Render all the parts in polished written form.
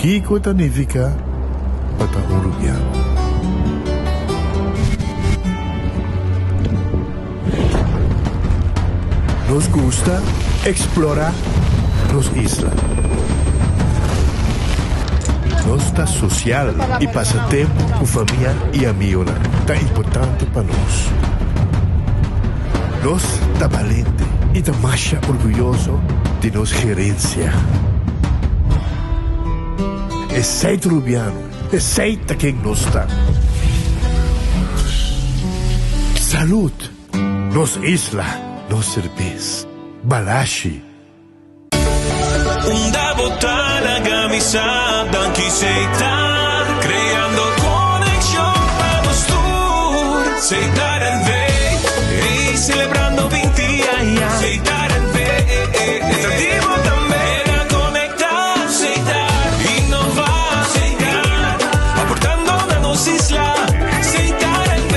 Kiko ta nifiká pa ta un rubiano? Nos gusta eksplorá nos isla. Nos ta sosial i pasa tempu ku famia i amigunan ta importante pa nos. Nos ta balente i ta masha orguyoso di nos gerensia. Esei ta Rubiano, esei ta ken nos ta. Salud! Nos isla, nos serbes. Balashi. Unda bo ta laga mi sa danki Setar creando conexion pa nos tur Setar NV ey celebrando 20 aña Setar NV ta di bo tambe na conecta Setar innova Setar aportando na nos isla Setar NV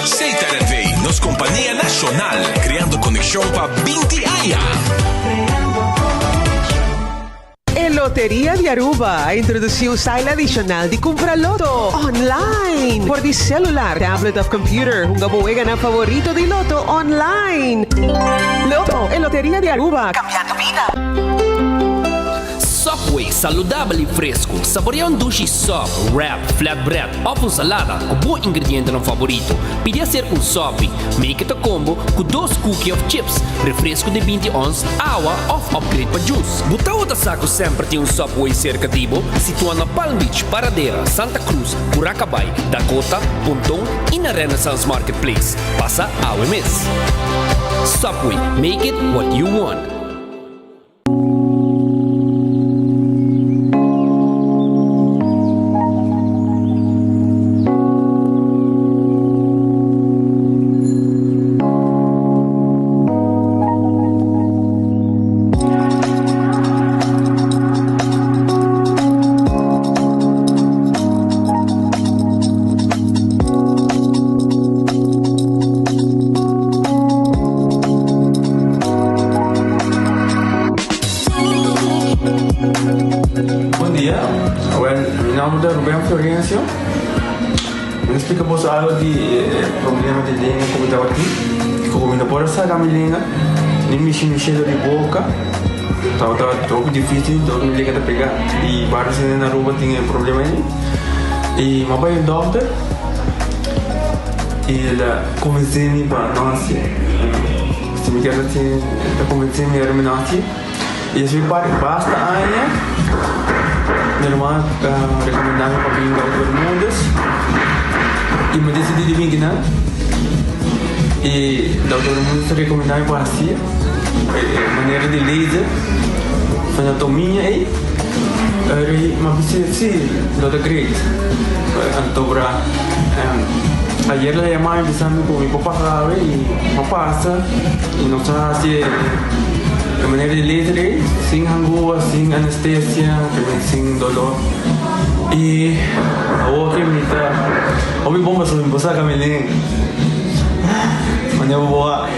Setar NV nos compania nacional creando conexion pa 20 aña. E Loteria di Aruba a introduci un style adicional di cumpra loto online por di celular, tablet of computer. Hunga bo weganan favorito di loto online. Loto, e Loteria di Aruba, cambiando bida. Subway, saludabel y fresco. Saborea un dushi sub, wrap, flatbread of un salada cu bo ingredientenan favorito. Pidi hacer un sopi. Make it a combo cu dos cookie of chips, refresco di 20 ons, awa of upgrade pa juice. Bo tabata sa cu semper tin un Subway cerca di bo? Situa na Palm Beach, Paradera, Santa Cruz, Curacabai, Dakota, Ponton y na Renaissance Marketplace. Pasa awe mes. Subway, make it what you want. Bon dia, awel mi nomber ta Ruben Florencio. Mi ta splika boso algo di e problema di lenga ku mi tabatin. Ku mi no por a saka mi lenga, ni mishi mi shelo di boka. Tabata hopi dificil, dor mi lenga ta pega. I varios hende na Aruba tin e problema ei. I mi a bai un dokter i el a konvensé mi pa no hasié. Si mi kier hasié, el a konvensé mi ora mi no hasié. I esei par basta aña mi hermano a recomendá mi pa bin Dokter Bermudez i mi decidí di bin kinan. I Dokter Bermudez a recomendá mi pa hasié e manera di laser anatomia ei. Ora mi a bisa si lo ta great. Anto bra ayer el a yama mi bisa mi ku mi por pasa awe i mi a pasa i nos a hasi e manera di laser ei sin hangua, sin anestesia, sin dolor. I awor ke mi ta hopi bon pasobra mi por saka mi lenga manera bo a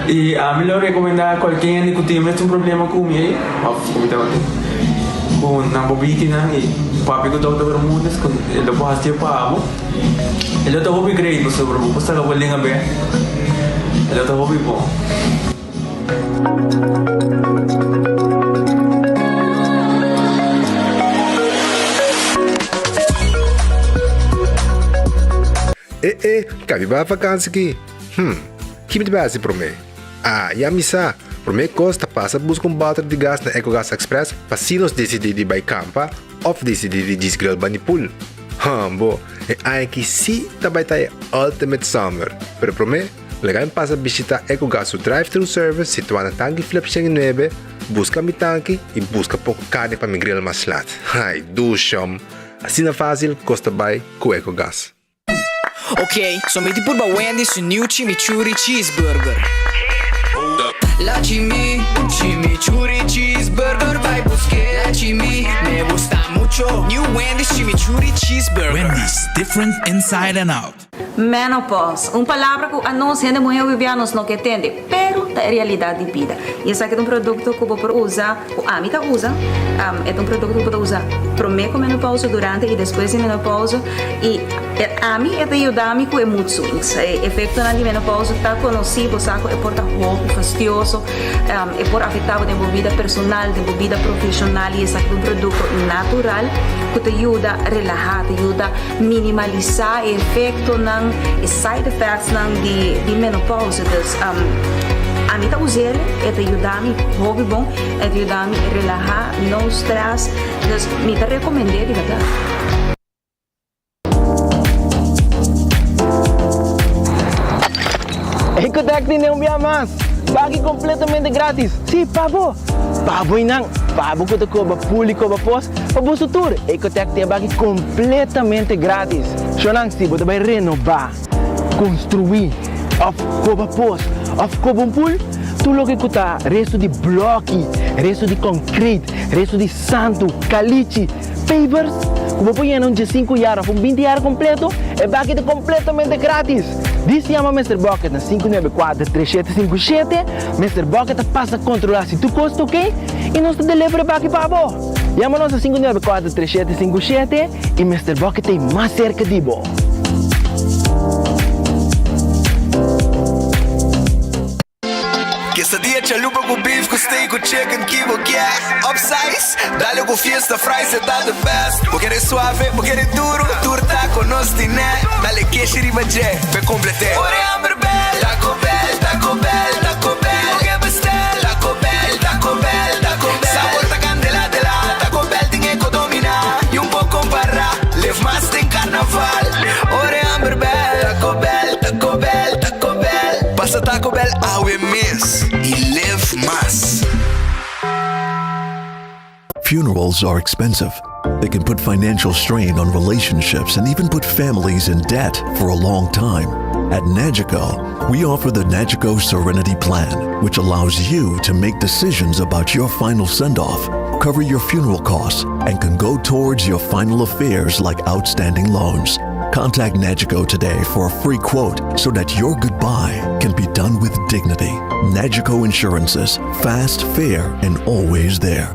i ami lo rekomendá kualke hende ku tin mes un problema ku mi ei òf ku mi tabatin ku nan por bini kinan i papia ku dòkter Bermudez ku e lo por hasié pa bo e lo ta hopi great pasobra bo por saka bo lenga bèk e lo ta hopi bon. E e, kabi bai vakansi ki? Hm, ki mi ta bai hasi promé? Ah, ya mi sa! Promé kos ta pasa buska un bòter di gas na Ecogas Express pa si nos disidí di bai kampa òf disidí di djis grill bani pool. Hòmbo, e aña aki sí ta bai ta e ultimate summer! Pero promé, Laga mi pasa bishita Ecogas su drive-thru service situá na Tanki Flip 109, buska mi tanki i buska poko karni pa mi grill mas lat. Ai, dushom! Asina fásil kos ta bai ku Ecogas. Ok, so mi di purba Wendy's su new chimichurri cheeseburger. La chimi, chimichurri cheeseburger bai busk'é. La chimi, me gusta mucho. New Wendy's chimichurri cheeseburger. Wendy's, different inside and out. Menopause, un palabra ku anos hende muhé hopi bia nos no ke tende, pero. ta e realidat di bida. I esaki ta un produkto ku bo por usa, ku ami ta usa, e ta un produkto ku bo ta usa promé ku menopausa, durante i despues di menopausa. I ami e ta yuda mi ku e mood swings. E efektonan di menopausa ta konosí, bo sa ku e por ta hopi fastioso, e por afektá bo den bo bida personal, den bo bida profeshonal i esaki ta un produkto natural ku ta yuda relahá, ta yuda minimalisá e efektonan, e side effectsnan di di menopausa. Dus ami ta us'el, e ta yuda mi hopi bon, e ta yuda mi relahá, no stress, dus mi ta rekomend'é di bèrdat. Ecotec tin un bia mas! Baki completamente gratis! Sí, pa bo! Pa bo y nan! Pa bo cu ta coba pool y coba pos, pa boso tur! Ecotec tin e baki completamente gratis! Shownan, si bo ta bay renoba, construi, of coba pos, of coba un pool, tur loke cu ta resto di bloki, resto di concrete, resto di santo, calichi, Pavers ku bo por yena un diesinku yar òf un binti yar kompleto, e baki ta kompletamente gratis! Dis yama Mister Bucket na 594 3757, Mister Bucket ta pasa kontrolá si tur kos ta oke i nos ta deliver e baki pa bo! Yama nos na 594 3757 i Mister Bucket ta ei mas serka di bo! Quesadilla chalupa cu beef cu steak cu chicken ki bo kier Upsize, dale cu fiesta fries e ta the best Bo kere suave, bo kere duro, tur taco nos tine Dale keshi riba dje, p'e complete Ora e hamber bel, Taco Bell, Taco Bell, Taco Bell Bo ke bestel, Taco Bell, Taco Bell, Taco Bell Sabor ta candela de la, Taco Bell tin e co domina Y un por compara, live mas den carnaval Ora e hamber bel, Taco Bell, Taco Bell, Taco Bell. Pasa Taco Bell awe mes y live mas. Funerals are expensive. They can put financial strain on relationships and even put families in debt for a long time. At Nagico, we offer the Nagico Serenity Plan, which allows you to make decisions about your final send off, cover your funeral costs, and can go towards your final affairs like outstanding loans. Contact Nagico today for a free quote so that your goodbye can be done with dignity. Nagico Insurances, fast, fair, and always there.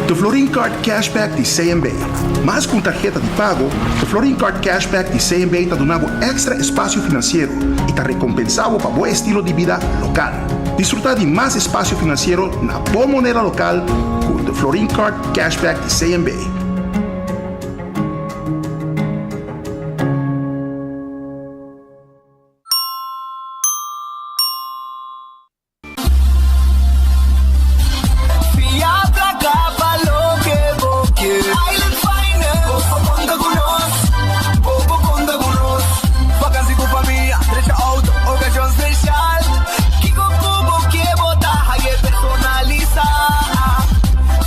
The Florin Card Cashback di CMB. Mas ku un tarheta di pago, The Florin Card Cashback di CMB ta duna bo èkstra espasio finansiero i ta rekompensá bo pa bo estilo di bida lokal. Disfrutá di mas espasio finansiero na bo moneda lokal ku The Florin Card Cashback di CMB. Fia placa pa loke bo ke. Island Finance, bo por conta cu nos, bo por conta cu nos. Vakantie cu famia, drecha auto, ocasion special. Kico cu bo ke bo ta haye personalisa.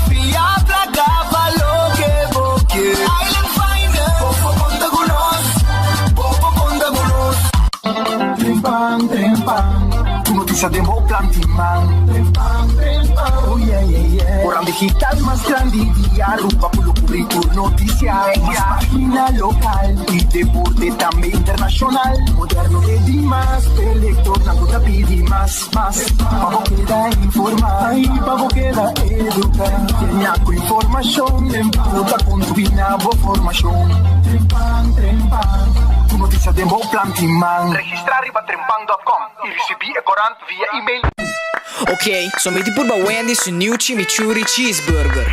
Fia placa pa loke bo ke. Island Finance, bo por conta cu nos, bo por conta cu nos. Trempan, trempan, ku notisia den bo plan tin man. Trempan, trempan, oh yeah, yeah, yeah. Koran digital mas grandi di Aruba ku lo kubri tur notisia. Mas pagina lokal i deporte tambe internashonal. Moderno e dimas, p'e lektornan ku ta pidi mas, mas. Pa bo keda informá i pa bo keda eduká. Genia ku informashon ku ta kontribui na bo formashon. Trempan, trempan, ku notisia den bo plan tin man. Registrá riba trempan dòt kòm i risibí e korant via email. Ok, so mi tin purba Wendy's su new chimichurri cheeseburger.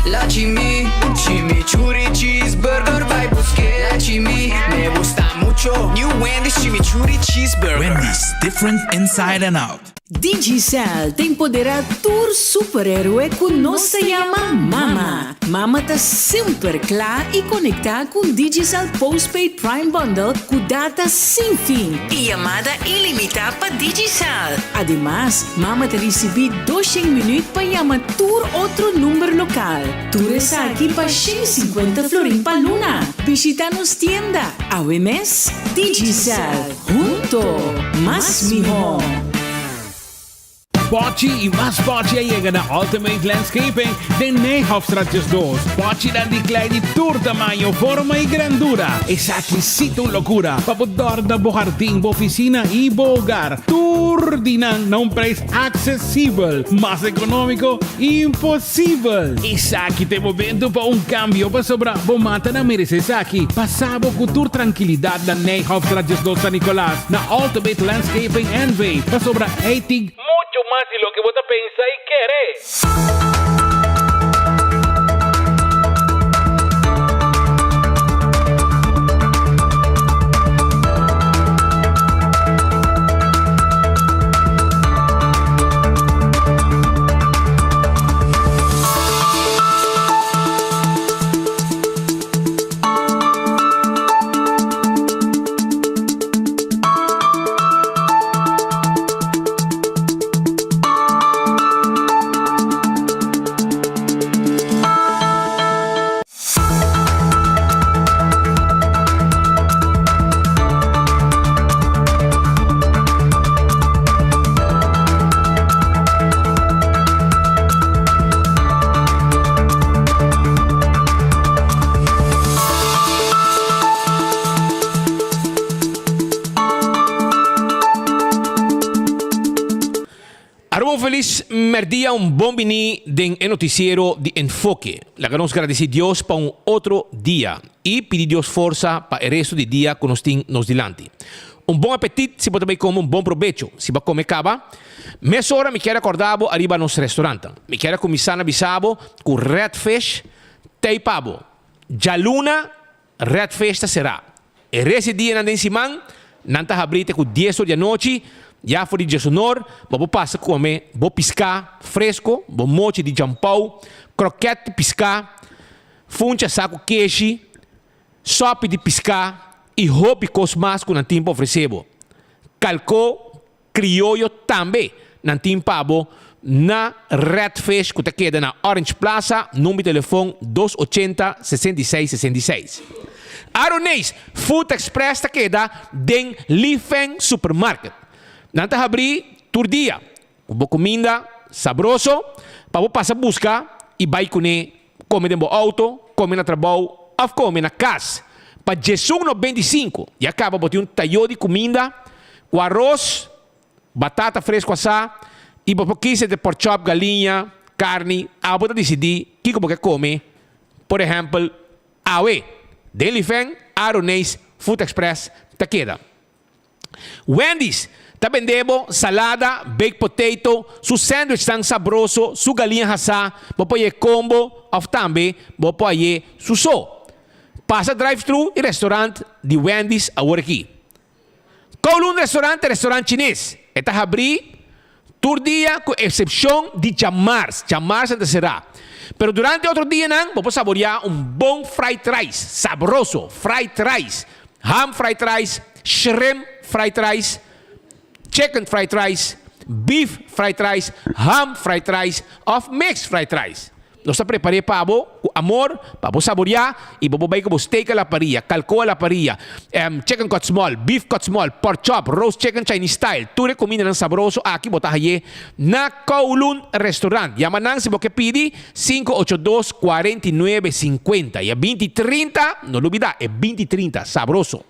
La chimi, chimichurri cheeseburger bai busk'é. La chimi, me gusta mucho. New Wendy's chimichurri cheeseburger. Wendy's, different inside and out. Digicel ta empoderá tur superhéroe ku nos ta yama Mama. Mama ta semper kla i konektá ku un Digicel Postpaid Prime Bundle ku data sin fin i yamada ilimitá pa Digicel. Ademas, Mama ta risibí doshen minüt pa yama tur otro number lokal. Tur esaki pa 150 florin pa luna. Bishitá nos tienda awe mes. Digicel, hunto mas mihó! Pochi y mas pochi a yega na Ultimate Landscaping den Nijhofstraat 12. Pochinan di klei di tur tamaño, forma y grandura. Esaki sí ta un locura pa bo dòrna bo hardin, bo oficina y bo hogar. Tur di nan na un prijs accesibel. Mas economico? Imposibel! Esaki ta e momento pa un cambio pasobra bo matanan merece esaki. Pasa bo cu tur trankilidad na Nijhofstraat 12 San Nicolas na Ultimate Landscaping NV pasobra ey tin mucho mas di loke bo ta pensa y kere. Aruba un felis merdia, un bon bini den e noticiero di Enfoke. Laga nos gradici Dios pa un otro dia y pidi Dios forsa pa e resto di dia cu nos tin nos dilanti. Un bon apetit si bo ta bay come un bon probecho si bo a come caba. Mesora mi kier a corda bo ariba nos restaurantnan. Mi kier a cuminsa na bisa bo cu Red Fish t'ey pa bo. Djaluna Red Fish ta será. E rest di dianan den siman, nan ta habrí te ku dies or di anochi. Ya for di diesonor, bo por pasa kome bo piská fresko, bo mochi di djampou, krokèt di piská, funcha sa ku keshi, sòpi di piská i hopi kos mas ku nan tin pa ofresé bo. Kalkó Krioyo tambe nan tin pa bo na Red Fish ku ta keda na Orange Plaza, number di telefon dos ochenta 66 66. Aroneis Food Express ta keda den Li Feng Supermarket. Nan ta habrí tur dia ku bo kuminda sabroso pa bo pasa buska i bai kuné kome den bo outo, kome na trabou òf kome na kas. Pa djesun 95 ya kaba bo tin un tayó di kuminda ku aros, batata fresku asá i bo por kis entre porkchòp, galiña, karni. Abo ta disidí kiko bo ke kome. Por ehèmpel, awe den Lifen, Aroneis Food Express ta keda. Wendy's ta bende bo salada, baked potato, su sandwichnan sabroso, su galiña hasá, bo por haye combo of tambe bo por haye su so. Pasa drive-thru y restaurant di Wendy's awor aki. Kowloon Restaurant ta restaurant chines. E ta habrí tur dia ku eksepshon di djamars. Djamars nan ta será. Pero durante otro dianan bo por saboreá un bon fried rice sabroso, fried rice, ham fried rice, shrimp fried rice, chicken fried rice, beef fried rice, ham fried rice òf mixed fried rice. Nos ta prepar'é pa bo ku amor, pa bo saboriá i bo por bai ku bo steak a la parilla, kalkó a la parilla, chicken cut small, beef cut small, pork chop, roast chicken Chinese style. Tur e kumindanan sabroso aki bo ta hay'é na Kowloon Restaurant. Yama nan si bo ke pidi, 582 49 50. I e 20 30, no lubidá, e 20 30, sabroso.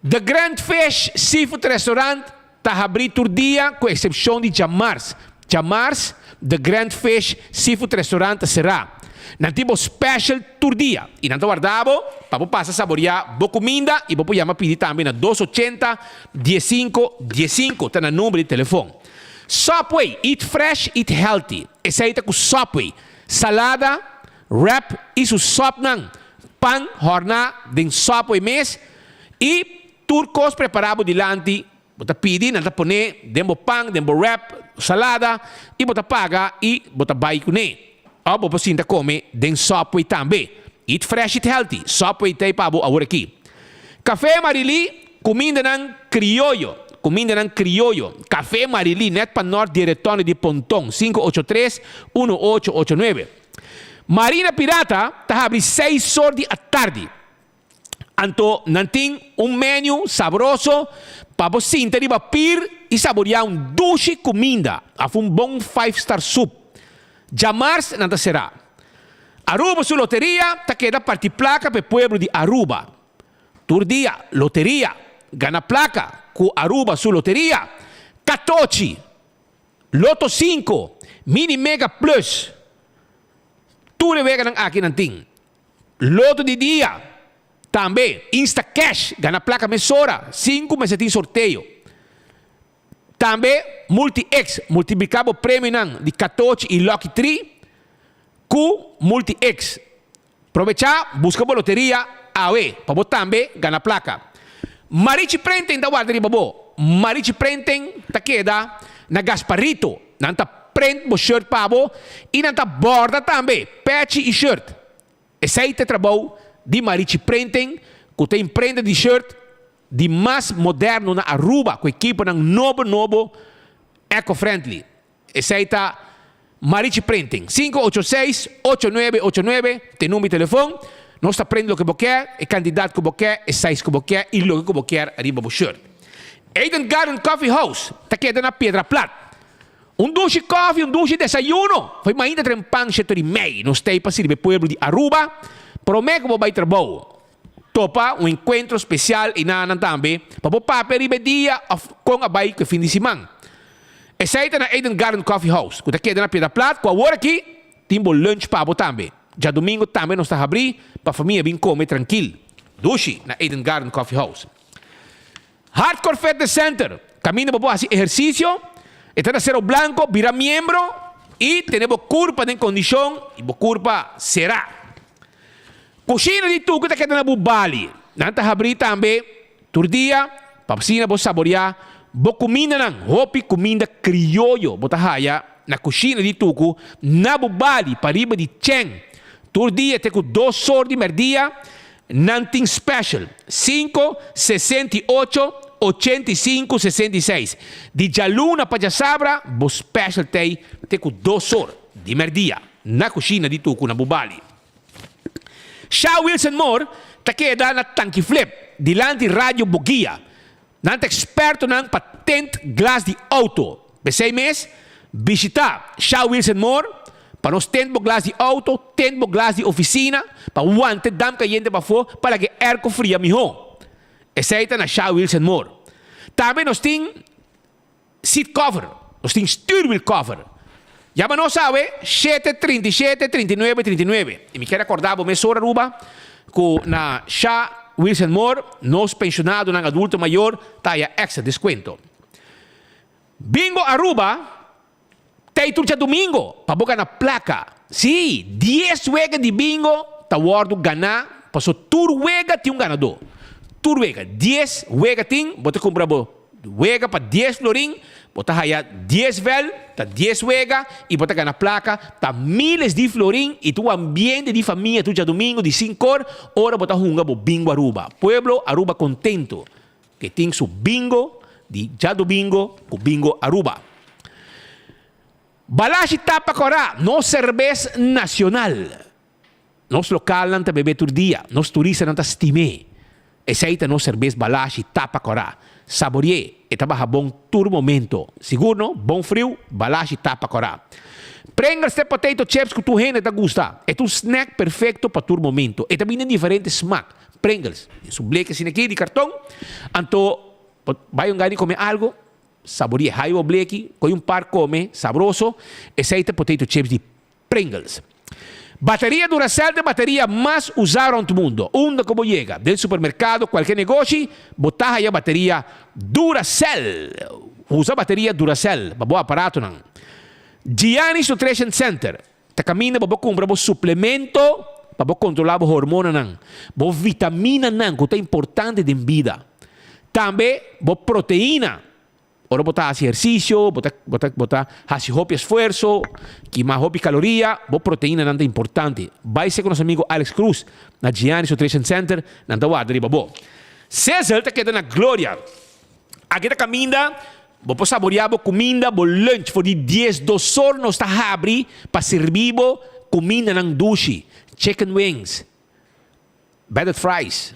The Grand Fish Seafood Restaurant ta habrí tur dia ku eksepshon di djamars. Djamars The Grand Fish Seafood Restaurant ta será. Nan tin bo special tur dia i nan ta warda bo pa bo pasa saboriá bo kuminda i bo por yama pidi tambe na dos ochenta diesinko diesinko ta nan number di telefon. Subway, eat fresh, eat healthy. Esei ta ku Subway. Salada, Wrap i su sòpnan, pan hòrná den sòp oe mes i tur kos prepará bo dilanti. Bo ta pidi, nan ta pon'é den bo pan, den bo wrap, salada i bo ta paga i bo ta bai kuné. Òf bo por sinta kome den Subway tambe. Eat fresh, eat healthy. Subway ta ei pa bo awor aki. Café Marilí, kumindanan krioyo, kumindanan krioyo. Café Marilí, nèt pa nòrt di e retòne di Ponton, 583 1889. Marina Pirata ta habri seis or di atardi. Anto nan tin un menu sabroso pa bo sinta riba pir i saboreá un dushi kuminda òf un bon five star sup. Djamars nan ta será. Aruba su loteria ta keda parti plaka pa e pueblo di Aruba. Tur dia loteria, gana plaka ku Aruba su loteria. Katochi, Loto sinku, Mini Mega Plus. Tur e weganan aki nan tin. Loto di dia, tambe Instacash, gana plaka mesora, sin ku mester tin sorteo. Tambe Multi-X, multipliká bo premionan di katochi i Lucky Tree ku Multi-X. Probechá, buska bo loteria awe pa bo tambe gana plaka. Marichi Printing ta warda riba bo. Marichi Printing ta keda na Gasparito. Nan ta print bo shirt pa bo i nan ta borda tambe pechi i shirt. Esei ta e trabou di Marichi Printing ku ta imprenta di shirt di mas moderno na Aruba ku ekiponan nobo nobo eco-friendly. Esei ta Marichi Printing. 586 8989 ta e number di telefon. Nos ta print loke bo kier, e kantidat ku bo kier, e size ku bo kier i loke ku bo kier riba bo shirt. Eden Garden Coffee House ta keda na Piedra Plat. Un dushi kofi, un dushi desayuno. Fo'i mainta tren pan shetor i mei. Nos ta ei pa sirbi e pueblo di Aruba. Promé ku bo bai trabou, topa un enkuentro spesial einanan tambe pa bo papia riba e dia òf kon a bai ku e fin di siman. Esei ta na Eden Garden Coffee House, ku ta keda na Piedra Plat, ku awor aki tin bo lunch pa bo tambe. Djadumingu tambe nos ta habrí pa famia bin kome trankil. Dushi na Eden Garden Coffee House. Hardcore Fitness Center, kaminda bo por hasi ehersisio, e ta na Cerro Blanco, bira miembro i tene bo kurpa den kondishon i bo kurpa será. Kushina di Tuku ta keda na Bubali. Nan ta habrí tambe tur dia pa asina bo saboreá bo kumindanan. Hopi kuminda krioyo bo ta haya na Kushina di Tuku na Bubali pariba di Chen. Tur dia te ku dos or di mèrdia Nan tin special, 5, 68, 85, 66. Di djaluna pa djasabra bo special t'ei te ku dos or di merdia na kushina di Tuku na Bubali. Sha Wilson Moore ta keda na Tanki Flip dilanti Radio Boguia. Nan ta ekspertonan pa tint glas di outo. P'esei mes, bishitá Sha Wilson Moore pa nos tint bo glas di outo, tint bo glas di ofisina, pa wanta e damp kayente pafó pa laga e airco fria mihó. Esei ta na Sha Wilson Moore. Tambe nos tin seat cover, nos tin stuurwiel cover. Yama nos awe shete 37 39 39. I mi kier akorda bo mesora Aruba ku na Sha Wilson Moore nos penshonadonan adulto mayor ta haya extra deskuento. Bingo Aruba ta ei tur djadumingo pa bo gana plaka. Sí, dies wega di bingo ta wòrdu ganá paso tur wega tin un ganadó. Tur wega, dies wega tin, bo ta kumpra bo wega pa dies florin, bo ta haya dies vèl, ta dies wega i bo ta gana plaka, ta miles di florin i ta un ambiente di famia tur djadumingo di sinkor ora bo ta hunga bo Bingo Aruba. Pueblo Aruba kontento. Ke tin su bingo di djadumingo ku Bingo Aruba. Balashi tapa kòrá, nos serbes nacional. Nos lokalnan ta bebé tur dia, nos turistanan ta stim'é. Esei ta nos serbes Balashi tapa kòrá. Sabori'é, e ta baha bon tur momento. Sigur no, bon friu, Balashi tapa kòrá. Pringles ta e potato chips ku tur hende ta gusta. E ta un snack perfekto pa tur momento. E ta bini den diferente smak. Pringles, den su bleke asina aki di karton. Anto bo bai un gana di kome algo, saboria e haibo bleki, koi un par kome, sabroso. Esei ta potato chips di Pringles. Bateria Duracell ta e bateria mas usá rònt mundo. Unda ku bo yega, den supermerkado, kualke negoshi, bo ta haya bateria Duracell. Usa bateria Duracell pa bo aparatonan. Gianni's Nutrition Center. Ta kaminda bo por kumpra bo suplemento pa bo kontrolá bo hormonanan, bo vitaminanan ku ta importante den bida. Tambe bo proteina. Ora bo ta hasi ehersisio, bo ta bo ta bo ta hasi hopi esfuerso, kima hopi kaloria, bo proteinanan ta importante. Bai seka nos amigo Alex Cruz na Giannis Nutrition Center, nan ta warda riba bo. Sizzle ta keda na Gloria. Aki ta kaminda bo por saboreá bo kuminda, bo lunch. For di diesdos or nos ta habri pa sirbi bo kumindanan dushi, chicken wings, breaded fries.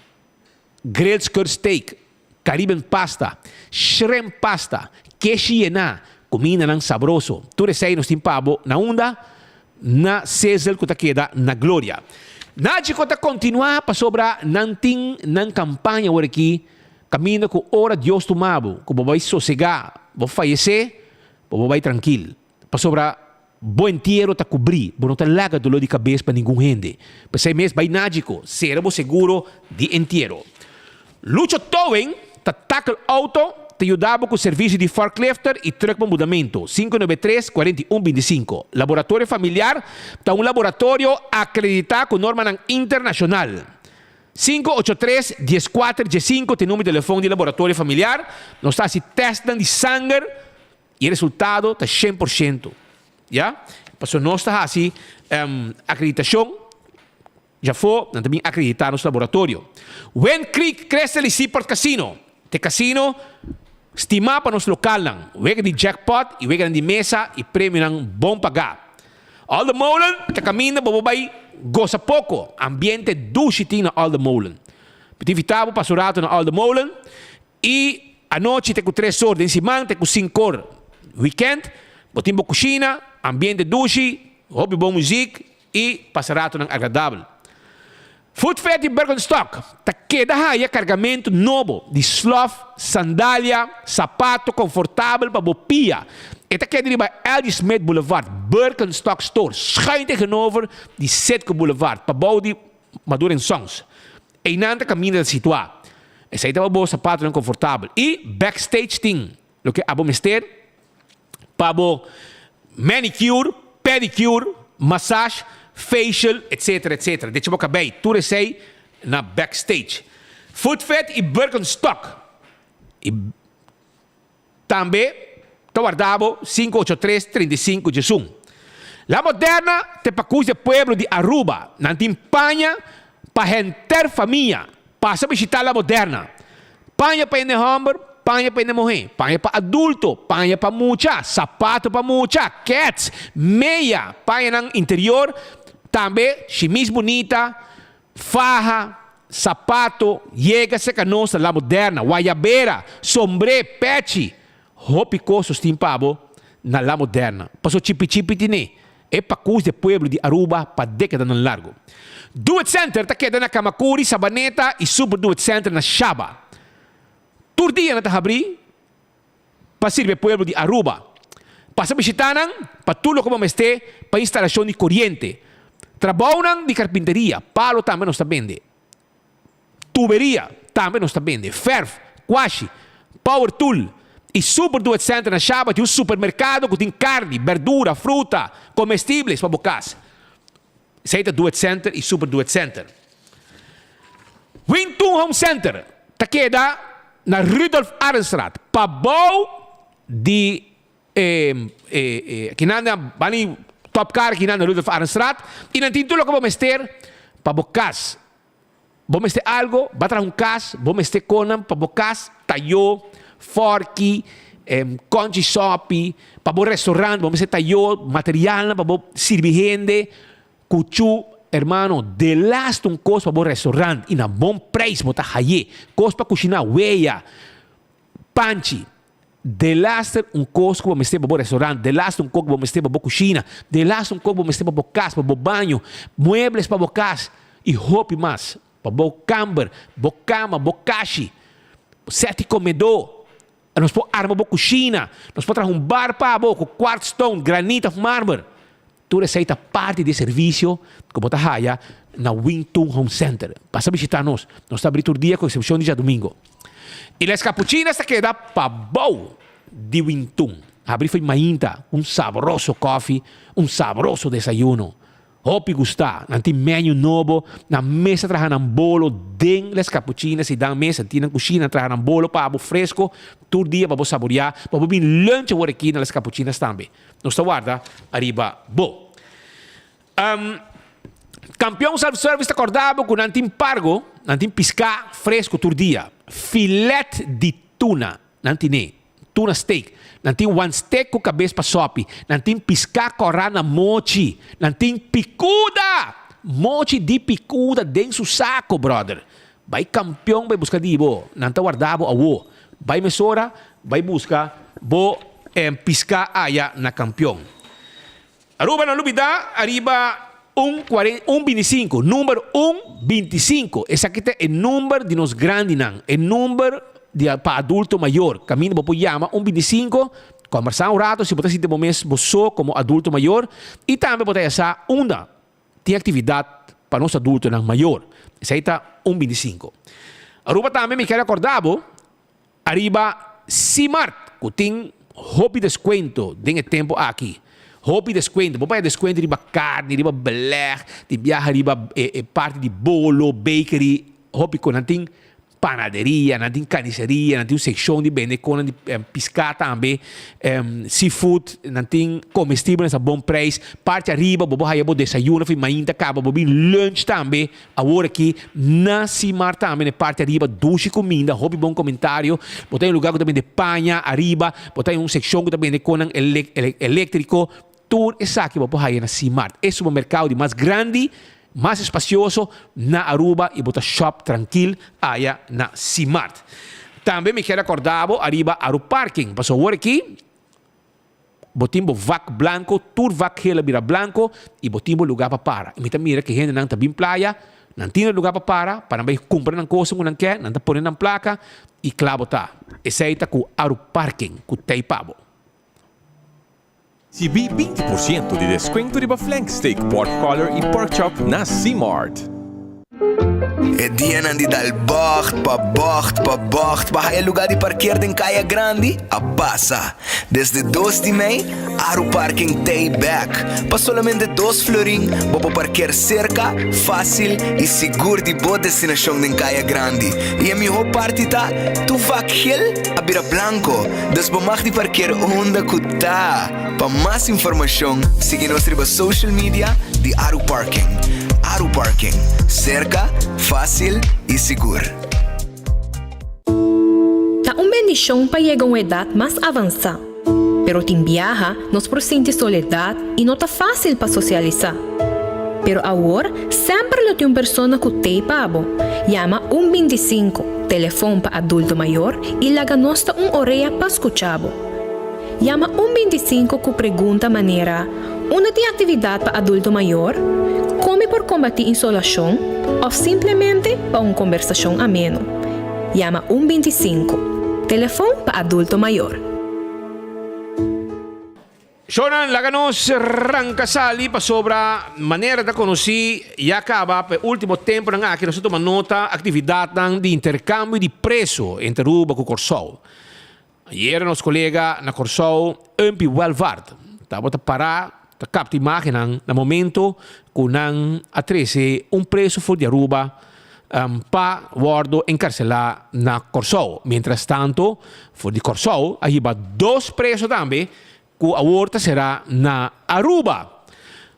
Grilled skirt steak, Caribbean pasta, shrimp pasta, keshi yená, kumindanan sabroso. Tur esei nos tin pa bo na unda? Na Sizzle ku ta keda na Gloria. Nagico ta kontinuá pasobra nan tin nan kampaña awor aki kaminda ku ora Dios tuma bo ku bo bai sosegá, bo fayesé, bo bo bai trankil. Pasobra bo entiero ta kubrí, bo no ta laga doló di kabes pa ningun hende. P'esei mes bai Nagico, sera bo seguro di entiero. Lucho Towing ta tackle auto, ta yuda bo ku servisio di forklifter i truck pa mudamentu, 593, 41 25. Laboratorio Familiar ta un laboratorio akreditá ku normanan internashonal. 583, 14 15 ta e numero di telefon di Laboratorio Familiar. Nos ta hasi tèstnan di sanger. I e resultado ta shen por shento. Ya? Pasobra nos ta hasi akreditashon djafó, nan ta bin akreditá nos laboratorio. Wind Creek Crystal i Seaport Casino ta e kasino stimá pa nos lokalnan. Wega di jackpot i weganan di mesa i premionan bon pagá. Alde Molen ta kaminda bo por bai gosa poko. Ambiente dushi tin na Alde Molen. Mi ta invitá bo pasa un rato na Alde Molen I anochi te ku tres or den siman te ku sinkor wikènt, bo tin bo kushina, ambiente dushi, hopi bon muzik i pasa ratonan agradabel. Food Fair di Birkenstock ta keda haya kargamentu nobo di slof, sandalia, sapato konfortabel pa bo pia. E ta keda riba LG Smith Boulevard, Birkenstock Store, schuin tegenover di Citgo Boulevard, pabou di Maduro en Sons. Einan ta kaminda ta situá. Esei ta pa bo sapatonan konfortabel. I backstage tin loke abo mester pa bo manicure, pedicure, massage, facial, etcetera, etcetera. Decha bo kabei. Tur esei na backstage. Footfit i Birkenstock. I Tambe ta warda bo 583 35 diesun. La Moderna te pakus de pueblo di Aruba. Nan tin paña pa henter famia. Pasa bishita La Moderna. Paña pa hende homber, paña pa hende muhe, paña pa adulto, paña pa mucha, sapato pa mucha, kets, meya, pañanan interior, tambe shimis bunita, Faha, sapato, yega serka nos na La Moderna, wayabera, sombré, pechi. Hopi kos nos tin pa bo na La Moderna. Paso chipi chipi tine e pakus di e pueblo di Aruba pa dekadanan largo. Do It Center ta keda na Camacuri, Sabaneta y Super Do It Center na Shaba. Tur dia nan ta habri pa sirbi e pueblo di Aruba. Pasa bishita nan pa tur loke bo mester pa instalashon di koriente. Trabounan di karpinteria, palo tambe nos ta bende. Tuberia tambe nos ta bende. Fèrf, kuashi, power tool i Super Do It Center na Shaba tin un supermerkado ku tin karni, berdura, fruta, komestibles pa bo kas. Esei ta Do It Center i Super Do It Center. Wintun Home Center ta keda na Rudolf Arendstraat, pabou di e kinan na bani Top Car kinan na Rudolf Arendstraat i nan tin tur loke bo mester pa bo kas. Bo mester algo, ba traha un kas, bo mester konan pa bo kas, tayó, fòrki, kònchi sòpi, pa bo restaurant bo mester tayó, materialnan pa bo sirbi hende, kuchú, hermano, delaste un kos pa bo restaurant i na bon preis bo ta hay'é, kos pa kushiná, weya, panchi, delaster un kos ku bo mester pa bo restaurant, delaster un kos ku bo mester pa bo kushina, delaster un kos ku bo mester pa bo kas, pa bo baño, muebles pa bo kas i hopi mas, pa bo kamber, bo kama, bo kashi, sèt di komedó, nos por arma bo kushina, nos por traha un bar pa bo ku quartz stone, granit òf marmer. Tur esei ta parti di e servisio ku bo ta haya na Wing Tun Home Center. Pasa bishita nos. Nos ta abri tur dia ku eksepshon di djadumingo. I Les Capuchinas ta keda pabou di Wing Tun. Habri fo'i mainta un sabroso kòfi, un sabroso desayuno. Hopi gustá. Nan tin menu nobo. Nan mes ta traha nan bolo den Les Capuchinas i dan mes nan tin nan kushina nan traha nan bolo pa bo fresko tur dia pa bo saboriá, pa bo bin lunch awor aki na Les Capuchinas tambe. Nos ta warda ariba bo. Um, Kampion Self Service ta korda bo ku nan tin pargo, nan tin piská fresku tur dia. Filet di tuna nan tine, tuna steak. Nan tin wan steak ku kabes pa sòpi. Nan tin piská kòrá na mochi. Nan tin pikuda! Mochi di pikuda den su sako, bròder. Bai Kampion bai buska di bo, nan ta warda bo awo. Bai mesora bai buska bo piská aya na Kampion. Aruba no lubida ariba un kuaren un bintisinku, number un bintisinku, esaki ta e number di nos grandinan, e number di pa adulto mayor, kaminda bo por yama un bintisinku, kombersá un rato si bo ta sinti bo mes bo so komo adulto mayor i tambe bo ta ya sa unda tin aktividat pa nos adultonan mayor. Esei ta un bintisinku. Aruba tambe mi kier akorda bo Ariba Simart ku tin hopi deskuento den e tempu aki. Hopi deskuento. Bo paña deskuento riba karni, riba beleg, tin biaha riba e parti di bolo, bakery, hopi kos. Nan tin panaderia, nan tin kaniseria, nan tin un sekshon di bende konan di piská tambe, seafood, nan tin komestibelnan a bon preis. Parti ariba bo por haya bo desayuno for di mainta kaba, bo bin lunch tambe. Awor aki na Simar tambe na e parti ariba dushi kuminda, hopi bon komentario. Bo ta den un lugar ku ta bende paña ariba, bo ta den un sekshon ku ta bende konan eléktriko. Tur esaki bo por haya na Simar. E supermerkado di mas grandi, mas espasioso na Aruba i bo ta shop trankil aya na Simar. Tambe mi kier akorda bo ariba Aruparking, pasobra awor aki Bo tin bo vak blanco, tur vak geel a bira blanco y bo tin bo lugar pa para. Y mi ta mira cu hendenan ta bin playa, nan tin e lugar pa para, pa nan bay cumpra nan cosnan cu nan ke, nan ta pone nan placa y cla bo ta. Esey ta cu Aruparking cu tey pa bo. Ricibi 20% di descuento riba flank steak, pork collar y pork chop na C-Mart. E dianan di dal bògt pa bògt pa bògt pa haya lugá di parker den Kaya Grandi a pasa. Desde dos di mei, Aru Parking t'ei bèk. Pa solamente dos florin bo por parker serka, fásil i sigur di bo destinashon den Kaya Grandi. I e mihó parti ta, tur vak gel a bira blanko, dus bo mag di parker unda ku ta. Pa mas informashon, sigui nos riba social media di Aru Parking. Aru Parking, serka, fásil i sigur. Ta un bendishon pa yega un edat mas avansá. Pero tin biaha nos por sinti soledat i no ta fásil pa sosialisá. Pero awor semper lo tin un persona ku t'ei pa bo. Yama un 25, telefon pa adulto mayor, i laga nos ta un orea pa skucha bo. Yama un 25 ku pregunta manera, Unda tin aktividat pa adulto mayor? Kon mi por kombatí insolashon? Òf simplemente pa un kombersashon ameno. Yama un 25, telefon pa adulto mayor. Shownan laga nos ranka sali pasobra manera ta konosí ya kaba pa e último temponan aki nos a tuma nota aktividatnan di interkambio di preso entre Aruba ku Kòrsou. Ayera nos kolega na Kòrsou, Umpy Welvaart, tabata pará ta kapta imágennan na momento ku nan a trese un preso for di Aruba pa wòrdu enkarselá na Kòrsou. Mientrastanto, for di Kòrsou a hiba dos preso tambe ku awor ta será na Aruba.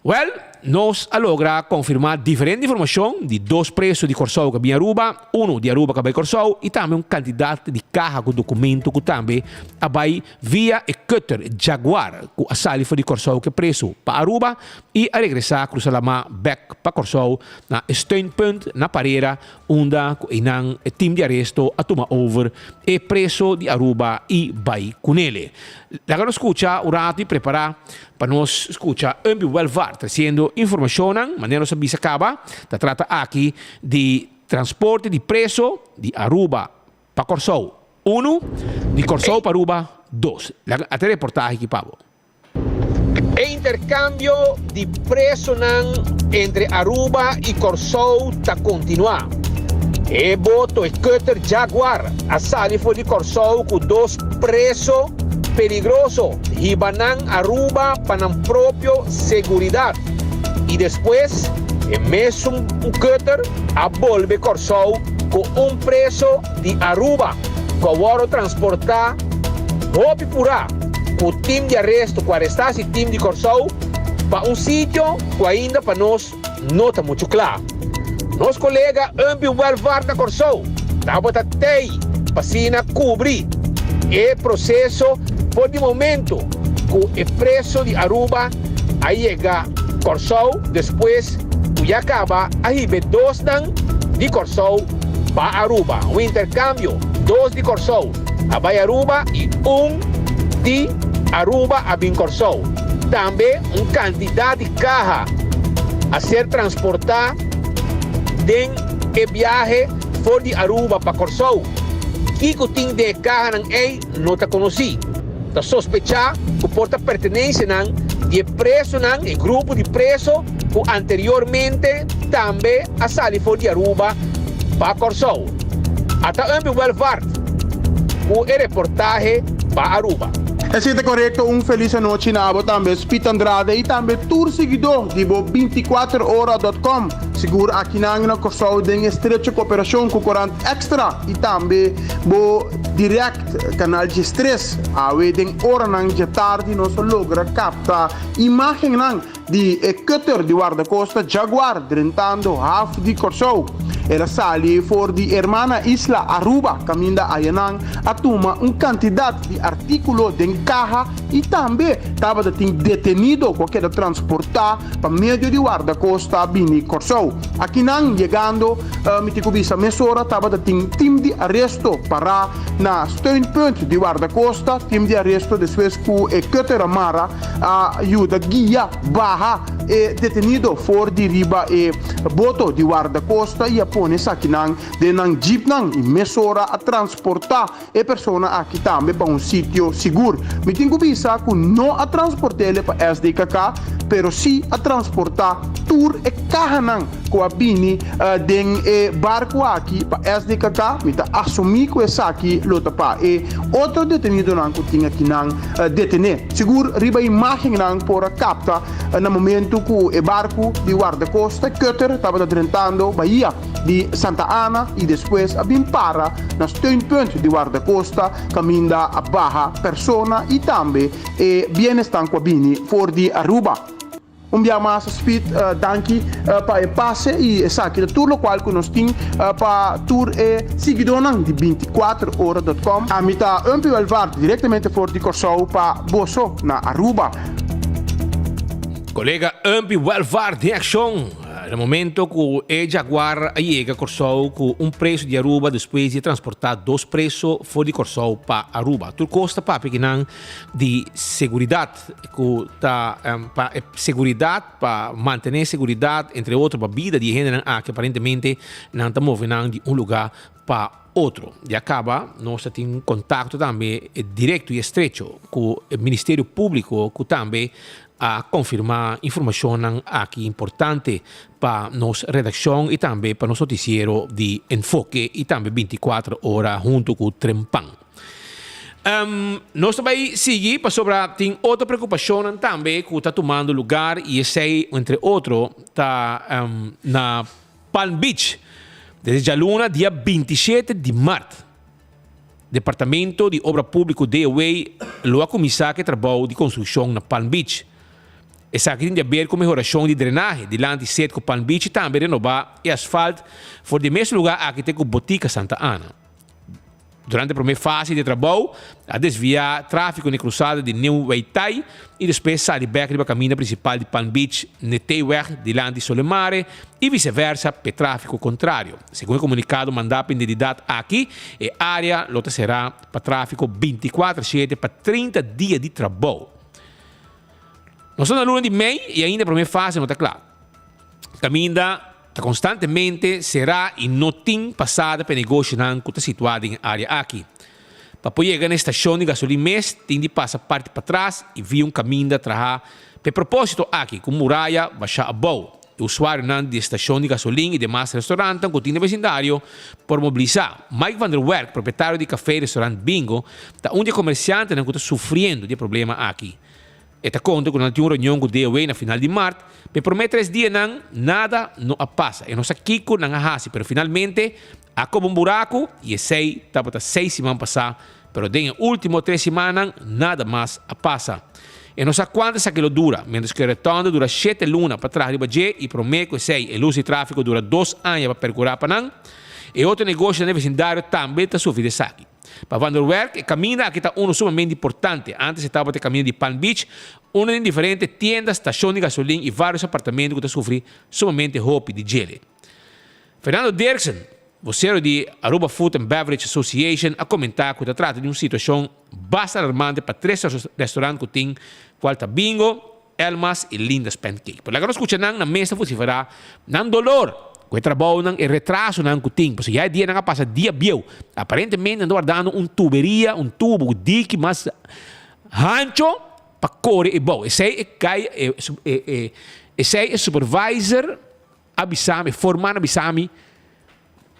Wèl, nos a logra konfirmá diferente informashon di dos preso di Kòrsou ku a bin Aruba, unu di Aruba ku a bai Kòrsou i tambe un kantidat di kaha ku dokumentu ku tambe a bai via e cutter Jaguar ku a sali for di Kòrsou ku e preso pa Aruba i a regresá krusa lamá bèk pa Kòrsou na e steunpunt na Parera unda ku einan e tim di aresto a tuma over e preso di Aruba i bai kunele. Laga nos skucha un ratu i prepará pa nos skucha Umbi Welvaart tresiendo informashonnan. Manera nos a bisa kaba, ta trata aki di transporte di preso di Aruba pa Kòrsou unu, di Kòrsou pa Aruba dos. Laga ata e reportahe aki pa bo. E interkambio di presonan entre Aruba i Kòrsou ta kontinuá. E boto, e cutter Jaguar, a sali for di Kòrsou ku dos preso peligroso, hiba nan Aruba pa nan propio seguridat i despues e mesun cutter a bolbe Kòrsou ku un preso di Aruba ku a wòrdu transportá hopi purá ku tim di aresto ku arestá si tim di Kòrsou pa un sitio ku ainda pa nos no ta muchu kla. Nos kolega Umpy Welvaart na Kòrsou tabata tei pa asina kubri e proseso for di momento ku e preso di Aruba a yega Kòrsou despues ku ya kaba a hiba e dosnan di Kòrsou. pa Aruba. Un interkambio, dos di Kòrsou a bai Aruba i un di Aruba a bin Kòrsou. Tambe un kantidat di kaha a ser transportá den e biahe for di Aruba pa Kòrsou. Kiko tin den e kahanan ei no ta konosí. Ta sospechá ku por ta pertenensianan di e presonan, e grupo di preso ku anteriormente tambe a sali for di Aruba pa Kòrsou. Ata Umpi Welvaart ku e reportahe pa Aruba. Esei ta korekto, un felis anochi na abo tambe Speed Andrade i tambe tur siguidó di bo 24 ora dot com. Sigur akinan na Kòrsou den estrecho koperashon ku Korant Extra i tambe bo Direct. Kanal 13, awe den oranan djatardi nos a logra kapta imágennan di e cutter di wardakosta Jaguar drentando haf di Kòrsou. El a sali for di hermana isla Aruba kaminda ayanan a tuma un kantidat di artíkulo den kaha i tambe tabata tin detenido ku a keda transportá pa medio di wardakosta bini Kòrsou. Akinan yegando mi tin ku bisa mesora tabata tin tim di aresto pará na steunpunt di wardakosta. Tim di aresto despues ku e cutter a mara a yuda guia baha e detenido for di riba e boto di wardakosta i a pone esakinan den nan jeepnan i mesora a transportá E persona aki tambe pa un sitio sigur. Mi tin ku bisa ku no a transport'ele pa SDKK, pero sí a transportá tur e kahanan ku a bini den e barku aki pa SDKK. Mi ta asumí ku esaki lo ta pa e otro detenidonan ku tin akinan detené. Sigur riba imágennan por a kapta na momentu ku e barku di Wardakosta, Cutter, tabata drentando bahia. di Santa Ana y despues a bin para na steunpunt di Wardacosta caminda a baha persona y tambe e bienesnan cu a bini for di Aruba. Un bia mas Speed danki pa e pase y esaki ta tur locual cu nos tin pa tur e siguidornan di 24 ora dot com. Ami ta Umpy Welvaart directamente for di Corsou pa boso na Aruba. Colega Umpy Welvaart den accion. Na momento ku e Jaguar a yega Kòrsou ku un preso di Aruba despues di a transportá dos preso for di Kòrsou pa Aruba. Tur kos ta papia kinan di seguridat ku ta pa e seguridat pa mantené seguridat entre otro pa bida di e hendenan aki aparentemente nan ta move nan di un lugá pa otro. Ya kaba nos ta tin kontakto tambe direkto i estrecho ku e Ministerio Públiko ku tambe a konfirmá informashonnan aki importante pa nos redakshon i tambe pa nos notisiero di Enfoke i tambe 24 ora huntu ku Trempan. Nos ta bai sigui pasobra tin otro preokupashonnan tambe ku ta tumando lugar i esei entre otro ta na Palm Beach desde djaluna dia 27 di mart. Departamento di Obra Públiko, DOW, lo a kuminsá ku e trabou di konstrukshon na Palm Beach. Esaki tin di aber ku mehorashon di drenahe dilanti Setco Palm Beach i tambe renobá e asfalt for di e mes lugá aki te ku Botica Santa Ana. Durante e promé fase di e trabou, a desviá tráfiko n'e krusada di Nieuw Weitai i despues sali bèk riba kaminda prinsipal di Palm Beach n'e T-weg dilanti Solemare i viseversa p'e tráfiko kontrario. Segun e komunikado mandá pa identidat aki, e área lo ta será pa tráfiko 24 shete pa 30 dia di trabou. Nos ta na luna di mei i ainda e promé fase no ta kla. Kaminda ta konstantemente será i no tin pasada pa e negoshonan ku ta situá den e área aki. Pa por yega na e stashon di gasolin mes tin di pasa parti patras i via un kaminda trahá pa e propósito aki ku muraya bashá abou. E usuarionan di e stashon di gasolin i demas restorantnan ku tin den besindario por mobilisá. Mike van der Werk, propietario di kafé i restorant Bingo, ta un di e komersiantenan ku ta sufriendo di e problema aki. E ta konta ku nan tin un reunion ku DOW na final di mart, pa e promé tres dianan nada no a pasa. E no sa kiko nan a hasi, pero finalmente a koba un buraku i esei tabata seis siman pasá, pero den e último tres simannan nada mas a pasa. E no sa kuantu esaki lo dura, miéntras ku e retondo dura shete luna pa traha riba dje i promé ku esei e lus di tráfiko dura dos aña pa perkurá pa nan. E otro negoshonan den vesindario tambe ta sufri di esaki. Pa Van der Werk e kaminda aki ta unu sumamente importante. Antes e tabata e kaminda di Palm Beach, unda tin diferente tienda, stashon di gasolin i vários apartamento ku ta sufri sumamente hopi di djele. Fernando Derksen. Vocero di Aruba Food and Beverage Association a comenta cu ta trata di un situacion basta alarmante pa tres restaurant cu tin cual ta Bingo, Elmas y Linda's Pancake. Pero laga nos scucha nan na mesa vocifera nan dolor cu e trabounan, e retrasonan cu tin. Pasobra ya e dianan a pasa dia bieu. Aparentemente nan ta wardando un tuberia, un tubo cu diki mas hancho pa core e bou. Esey e cay, esey e supervisor a bisa mi, forman a bisa mi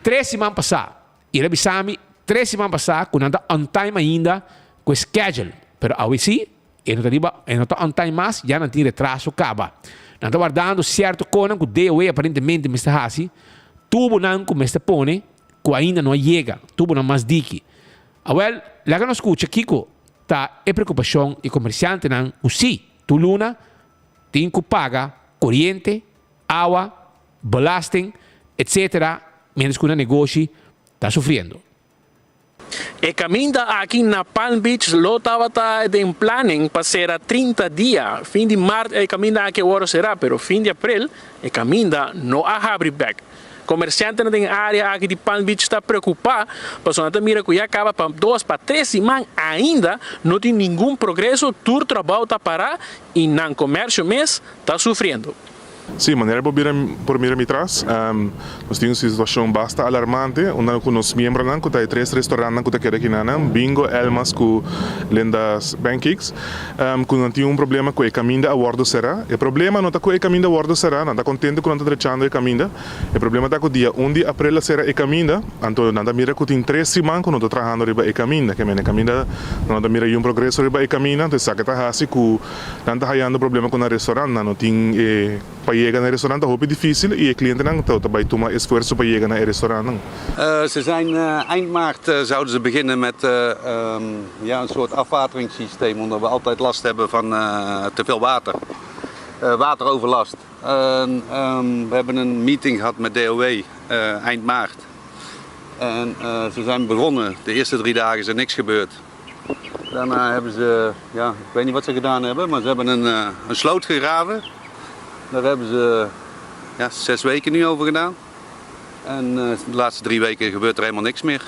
tres siman pasá. I el a bisa mi tres siman pasá ku nan ta on time ainda ku e schedule. Pero awe sí, e no ta riba, e no ta on time mas, ya nan tin retraso kaba. Nan ta wardando sierto konan ku DOW aparentemente mester hasi, tubonan ku mester pone ku ainda no a yega, tubonan mas diki. Awèl, laga nos skucha kiko ta e preokupashon di komersiantenan ku sí, tur luna tin ku paga koriente, awa, belasting, etc. Mientras cu nan negoshi ta sufriendo. E caminda aki na Palm Beach lo tabata den planning pa cera 30 dia. Fin di maart e caminda aki a worde cera, pero fin di april e caminda no a habri bek. Comerciantenan den e area aki di Palm Beach ta preocupa pasobra nan ta mira cu ya caba pa dos pa tres siman ainda no tin ningun progreso, tur trabao ta para y nan comercio mes ta sufriendo. Sí, manera bo bira por mira mi tras, nos tin un situacion basta alarmante unda cu nos miembronan cu ta e tres restaurantnan cu ta keda kinanan, Bingo, Elma's cu Linda's Pancakes, cu nan tin un problema cu e caminda a wordo cera. E problema no ta cu e caminda a wordo cera, nan ta contento cu nan ta drechando e caminda. E problema ta cu dia un di april a cera e caminda, anto nan ta mira cu tin tres siman cu no ta trahando riba e caminda. Ke mene caminda no ta mira yun progreso riba e caminda, anto esaki ta haci cu Nan ta hayando problema ku nan restaurant, nan no tin e pa yega na e restaurant ta hopi dificil y e clientenan ta bay tuma esfuerzo pa yega na e restaurantnan. Ze zijn eind maart zouden ze beginnen met ja, een soort afwateringssysteem, omdat we altijd last hebben van te veel water. Wateroverlast. We hebben een meeting gehad met DOW eind maart. En ze zijn begonnen. De eerste drie dagen is er niks gebeurd. Daarna hebben ze, ja, ik weet niet wat ze gedaan hebben, maar ze hebben een, een sloot gegraven. Daar hebben ze ja, zes weken nu over gedaan. En de laatste drie weken gebeurt er helemaal niks meer.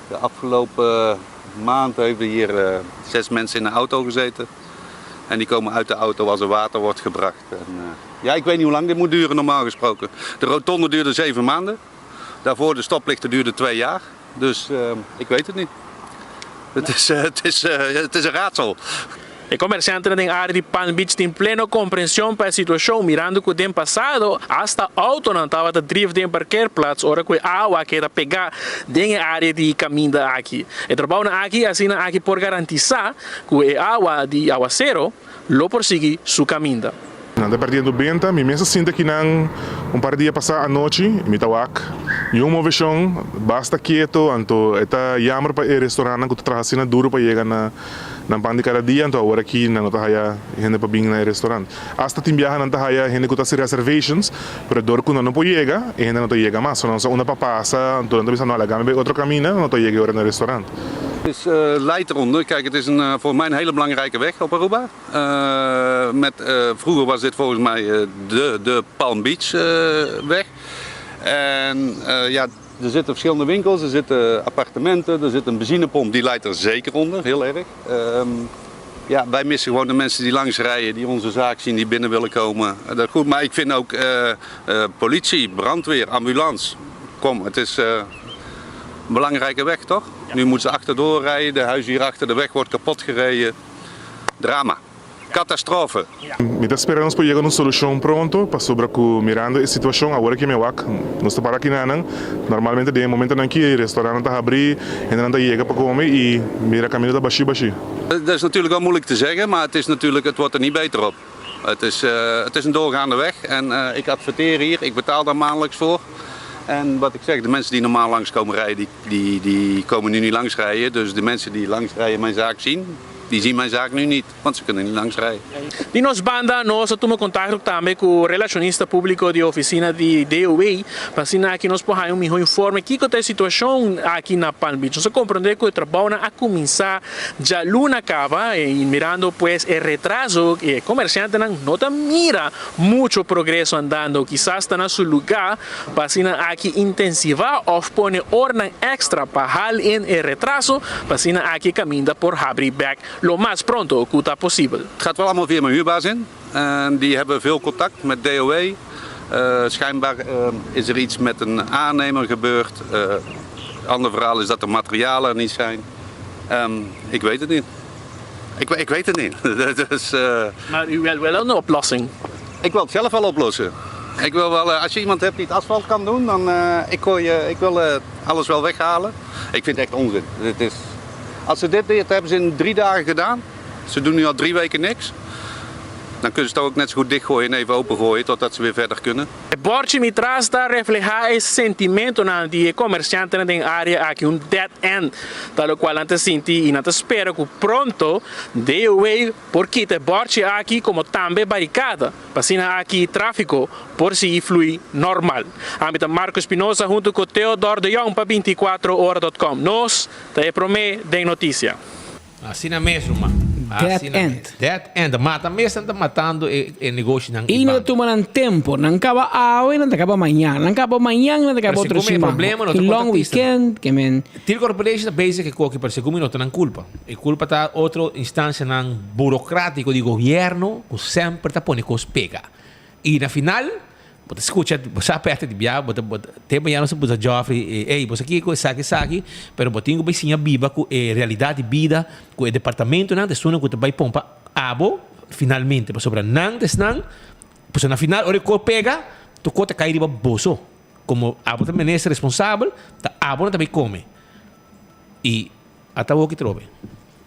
De afgelopen maand hebben hier zes mensen in de auto gezeten. En die komen uit de auto als er water wordt gebracht. En, ja, ik weet niet hoe lang dit moet duren normaal gesproken. De rotonde duurde zeven maanden. Daarvoor de stoplichten duurde twee jaar. Dus uh, ik weet het niet. Het is, uh, het is, uh, het is een raadsel. E comerciantenan den area di Palm Beach tin pleno comprension pa e situacion, mirando cu den pasado hasta autonan tabata drief den parkeerplaats ora cu e awa keda pega den e area di caminda aki. E trabounan aki asina aki por garantisa cu e awa di awacero lo por sigui su caminda. Nan ta perdiendo benta. Mi mes a sinta kinan un par dia pasá anochi. Mi ta wak niun moveshon, basta keto. Anto e ta jammer pa e restaurantnan ku ta traha asina duru pa yega na nan pan di kada dia. Anto awor aki nan no ta haya hende pa bin na e restaurant. Asta tin biaha nan ta haya hende ku ta hasi reservations, pero dor ku nan no por yega, e hende no ta yega mas. So nan sa unda pa pasa, anto nan ta bisa no, laga mi bai otro kaminda, nan no ta yega e ora na e restaurant. Het is leidt eronder. Kijk, het is een, voor mij een hele belangrijke weg op Aruba. Met, vroeger was dit volgens mij de, de Palm Beach weg. En ja, er zitten verschillende winkels, er zitten appartementen, er zit een benzinepomp, die leidt er zeker onder, heel erg. Um, ja, wij missen gewoon de mensen die langs rijden, die onze zaak zien, die binnen willen komen. Dat goed, maar ik vind ook uh, uh, politie, brandweer, ambulance. Kom, het is uh, een belangrijke weg, toch? Ja. Nu moeten ze achterdoor rijden, de huizen hier achter de weg wordt kapot gereden. Drama. Catastrofe. Mi ta spera nos por yega na un solucion pronto, pasobra cu mirando e situacion awor aki mi wak, nos ta para kinanan, normalmente den e momentonan aki e restaurantnan ta habri, hendenan ta yega pa come y mira caminda ta bashi bashi. Dat is natuurlijk wel moeilijk te zeggen, maar het is natuurlijk, het wordt er niet beter op. Het is, uh, het is een doorgaande weg en uh, ik adverteer hier, ik betaal daar maandelijks voor. En wat ik zeg, de mensen die normaal langs komen rijden, die, die, die komen nu niet langs rijden. Dus de mensen die langs rijden mijn zaak zien, Die zien mijn zaak nu niet, want ze kunnen niet langs rijden. Di nos banda nos a tuma kontakto tambe ku relashonista públiko di ofisina di DOW pa asina aki nos por haña un mihó informe kiko ta e situashon aki na Palm Beach. Nos a komprondé ku e trabounan a kuminsá djaluna kaba i mirando pues e retraso e komersiantenan no ta mira mucho progreso andando. Kisas ta na su lugá pa asina aki intensivá òf pone oranan èkstra pa hal in e retraso pa asina aki e kaminda por habri bèk lo mas pronto ku ta posibel. Het gaat wel allemaal via mijn huurbaas in. En die hebben veel contact met DOW. Schijnbaar is er iets met een aannemer gebeurd. Ander verhaal is dat de materialen er niet zijn. Ik weet het niet. Ik, ik weet het niet. Dus, Maar u wil wel een oplossing? Ik wil het zelf wel oplossen. Ik wil wel, als je iemand hebt die het asfalt kan doen, dan ik, gooi, ik wil alles wel weghalen. Ik vind het echt onzin. Dit is, als ze dit, dit hebben ze in 3 dagen gedaan. Ze doen nu al 3 weken niks. Dan kunnen ze het ook net zo goed dichtgooien en even opengooien totdat ze weer verder kunnen. E bòrchi mi tras ta reflehá e sentimentonan di e komersiantenan den área aki, un dead end, ta lokual nan ta sinti i nan ta spera ku pronto DOW por kita e bòrchi aki komo tambe barikada pa asina aki tráfiko por sigui flui normal. Ami ta Marco Espinosa huntu ku Theodor de Jong pa 24 ora dot com. Nos ta e promé den notisia. Asina mes, ruman. Dead Asina end. mes. Dead end. Mata mes nan ta matando e, e negoshinan I i no ta banco. tuma nan tempo. Nan kaba awe, nan ta kaba mañan. Nan kaba mañan, nan ta Pero kaba otro segun mi e siman. problema no ta I long contratista. weekend, ke men. Steel Corporation ta bezig e koki, pero segun mi no ta nan culpa. E culpa ta otro instancianan burocratico di gobierno cu semper ta pone cos pega. I na final, Bo ta scucha, bo sa perde di bia, bo ta, bo ta, tempo ya nos a busa Geoffrey, ey, bo sa kico esaki, esaki, pero bo tin cu bay siña biba cu e realidad di bida, cu e departamentonan ta esunnan cu ta bay pompa abo finalmente, pasobra nan ta esnan, pasobra na final ora e cos pega, tur cos ta cay riba boso, como abo ta minister responsabel, ta abo nan ta bay come. Y ata awoki trobe.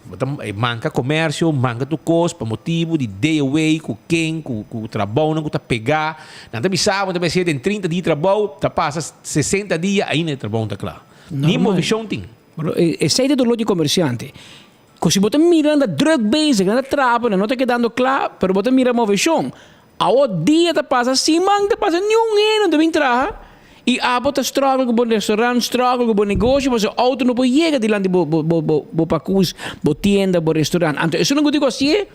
Bo ta manka komersio, manka tur kos pa motibu di DOW ku ken, ku ku trabounan ku ta pegá. Nan ta bisa bo, nan ta bisa den 30 dia trabou, ta pasa 60 dia ainda e trabou no ta kla. Ni Normal. movishon tin. Pero esei ta dolor di komersiante. Ku si bo ta mira nan ta druk bezig, nan ta trapa, nan no ta kedando kla, pero bo ta mira movishon. Awo dia ta pasa, siman ta pasa, niun hende no ta bin traha y abo ta struggle cu bo restaurant, struggle cu bo negoshi pasobra auto no por yega dilanti bo bo bo bo bo pakus, bo tienda, bo restaurant. Anto esun nan cu dico hacié,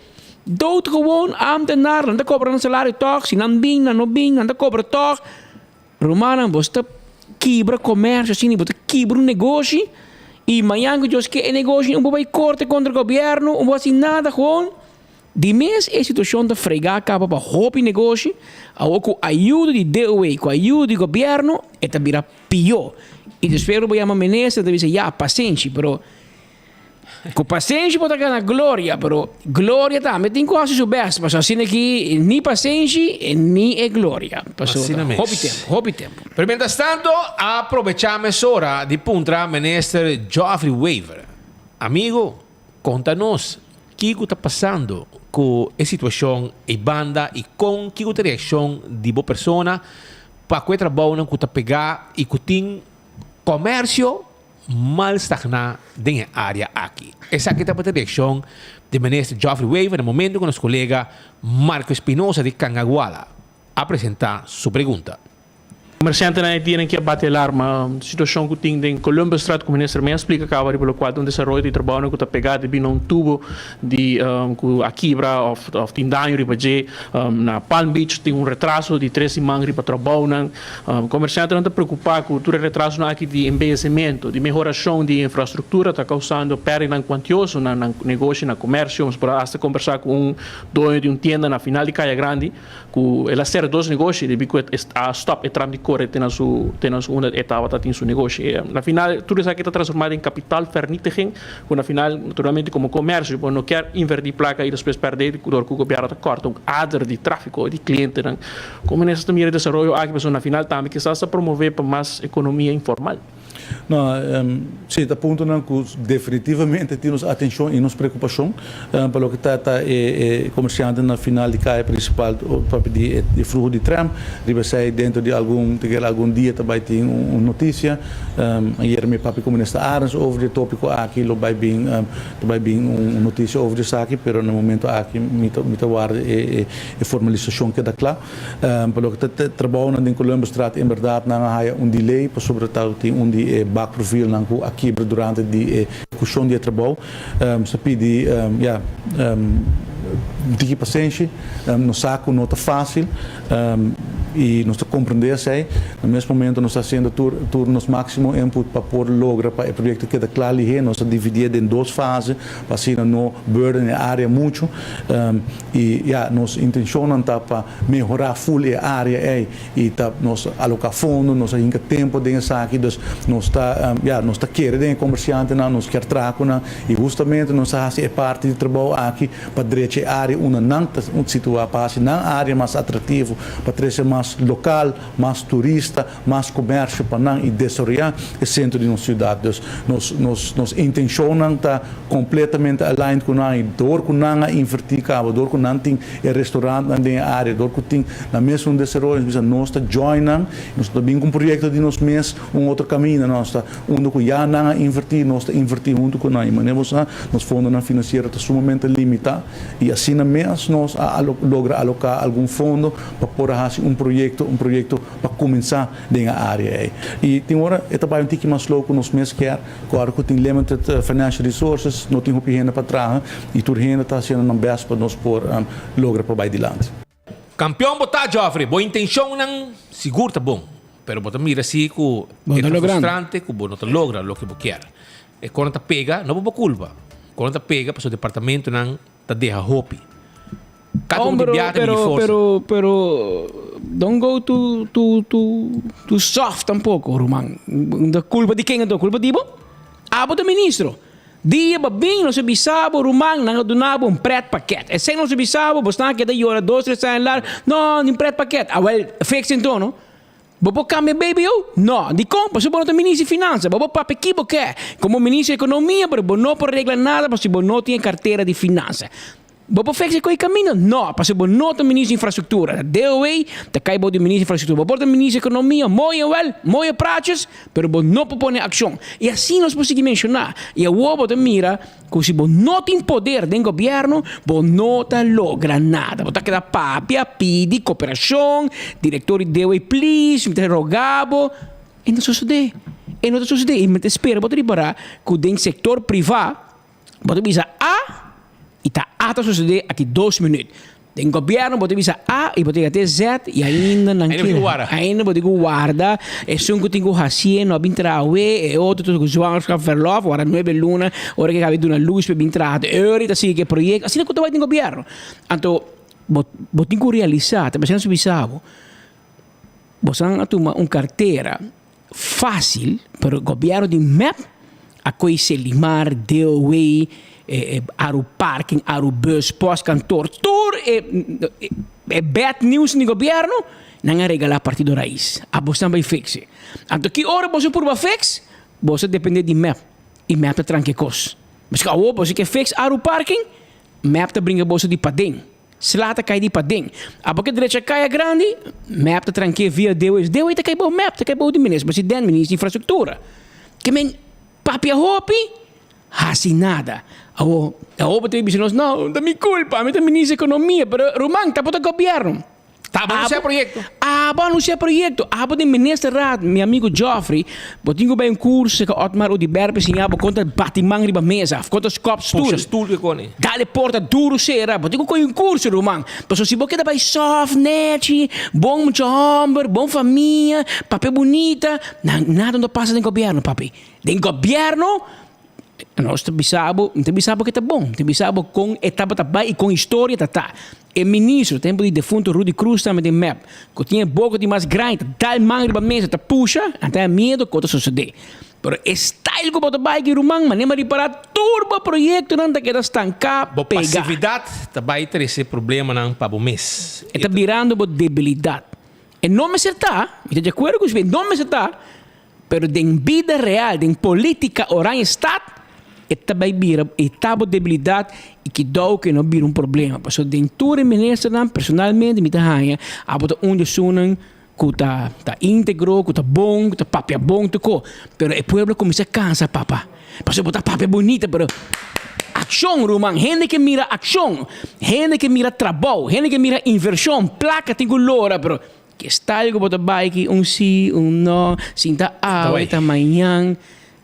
doodgewoon ambtenaar, nan ta cobra nan salario tog, si nan bin, nan no bin, nan ta cobra tog. Rumannan, bo sta kibra comercio asina, bo ta kibra un negoshi y mañan cu Dios ke e negoshi un bo bay corte contra gobierno, un bo haci nada, gewoon Di mes e situacion ta frega caba pa hopi negoshi, awor cu ayudo di DOW, cu ayudo di gobierno, e ta bira pio. Y despues bo yama minister ta bisa ya, pasenshi, pero cu pasenshi bo ta gana gloria, pero gloria tambe tin cu haci su best, pasobra asina aki ni pasenshi ni e gloria, pasobra Asina mes. hopi tempo, hopi tempo. Pero mientras tanto, a probecha mesora di puntra minister Geoffrey Wever, Amigo, Konta nos kiko ta pasando ku e situashon ei banda i kon kiko ta e reakshon di bo persona pa ku e trabounan ku ta pegá i ku tin komersio mal stagná den e área aki. Esaki tabata e reakshon di Minister Geoffrey Wever na momento ku nos kolega Marco Espinosa di Cangaguala a presentá su pregunta. Komersiantenan e dianan ki a bati alarma. Situashon ku tin den Columbusstraat ku minister mes a splika kaba riba lokual ta un desaroyo di trabounan ku ta pegá debí na un tubo di ku a kibra òf òf tin daño riba dje. Na Palm Beach tin un retraso di tres siman riba trabounan. Komersiantenan ta preokupá ku tur e retrasonan aki di embeyecimento, di mehorashon di infrastruktura ta kousando pèrdidanan kuantioso na nan negoshi, na komersio. Nos por a asta kombersá ku un doño di un tienda na final di Kaya Grandi. Ku el a sera dos negoshi debí ku e a stòp e tram di kore te na su te na su unda e tabata tin su negoshi. Na final tur esaki ta transformá den kapitaalvernietiging ku na final naturalmente komo komersio bo no kier invertí plaka i despues pèrdè dor ku gobièrnu ta kòrta un ader di tráfiko di klientenan. Komo minister ta mira e desaroyo aki pasobra na final tambe kisas ta promové pa mas ekonomia informal. No, si, ta puntonan ku definitivamente tin nos atenshon i nos preokupashon pa loke ta ta e komersiantenan na final di kaya prinsipal papia di e fluho di tram. Riba esei dentro di algun te kere algun dia ta bai tin un notisia. Ayer mi papia ku Minister Arends over di e topiko aki lo bai bin ta bai bin un notisia over di esaki pero na momento aki mi ta mi ta warda e formalisashon keda kla. Pa loke ta e trabounan den Columbusstraat en berdad nan a haya un delay pasobra tabatin un di e bakprofielnan ku a kibra durante di e ekushon di e trabou. Nos ta pidi ya un tiki pasenshi. Nos sa ku no ta fásil i nos ta komprendé esei. Na mes momento nos ta hasiendo tur tur nos máksimo input pa por logra pa e proyekto keda kla lihé. Nos a dividié den dos fase pa asina no burden e área muchu. I ya, nos intenshonnan ta pa mehorá ful e área ei i ta nos aloká fondo, nos a hinka tempu den esaki, dus nos ta, ya, nos ta kere den e komersiantenan, nos kier traha ku nan i hustamente nos a hasi e parti di trabou aki pa drecha e área unda nan ta situá, pa hasi nan área mas atraktivo, pa trese mas lokal, mas turista, mas komersio pa nan i desaroyá e sentro di nos siudat. Dus nos nos nos intenshonnan ta kompletamente aligned ku nan i dor ku nan a invertí kaba, dor ku nan tin e restorantnan den e área, dor ku tin nan mes un desaroyo, nos bisa nos ta join nan, nos no ta bin ku un proyekto di nos mes un otro kaminda, nos ta unda ku ya nan a invertí, nos ta invertí huntu ku nan. I manera bo sa nos fondonan finansiero ta sumamente limitá i asina mes nos a logra aloká algun fondo pa por a hasi un proyekto, un proyekto pa kuminsá den e área ei. I tin ora e ta bai un tiki mas slow ku nos mes kier, ku ora ku tin limited financial resources, no tin hopi hende pa traha i tur hende ta hasiendo nan bèst pa nos por logra pa bai dilanti. Kampion bo ta, Geoffrey. Bo intenshonnan sigur ta bon, pero bo ta mira si ku e ta frustrante ku bo no ta logra loke bo kier. E kona ta pega, no pa bo kulpa. Kona ta pega pasobra departamentonan ta deha hopi. Cada un di biaha ta midi Pero, forsa. pero, pero, don't go too, too, too, too soft tampoco, ruman. Ta culpa di ken anto? Culpa di bo? Abo ta ministro. Dia bo bin, nos a bisa bo, ruman, nan a duna bo un pretpakket. Esei nos a bisa bo, bo stan a keda yora dos, tres aña largo. No, ni un pretpakket. Awel, fix anto, no? Bo por kambia BBO? No. Dikon? Pasobra bo no ta minister di finansa. Bo por papia ki bo ke komo minister di ekonomia, pero bo no por regla nada pasobra bo no tin e kartera di finansa. Bo por fix e koe kaminda? No, pasobra bo no ta minister di infrastruktura. DOW ta kai bou di minister di infrastruktura. Bo por ta minister di ekonomia, mooi en wel, mooie praatjes, pero bo no por pone akshon. I asina nos por sigui menshoná. I awor bo ta mira ku si bo no tin poder den gobièrnu, bo no ta logra nada. Bo ta keda papia, pidi koperashon, direktor di DOW please, mi ta roga bo. E no ta sosodé. E no ta sosodé. I mi ta spera bo ta ripará ku den sektor privá, Bo ta bisa A y ta A ta sucede aki dos minuut. Den gobierno bo ta bisa A y bo ta yega te Z y ainda nan Ainda bo tin cu warda. Ainda bo tin cu warda. Esun cu tin cu hacié no a bin traha awe, e otro ta cu zwangerschapsverlof, warda nuebe luna ora cu e caba di duna luz pa e bin traha. E ora ta sigui cu e proyecto. Asina cu ta bay den gobierno. Anto bo bo tin cu realisa, ta pasobra nos a bisa bo, boso a tuma un cartera Fácil, pero gobierno di mep a koe Selimar, DOW, Aru Parking, Aru Bus, Postkantoor, tur e e bad news di gobierno nan a regala Partido Raiz. Abosnan bai fix e. Anto ki ora boso purba fix? Boso depende di mep y mep ta tranca e cos. Pasobra awor boso ke fix Aru Parking, mep ta bringa boso di paden. Sla ta kai di paden. Abo ke drecha kaya grandi, mep ta tranke via DOW. DOW ta kai bou mep, ta kai bou di minister president, minister di infrastruktura. Ke men papia hopi, hasi nada. Awo, awo bo ta bisa nos, no, ta mi kulpa, mi ta minister di ekonomia, pero ruman, ta bo ta gobièrnu. Ta abo anuncia proyecto. Abo anuncia proyecto. Abo den ministerraad, mi amigo Geoffrey, bo tin cu bay un curso cerca Otmar Oduber pa enseña bo con ta bati man riba mesa, of con ta scop stoel. Pusha stoel ke con e. Dale porta duro cera. Bo tin cu coge un curso, ruman. Pasobra si bo keda bay soft, nechi, bon mucha homber, bon famia, papia bunita, nan nada no ta pasa den gobierno, papi. Den gobierno, nos ta bisa bo, mi ta bisa bo ke ta bon, mi ta bisa bo con e tabata bay y con historia ta ta. E ministro, tempo di defunto Rudy Croes tambe den mep, cu tin e boca di mas grandi, ta dal man riba mesa, ta pusha, nan ta haña miedo cu ta sucede. Pero e style cu bo ta bay aki ruman, manera mi a ripara, tur bo proyectonan ta keda stanca, Bo pega. pasividad ta bay trece problemanan pa bo mes. E ta birando bo debilidad. E no mester ta, mi ta di acuerdo cu Smith, no mester ta. Pero den bida real, den politica Oranjestad, e ta bay bira, e ta bo debilidad y kidou cu e no bira un problema. Pasobra den tur e ministernan, personalmente mi ta haña, abo ta un di esunnan cu ta ta integro, cu ta bon, cu ta papia bon tuko. Pero e pueblo cuminsa cansa papa. Pasobra bo ta papia bunita pero accion ruman, hende ke mira accion, hende ke mira trabou, hende ke mira inversion, placa tin cu lora pero ke style cu bo ta bay aki un si, un no, sinta awe ta mañan.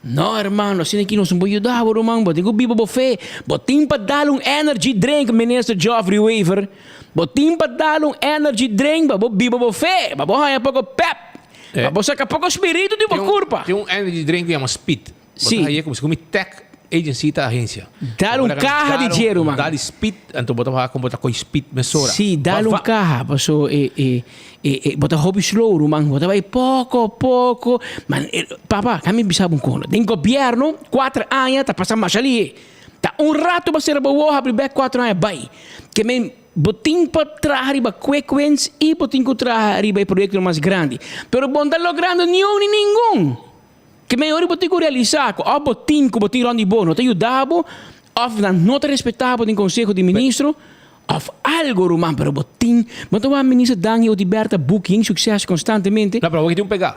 No hermano, asina aki nos no por yuda bo ruman, bo tin cu biba bo fe, bo tin pa dal un energy drink Minister Geoffrey Wever, bo tin pa dal un energy drink pa bo biba bo fe, pa bo haña poco pep, pa bo saca poco spiritu di bo curpa. Tin un energy drink cu yama Speed. Bo ta haye como si cu mi tech agency ta agencia. Dal un caha di dje ruman. Dal di Speed, anto bo ta wak como bo ta coy Speed mesora. Si, dal un caha, paso e e E e bo ta hopi slow ruman, bo ta bai poko poko. Ma e papa, ka mi bisa bo un kono. Den gobièrnu, kuater aña ta pasa masha lihé. Ta un rato bo sera bo wowo habri bèk kuater aña bai. Ke men bo tin pa traha riba quick wins i bo tin ku traha riba e proyektonan mas grandi. Pero bo no ta logrando niun ni ningun. Ke men ora bo tin ku realisá ku òf bo tin ku bo tin rònt di bo no ta yuda bo, òf nan no ta respetá bo den konseho di ministro, òf algo ruman, pero bo tin, bo ta wak minister Dangui Oduber ta boek yen sukses konstantemente. No, pero awor ki tin un pegá.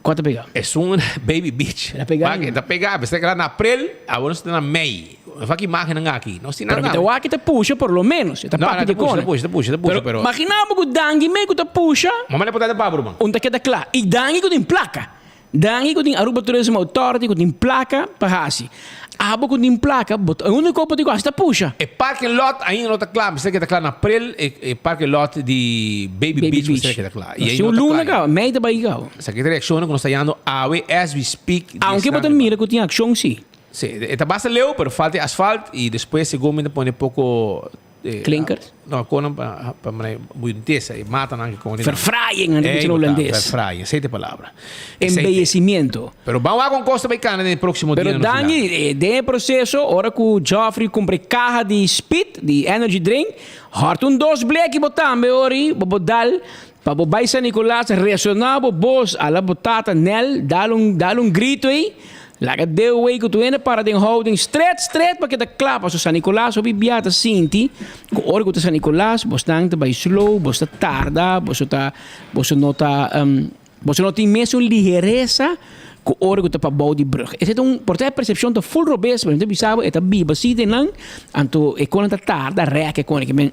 Kua ta pegá? Esun Baby Beach. E ta pegá ainda. E ta pegá, mester keda na aprel, awor nos ta na mei. Wak imagennan aki, nos tin Pero nada. mi ta wak ki ta pusha por lo menos, e ta papia di kone. No, no, ta pusha, ta pusha, ta pusha, pero. Imagina bo ku Dangui me ku ta pusha. Mama le por ta pa bo ruman. Un ta keda kla. I Dangui ku tin plaka. Dangui ku tin Aruba Tourism Authority ku tin plaka pa hasi. Abo ku tin plaka, bo ta e uniko bo tin ku hasi ta pusha. E parking lot ainda no ta kla, mester keda kla na april e e parking lot di Baby Baby Beach Beach. mester keda kla. Si un luna kaba, mei ta bai kaba. Esaki ta reakshonnan ku nos ta yando awe as we speak di Aunke bo ta esnan. mira ku tin akshon si. Si, e ta basta leu, pero falta e asfalt y despues segun mi ta pone poco Klinkers? No, konan pa pa manera buintesa e matanan ke konen. Verfraaiing, nan ta bisa na holandes. Verfraaiing, esei ta e palabra. Embellecimiento. Pero ban wak con cos ta bay cana den e proximo Pero dianan nos Dangui, dilanti. den e proceso, ora cu Geoffrey cumpra e caha di Speed, di energy drink, hort un dos bleki bo tambe ori, bo bo dal, pa bo bay San Nicolas, resona bo bos, ala bo tata Nel, dal un, dal un grito ey, Laga deu wey ku tur hende para den houding stret stret pa keda kla paso San Nicolas hopi bia ta sinti ku ora ku ta San Nicolas bosnan ta bai slow bos ta tarda boso ta boso no ta boso no tin mesun liheresa ku ora ku ta pabou di brug ese ta un por ta e persepshon ta ful robes pero mi ta bisa bo e ta biba si den nan anto e konan ta tarda rèk e konan ke men.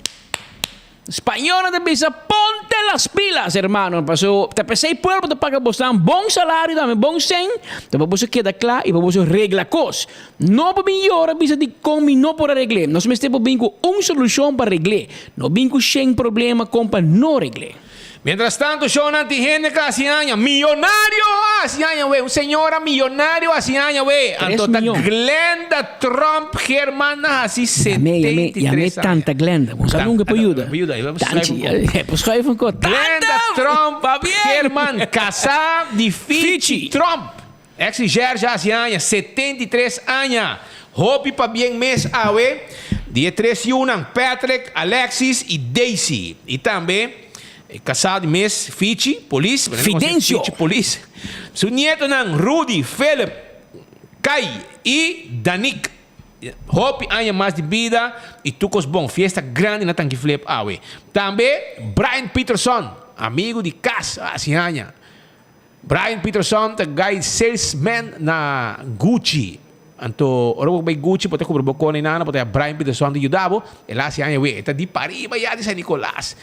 Spañolnan ta bisa, Ponte las pilas, hermano, paso ta p'esei pueblo ta paga bosnan bon salario tambe, bon sèn, ta pa boso keda kla i pa boso regla kos. No por bin yora bisa dikon mi no por a regl'é. Nos mester por bin ku un solushon pa regl'é, no bin ku shen problema kon pa no regl'é. Mientras tanto shownan tin hende ka hasi aña millonario hasi aña we un señora millonario hasi aña we anto ta Glenda Trump German na hasi 73 aña. Tanta Glenda bo sa nunca por yuda. Tanchi por schuif un ko. Glenda Trump German casa di Fichi Trump ex di Jerja hasi aña 73 aña hopi pabien mes awe di e tres yunan Patrick, Alexis y Daisy y tambe E kasá di mes Fichi, polis, Fidencio. Fichi, polis. Su nietonan Rudy, Philip, Kai i Danik. Hopi aña mas di bida i tur kos bon. Fiesta grandi na Tanki Flip awe. Tambe Brian Peterson, amigu di kas, hasi aña. Brian Peterson ta guy salesman na Gucci. Anto ora bo bai Gucci bo ta kubra bo kona i nana bo ta ya Brian Peterson ta yuda bo. El a hasi aña we. E ta di pariba ya di San Nicolas.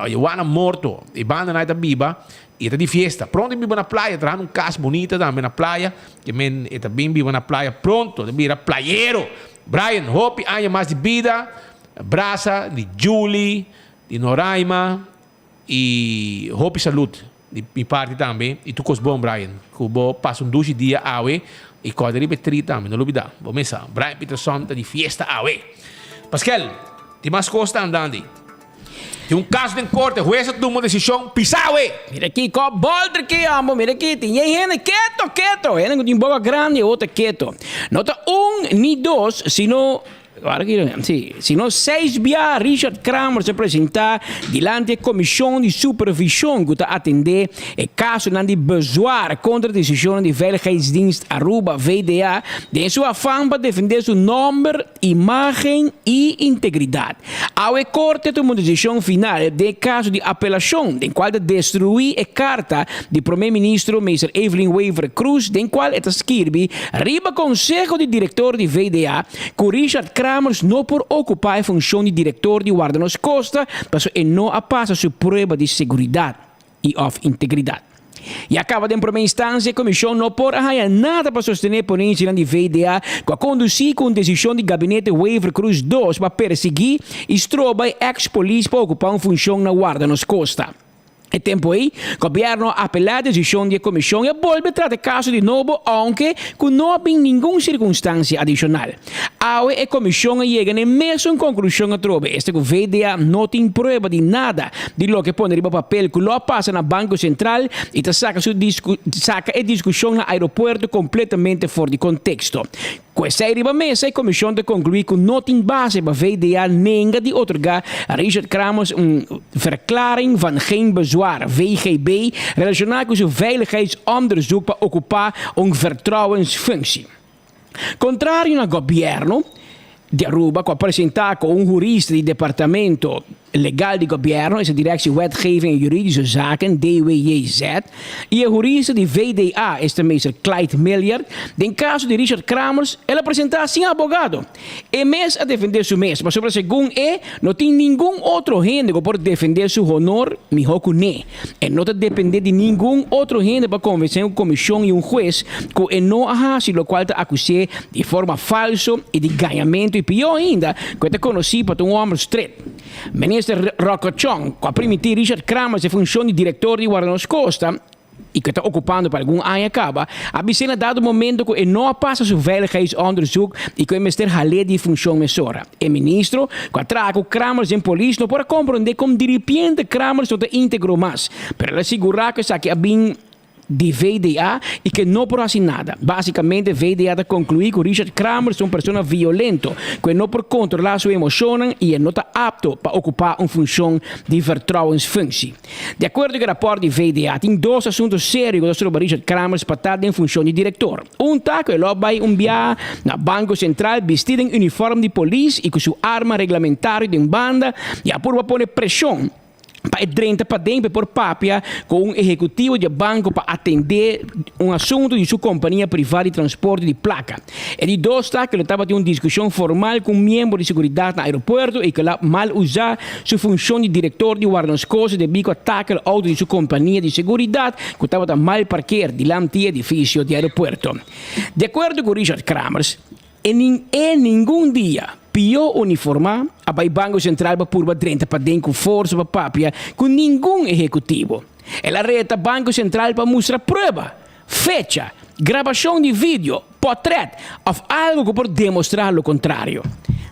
Juana morto. E banda nan e ta biba i e ta di fiesta. Pronto e biba na playa trahando un kas bunita tambe na playa. Ke men e ta bin biba na playa pronto. Ta bira playero. Brian hopi aña mas di bida. Brasa di Julie, di Noraima. Y hopi salud di mi parti tambe y tur cos bon Brian cu bo pasa un dushi dia awe y corda riba e tri tambe no lubida bo mesa Brian Peterson ta di fiesta awe Paskel tin mas cos ta andandi tin un caso den corte hues a tuma un decision pisa awe. Mira aki kop bolter ki ambo mira aki tin yen hende keto keto hende cu tin boca grandi e otro keto no ta un ni dos sino. Sí, sino seis bia Richard Kramers a presentá dilanti e komishon di supervishon ku ta atendé e kasonan di bezwaar kontra desishonnan di Veiligheidsdienst Aruba, VDA, den su afan pa defendé su nòmber, imágen i integridat. Awe korte a tuma un desishon final den e kaso di apelashon den kual ta destruí e karta di Prome Ministro Meester Evelyn Wever Croes den kual e ta skirbi riba konseho di direktor di VDA ku Richard Kramers no por okupá e funshon di direktor di Warda Nos Kosta pasobra e no a pasa su prueba di seguridat i òf integridat. Ya kaba den prome instansia e komishon no por a haña nada pa sostené ponensianan di VDA ku a kondusí ku un desishon di gabinete Wever Croes dos pa persiguí i stroba e eks polis pa okupá un funshon na Warda Nos Kosta. E tempu ei, gobièrnu a apelá e desishon di e komishon i a bolbe trata e kaso di nobo ounke ku no a bin ningun sirkunstansia adishonal. Awe e komishon a yega na e mesun konklushon atrobe, esta ku VDA no tin prueba di nada di loke pone riba papel ku lo a pasa na Banko Sentral i ta saka su saka e diskushon na aeropuerto kompletamente for di konteksto. Ku esei riba mesa e komishon ta konkluí ku no tin base pa VDA nenga di otorgá Richard Kramers un Verklaring van Geen Bezwaar, VGB, relashoná ku su veiligheidsonderzoek pa okupá un vertrouwensfunctie. Kontrario na gobièrnu di Aruba ku a presentá ku un hurista di Departamento Legal di Gobièrnu, esta Directie Wetgeving en Juridische Zaken, DWJZ, i e hurista di VDA, esta meester Clyde Milliard, den kaso di Richard Kramers, el a presentá sin abogado. E mes a defendé su mes, pasobra segun e, no tin ningun otro hende ku por defendé su honor mihó ku n'e. E no ta dependé di ningun otro hende pa konvensé un komishon i un hues ku e no a hasi lokual ta akus'é di forma falso i di gañamentu i pió ainda ku e ta konosí pa ta un hòmber stret. Minister Rocco Chong, ku a primintí Richard Kramers e funshon di direktor di Guarda Nos Kosta i ku e ta okupando pa algun aña kaba, a bis'é na dado momento ku e no a pasa su veiligheidsonderzoek i ku e mester hal'é di e funshon mesora. E ministro, ku a traha ku Kramers den polis, no por a komprondé kon diripiente Kramers no ta íntegro mas, pero el a sigurá ku esaki a bin di VDA i ku e no por hasi nada. Básikamente VDA ta konkluí ku Richard Kramers ta un persona violento, ku e no por kontrolá su emoshonnan i e no ta apto pa okupá un funshon di vertrouwensfunctie. Di akuerdo ku e rapòrt di VDA, tin dos asuntu serio ku ta stroba Richard Kramers pa ta den funshon di direktor. Un ta ku e lo bai un biaha na Banko Sentral bistí den unifòrm di polis i ku su arma reglamentario den banda i a purba pone preshon pa e drenta paden pa e por papia ku un ehekutivo di e banko pa atendé un asuntu di su kompania privá di transporte di plaka. E di dos ta ku lo tabatin un diskushon formal ku un miembro di seguridat na aeropuerto i ku el a mal usá su funshon di direktor di Warnascosa debí ku a takel outo di su kompania di seguridat ku tabata mal parkeer dilanti e edifisio di aeropuerto. Di akuerdo ku Richard Kramers, e nin e ningun dia pió uniformá a bai Banko Sentral pa purba drenta paden ku forsa pa papia ku ningun ehekutivo. El a reta Banko Sentral pa mustra prueba, fecha, grabashon di video, pòtrèt òf algu ku por demostrá lo kontrario.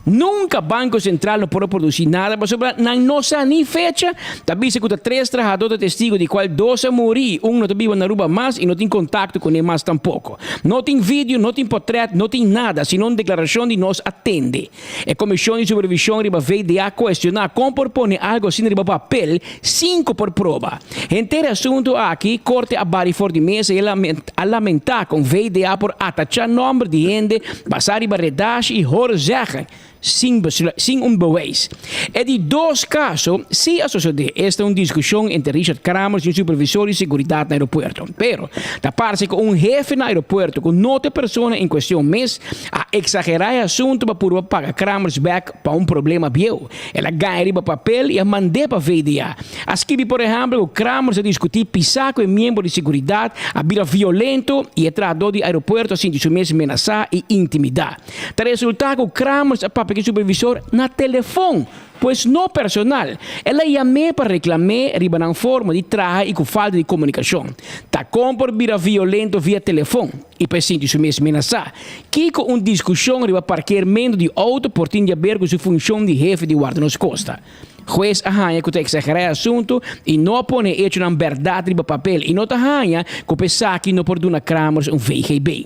Nunka Banko Sentral no por a produsí nada pasobra nan no sa ni fecha. Ta bisa ku ta tres trahadó ta testigu di kual dos a muri i un no ta biba na Aruba mas i no tin kontakto kuné mas tampoko. No tin video, no tin pòtrèt, no tin nada, sino un deklarashon di nos a tende. E Komishon di Supervishon riba VDA kuestioná kon por pone algu asina riba papel sin ku por proba. Henter e asuntu aki, Korte a bari for di mesa i a lamentá kon VDA por atachá nòmber di hende basá riba redashi i hoorzegging sin sin un bewijs. E di dos kaso sí a sosodé, esta un diskushon entre Richard Kramers i un supervisor di seguridat na aeropuerto. Pero, ta parse ku un hefe na aeropuerto ku no ta e persona en kuestion mes a eksagerá e asuntu pa purba paga Kramers bèk pa un problema bieu. El a gaña riba papel i a mand'é pa VDA. A skibi por ehèmpel ku Kramers a diskutí pisá ku e miembro di seguridat a bira violento i e trahadó di aeropuerto a sinti su mes menasá i intimidá. Ta resultá ku Kramers a papia ku e supervisor na telefon, pues no personal. El a yam'é pa reklam'é riba nan forma di traha i ku falta di komunikashon. Ta kon por bira violento via telefon i pa e sinti su mes menasá? Kiko un diskushon riba parkeermento di outo por tin di aber ku su funshon di hefe di Guarda Nos Kosta? Hues a haña ku ta eksagerá e asuntu i no a pone e echonan bèrdat riba papel i no ta haña ku p'esaki no por duna Kramers un VGB.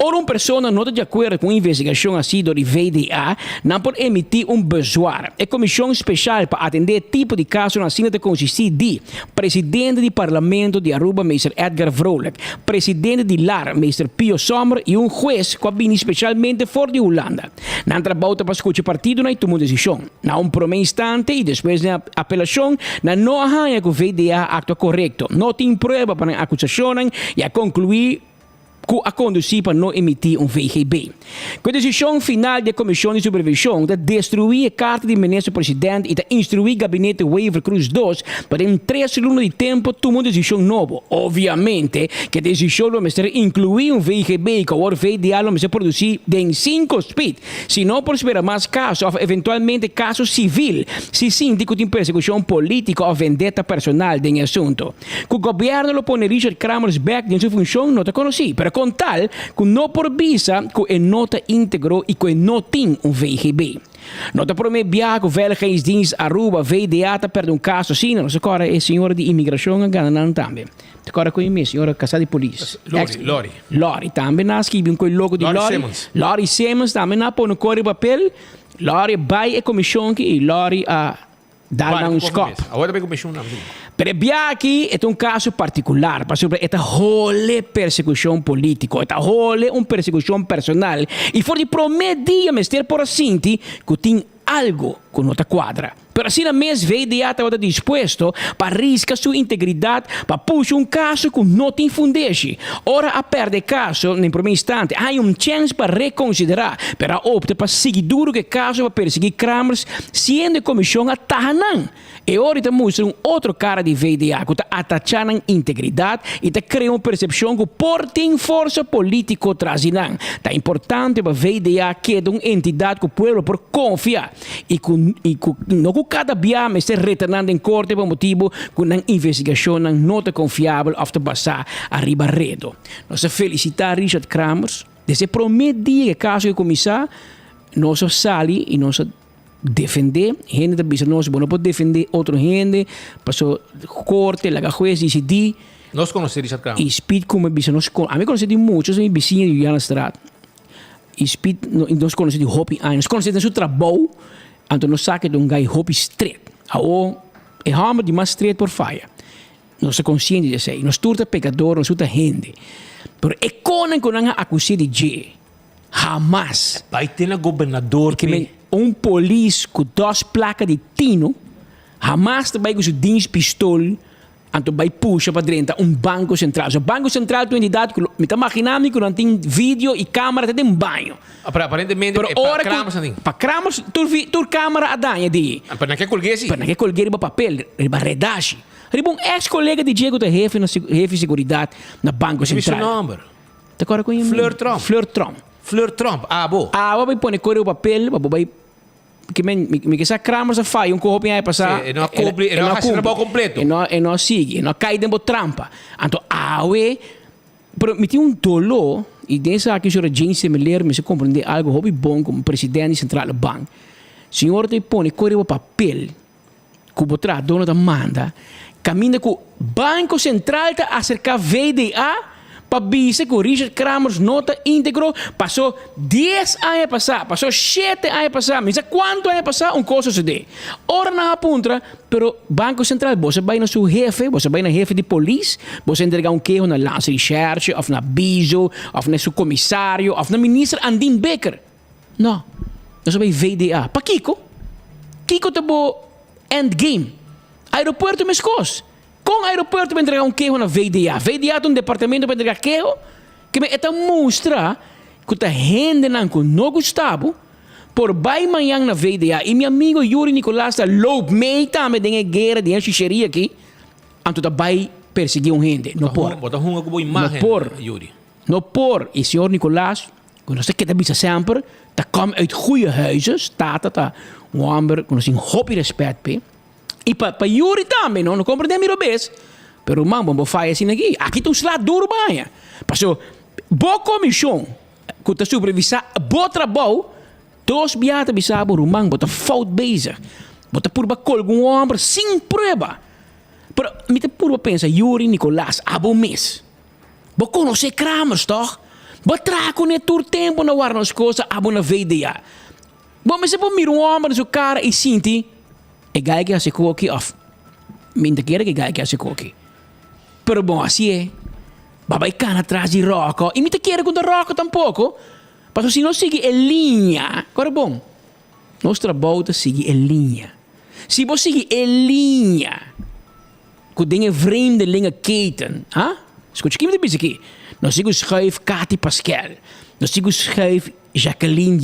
Ora un persona no ta di akuerdo ku un investigashon hasi dor di VDA, nan por emití un bezwaar. E komishon speshal pa atendé e tipo di kasonan asina ta konsistí di, Presidente di Parlamento di Aruba Meester Edgar Vrolijk, Presidente di lar Meester Pio Sommer i un hues ku a bini speshalmente for di Hulanda. Nan trabou ta pa skucha partidonan i tuma un desishon. Na un promé instante i despues den apelashon, nan no a haña ku VDA a aktua korekto. No tin prueba pa nan akusashonnan i a konkluí ku a kondusí pa no emití un VGB. Ku e desishon final di e Komishon di Supervishon ta destruí e karta di Minister President i ta instruí Gabinete Wever-Croes dos pa den tres luna di tempu tuma un desishon nobo. Obviamente ku e desishon lo mester inkluí un VGB ku awor VDA lo mester produsí den sinku spit. Si no por spera mas kaso òf eventualmente kaso sivil si sinti ku tin persekushon polítiko òf vendetta personal den e asuntu. Ku gobièrnu lo pone Richard Kramers bèk den su funshon no ta konosí, pero kon tal ku no por bisa ku e no ta íntegro i ku e no tin un VGB. No ta promé biaha ku Veiligheidsdienst Aruba, VDA, ta pèrdè un kaso asina. Nos a kòrda e señora di imigrashon a gana nan tambe. Ta kòrda ku e mes, señora kasá di polis. Lori, Lori. Lori tambe nan a skibi un koi loko di Lori Lori. Simmons. Lori Simmons tambe nan a pone un koi riba papel. Lori a bai e komishon ki i Lori a Dal nan un skop. Awor ta bay cu pensioen nan. Pero e bia aki e ta un caso particular pasobra e ta hole persecucion politico, e ta hole un persecucion personal y for di prome dia mester por a sinti cu tin algo cu no ta cuadra. Pero asina mes VDA tabata dispuesto pa risca su integridad pa pusha un caso cu no tin fundeshi. Ora a perde e caso den prome instante a haña un chens pa reconsidera, pero a opta pa sigui duro cu e caso pa persegui Kramers Siendo e komishon a taha nan, e ora ta mustra un otro kara di VDA ku ta atachá nan integridat i ta krea un persepshon ku por tin forsa polítiko tras di nan. Ta importante pa VDA keda un entidat ku pueblo por konfia i ku i ku no ku kada bia mester reta nan den korte pa motibu ku nan investigashonnan no ta konfiabel òf ta basá ariba redo. Nos ta felisitá Richard Kramers. Desde e promé dia ku e kaso a kuminsá, nos a sali i nos a defendé. Hende ta bisa nos, bo no por defendé otro hende, pasobra korte, laga hues disidí. Nos konosé Richard Kramer. I Speed kuma bisa nos kon, ami konosé di mucho, mi bisiña di Julianastraat. I Speed nos konosé di hopi aña. Nos konosé den su trabou, anto nos sa ke ta un gai hopi stret. Awor, e hòmber di mas stret por faya. Nos ta konsiente di esei. Nos tur ta pekador, nos tur ta hende. Pero e konan ku nan a akus'é di dje, hamas. Bai te na gobernador p'e. Un polis ku dos plaka di tino, hamas ta bai ku su dins pistol, anto bai pusha pa drenta un banko sentral. So banko sentral ta un entidat ku mi ta maginá mi ku nan tin video i kamera te den baño. Pero aparentemente Pero e pa ora ku Kramers nan tin. pa Kramers tur vi tur kamera a daña di. Pero nan ke kolg'é si. Pero nan ke kolg'é riba papel, riba redashi. Riba un ex colega di dje cu ta hefe na hefe di seguridad na Banco Esaki su Central. nomber. Ta corda con Fleur Tromp. Fleur Tromp. Fleur Tromp, abo. Abo bay pone core riba papel, pa bo bay ke men mi mi ke sa Kramers a faya un coho hopi aña pasa. Sí, e no a cumpli, e no a haci trabao completo. E no e no a sigui, e no a cay den bo trampa. Anto awe, pero mi tin un dolo y den esaki señora Jane Semeleer mester comprende algo hopi bon como president di Centrale Bank. Señor ta pone core riba papel. ku bo trahadónan ta manda kaminda ku Banko Sentral ta aserká VDA pa bisa ku Richard Kramers no ta íntegro pasó dies aña pasá, pasó shete aña pasá, mi sa kuantu aña pasá un kos sosodé. Ora nan a puntra, pero Banko Sentral bo sa bai na su hefe, bo sa bai na hefe di polis, bo sa entregá un keho na Landsrecherche òf na Bizo òf na su komisario òf na minister Andin Bikker. No, nos a bay VDA. Pakiko? Kiko ta bo end game? Aeropuerto meskos. Kon aeropuerto pa entrega un keho na VDA? VDA ta un departamento pa entrega keho? Keme e ta mustra ku ta hendenan ku no gusta bo por bay mañan na VDA. I mi amigo Yuri Nicolas ta loop mee tambe den e guera, den e shisheria aki, anto ta bay persegui un hende. No por. Bo ta hunga ku bo imagen, No por. Yuri. No por. I señor Nicolas Ku nos ta keda bisa semper, ta kom uit goeie huizes, tata ta un homber ku nos tin hopi respet p'e. I pa pa Yuri tambe, no, no komprendé mi robes, pero ruman bo bo faya asina aki. Aki ta un sla duru baña. Paso bo komishon ku ta supervisá bo trabou, dos bia ta bisa bo, ruman bo ta fout bezig. Bo ta purba kolga un homber sin prueba. Pero mi ta purba pensa, Yuri Nicolas, abo mes. Bo konosé Kramers, tòg? Bo traha kuné tur tempu na warda nos kosa abo na VDA. Bo mester por mira un hòmber den su kara i sinti, E gai ke hasi koki òf mi no ta kere ku e gai ke hasi koki. Pero bon hasié. Bo a bai kana tras di Ròkò i mi ta kere ku no ta Ròkò tampoko. Pasobra si nos sigui e liña, kòrda bon, nos trabou ta sigui e liña. Si bo sigui e liña ku den e vreemdelingenketen, ha? Skucha ki mi ta bisa aki. Nos tin ku schuif Cathy Paskel, nos tin ku schuif Jacqueline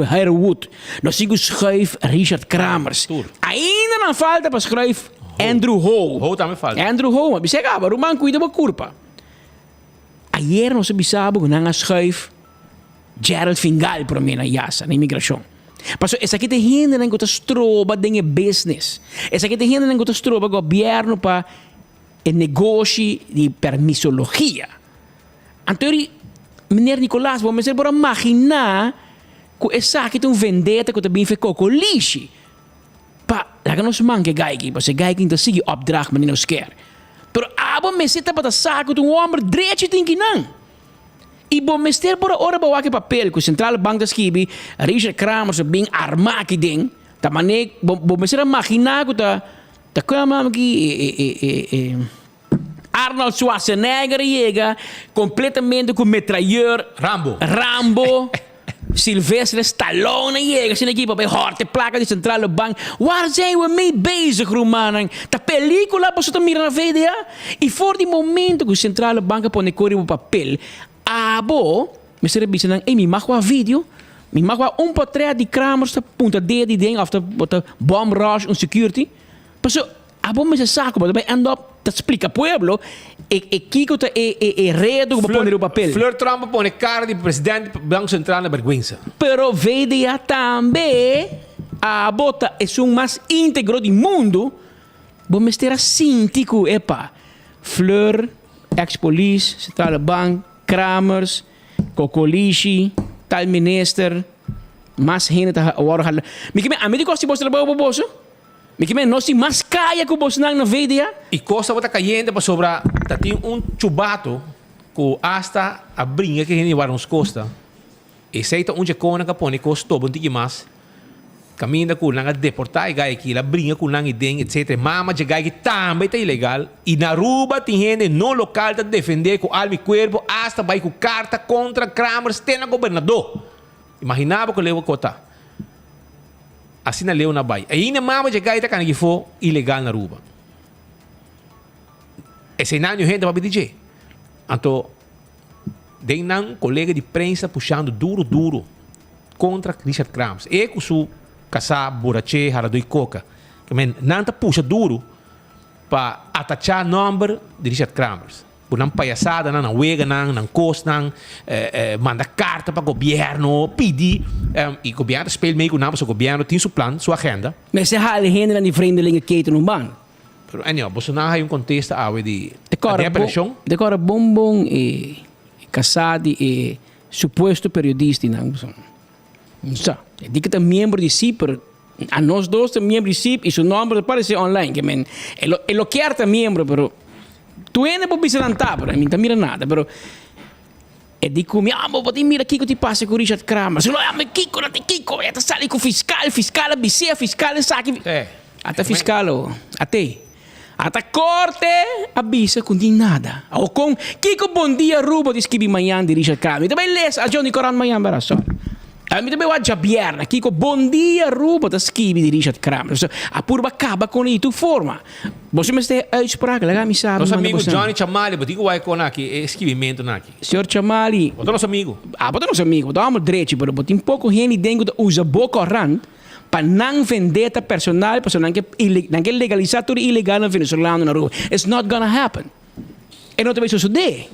Harewood, nos tin ku schuif Richard Kramers. Ainda nan falta pa schuif Andrew Ho. Ho tambe falta. Andrew Ho, mi bisa kaba, ruman kuida bo kurpa. Ayer nos a bisa bo ku nan a schuif Gerald Fingal promé na Yasa, na imigrashon. Pasobra esaki ta e hendenan ku ta stroba den e business. Esaki ta e hendenan ku ta stroba gobièrnu pa e negoshi di permisologia. Anto eri, meneer Nicolaas, bo mester por a maginá ku esaki ta un vendetta ku ta bin fe kokolishi pa laga nos manka e gaikin, pasobra e gaikin ta sigui opdracht manera nos kier. Pero abo mester tabata sa ku ta un hòmber drechi tin kinan. I bo mester por a ora bo wak e papel ku Centrale Bank ta skibi, Richard Kramers a bin armá aki den, ta manera bo bo mester a maginá ku ta ta kua mama aki e e e e e Arnold Schwarzenegger a yega kompletamente ku metrayeur Rambo. Rambo, Sylvester Stallone a yega asina aki pa bai hòrta e plaka di Centrale Bank. Waar zijn we mee bezig rumannan? Ta pelikula boso ta mira na VDA? I for di momento ku Centrale Bank a pone kor riba papel, abo mester a bisa nan, ey mi mag wak video, mi mag wak un portret di Kramers ta punta dede di den of ta bo ta bomb rush un security. Pasobra abo mester sa ku bo ta bai end up ta splika pueblo e e kiko ta e e e redo ku bo pone riba papel. Fleur Tromp a pone kara di president di Banko Sentral na bergwensa. Pero VDA tambe abo ta esun mas integro di mundu. Bo mester a sinti ku, epa, Fleur, ex polis, Centrale Bank, Kramers, Kokolishi, tal minister, mas hende ta wòrdu hala. Mi ke men, ami di kos di boso trabou pa boso? Mi ke men, nos tin mas kaya ku bosnan na VDA? I kos tabata kayente pasobra ta tin un chubato ku asta a bringa ku e hende di Warnos Costa. Esei ta un dje konan ku a pone kos toba un tiki mas. Kaminda ku nan a deportá e gai aki, el a bringa ku nan i den etcetera. E mama dje gai aki tambe ta ilegal. I na Aruba tin hende no lokal ta defendé ku alma i kuerpo, asta bai ku karta kontra Kramers te na gobernadó. Imaginá bo ku leu a kota. Asina leu nan a bai. Ainda e mama dje gai ta kana kifó ilegal na Aruba. Eseinan yu hende papia di dje. Anto den nan kolega di prensa pushando duro duro kontra Richard Krams. E ku su kasá buraché haradó i koka. Ke men nan ta pusha duro pa atachá nòmber di Richard Kramers. Ku nan payasadanan, nan weganan, nan kosnan, manda karta pa gobièrnu, pidi i gobièrnu ta speel mee ku nan pasobra gobièrnu tin su plan, su agenda. Mester hala hendenan di vreemdelingenketen un banda. Pero anyhow, boso nan haya un contesta awe di Te kòrda den apelashon? Te kòrda bon bon e kasá di e supuesto periodista di nan. No sa. E di ku ta miembro di sip, pero anos dos ta miembro di sip i su nòmber ta paresé online. Ke men e lo e lo kier ta miembro, pero tur hende por bisa nan ta, pero mi no ta mira nada. Pero e di ku mi, ah, bo tin mira kiko tin pasa ku Richard Kramer. Si no, ah, kiko nan tin kiko? E ta sali ku fiskal, fiskal a bis'é, fiskal esaki. Ata fiscal o ate. Ata corte a bisa cu tin nada. Awo con kico Bon Dia Aruba di skibi mañan di Richard Kramer. Mi ta bay lesa a Johnny Corant mañan bera sorry. Mi ta bay wak djabièrnè kico Bon Dia Aruba ta skibi di Richard Kramer. So a purba caba con e di tur forma. Boso mester e uitspraak laga mi sabi Nos manda amigo boso. Johnny Chamali bo tin cu wak con aki e skibimentonan aki. Señor Chamali. Bo ta nos amigo. Ah bo ta nos amigo. Bo ta homber drechi pero bo tin poco hende den cu ta usa bo corant. Pa nan vendetta personal pasobra nan ke nan ke legalisa tur e ilegalnan venezolano na Aruba. It's not gonna happen. E no ta bay sosode.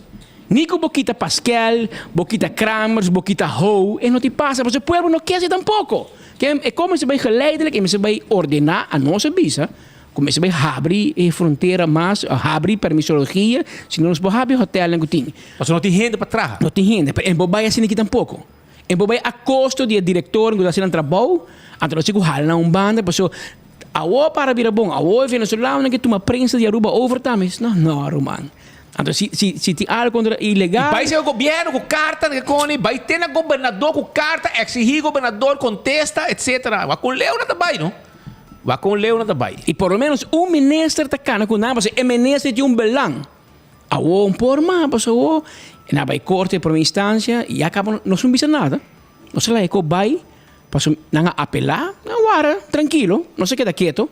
Ni ku bo kita Paskel, bo kita Kramers, bo kita Ho, e no tin pasa pasobra e pueblo no ke así tampoco. Ke e kon mester bay geleidelijk e mester bay ordena a nos a bisa ku mester bay habri e frontera mas, habri permisologia, si no nos por habri hotelnan ku tin. Pasobra no tin hende pa traha. No tin hende, pero e no por bay asina aki tampoco. E por bai a kosto di e direktor ku ta hasi nan trabou, anto nos tin ku hala nan un banda pasobra awor para bira bon, awor e venezolanonan ke tuma prensa di Aruba over tambe. No, no ruman. Anto si si si tin algo kontra ilegal. I bai sega gobierno ku karta ke koni, bai te na gobernador ku karta, eksihí gobernador kontesta etsetera. Wak kon leu nan ta bai no. Wak kon leu nan ta bai. I por lo menos un minister ta kana ku nan pasobra e minister tin un belang. Awor un por mas pasobra awor nan a bai korte prome instansia i ya kaba no sun bisa nada. Nos a laga e kos bai pasobra nan a apelá, nan a wara trankilo, nos a keda keto.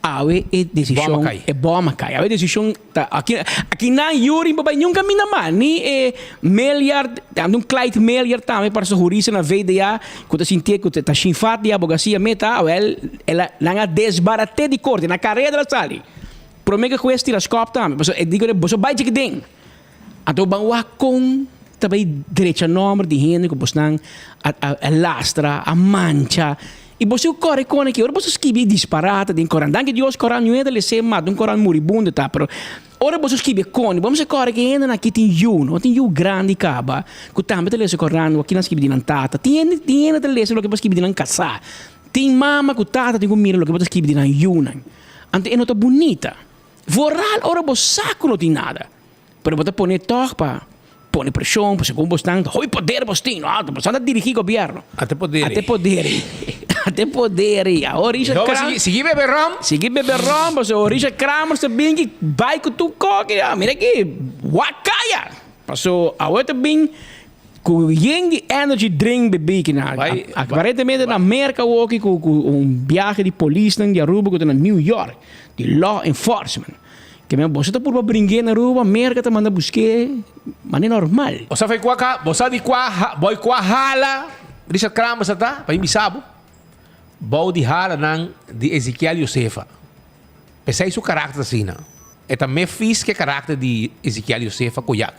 Awe e desishon e bòm a kai. Awe e desishon ta aki aki nan Yuri bo bai niun kaminda mas ni e Meliard anda un Clyde Meliard tambe para su hurista na VDA ku ta sintié ku ta shinfat di abogasia meta awel el a nan a desbaraté di korte na kareda el a sali promé ku e hues tira skòp tambe pasobra e di ku boso bai chiki den anto ban wak kon ta bai drecha nòmber di hende ku bosnan a a lastra a mancha. I boso ku kore kone ki ora boso skibi e disparate den koran. Danki Dios koran nu hende les'é mata un koran muribundo ta pero ora boso skibi e kone bo mester kore ki hendenan aki tin yu no tin yu grandi kaba ku tambe ta lesa koran wak kinan skibi di nan tata tin hende tin hende ta lesa loke bo skibi di nan kasá tin mama ku tata tin ku mira loke bo ta skibi di nan yunan anto e no ta bunita vooral ora bo sa ku no tin nada. Pero bo ta pone tòg pa pone preshon, pa segun bosnan ta hopi poder bos tin, no, bosnan ta dirigí gobièrnu. Ate poder ei. Ate poder ei. Ate poder ei. Awor Richard Mihó Kramer. sigui, sigui bebe ròm. Sigui bebe ròm, pasobra Richard Kramer ta bin ki bai ku tur koki, ah, mira aki, wak kaya. Paso awor ta bin ku yen di energy drink bebí kinan. Bai, Aparentemente na Merka awor ki ku ku un biahe di polisnan di Aruba ku ta na New York, di law enforcement. Ke men boso ta purba bring'é na Aruba, Merka ta manda busk'é manera normal. Bo sa fei kua ka, bo sa di kua ha, boi kua hala Richard Kramer sa ta? Pa mi bisa bo, bou di halanan di Ezekiel Josefa. P'esei su karakter ta asina. E ta me fis ke karakter di Ezekiel Josefa Koyak.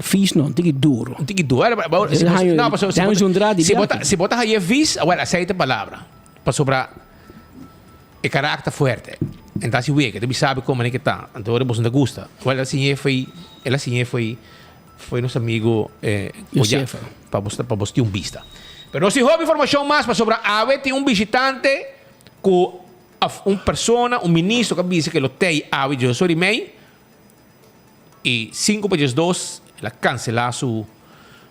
Fis no, un tiki duro. Un tiki duro. No, pasobra si bo ta, si bo ta, si bo ta haye fis, awel esei ta e palabra. Pasobra. E karakter fuerte. En ta hasi wega, e ta bisa sabi kon manera ke ta. Anto ora boso no ta gusta. Wèl el a siñ'é fo'i, el a siñ'é fo'i, fo'i nos amigo Josefa. Pa boso, pa boso tin un bista. Pero nos tin hopi informashon mas pasobra awe tin un bishitante ku òf un persona, un ministro ku a bisa ke lo tei awe djes ora i mei i sinku pa djesdos el a kanselá su,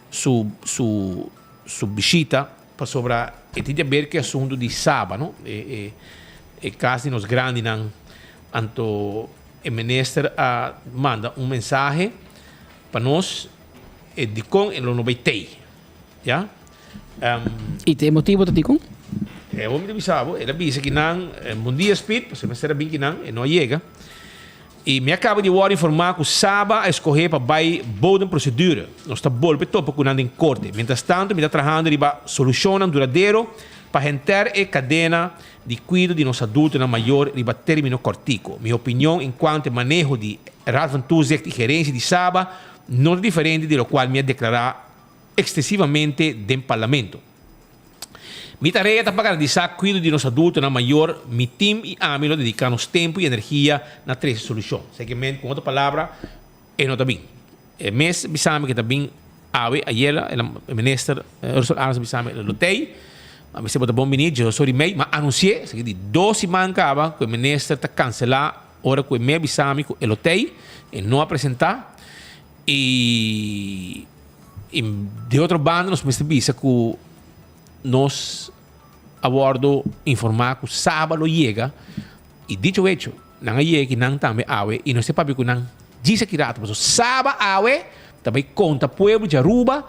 su, su, su bishita. Pasobra e tin di haber ku e asuntu di Saba, no? E, e, e kas di nos grandinan. Anto e minister a manda un mensahe pa nos e dikon e lo no bai tei. Ya? I te motibu ta dikon? E hopi ta bisa bo, el a bisa ki nan, bon dia Speed, pasobra e mester a bin ki nan, e no a yega. I mi a kaba di wòrdu informá ku Saba a eskohé pa bai bodemprocedure. Nos ta bolbe topa ku nan den korte. Mientrastantu mi ta trahando riba solushonnan duradero pa henter e kadena di kuido di nos adultonan mayor riba término kòrtiku. Mi opinion enkuanto e maneho di Raad van Toezicht i gerensia di Saba no ta diferente di lokual mi a deklará ekstensivamente den parlamento. Mi tarea ta pa garantisa kuido di nos adultonan mayor, mi tim i ami lo dediká nos tempu i energia na trese solushon. Segement ku otro palabra, e no ta bin. E mes bisa mi ke ta bin awe, ayera, e minister Ursula Arends a bisa mi lo tei, a mi se bo ta bon bini, djesoso di mei, ma anunsi'é, esaki di dos siman kaba ku e minister ta kanselá ora ku e mes bisa mi ku e lo tei, e no a presentá i. I di otro banda nos mester bisa ku nos a wòrdu informá ku Saba lo yega i dicho hecho nan a yega kinan tambe awe i nos ta papia ku nan djis aki rato pasobra Saba awe ta bai konta pueblo di Aruba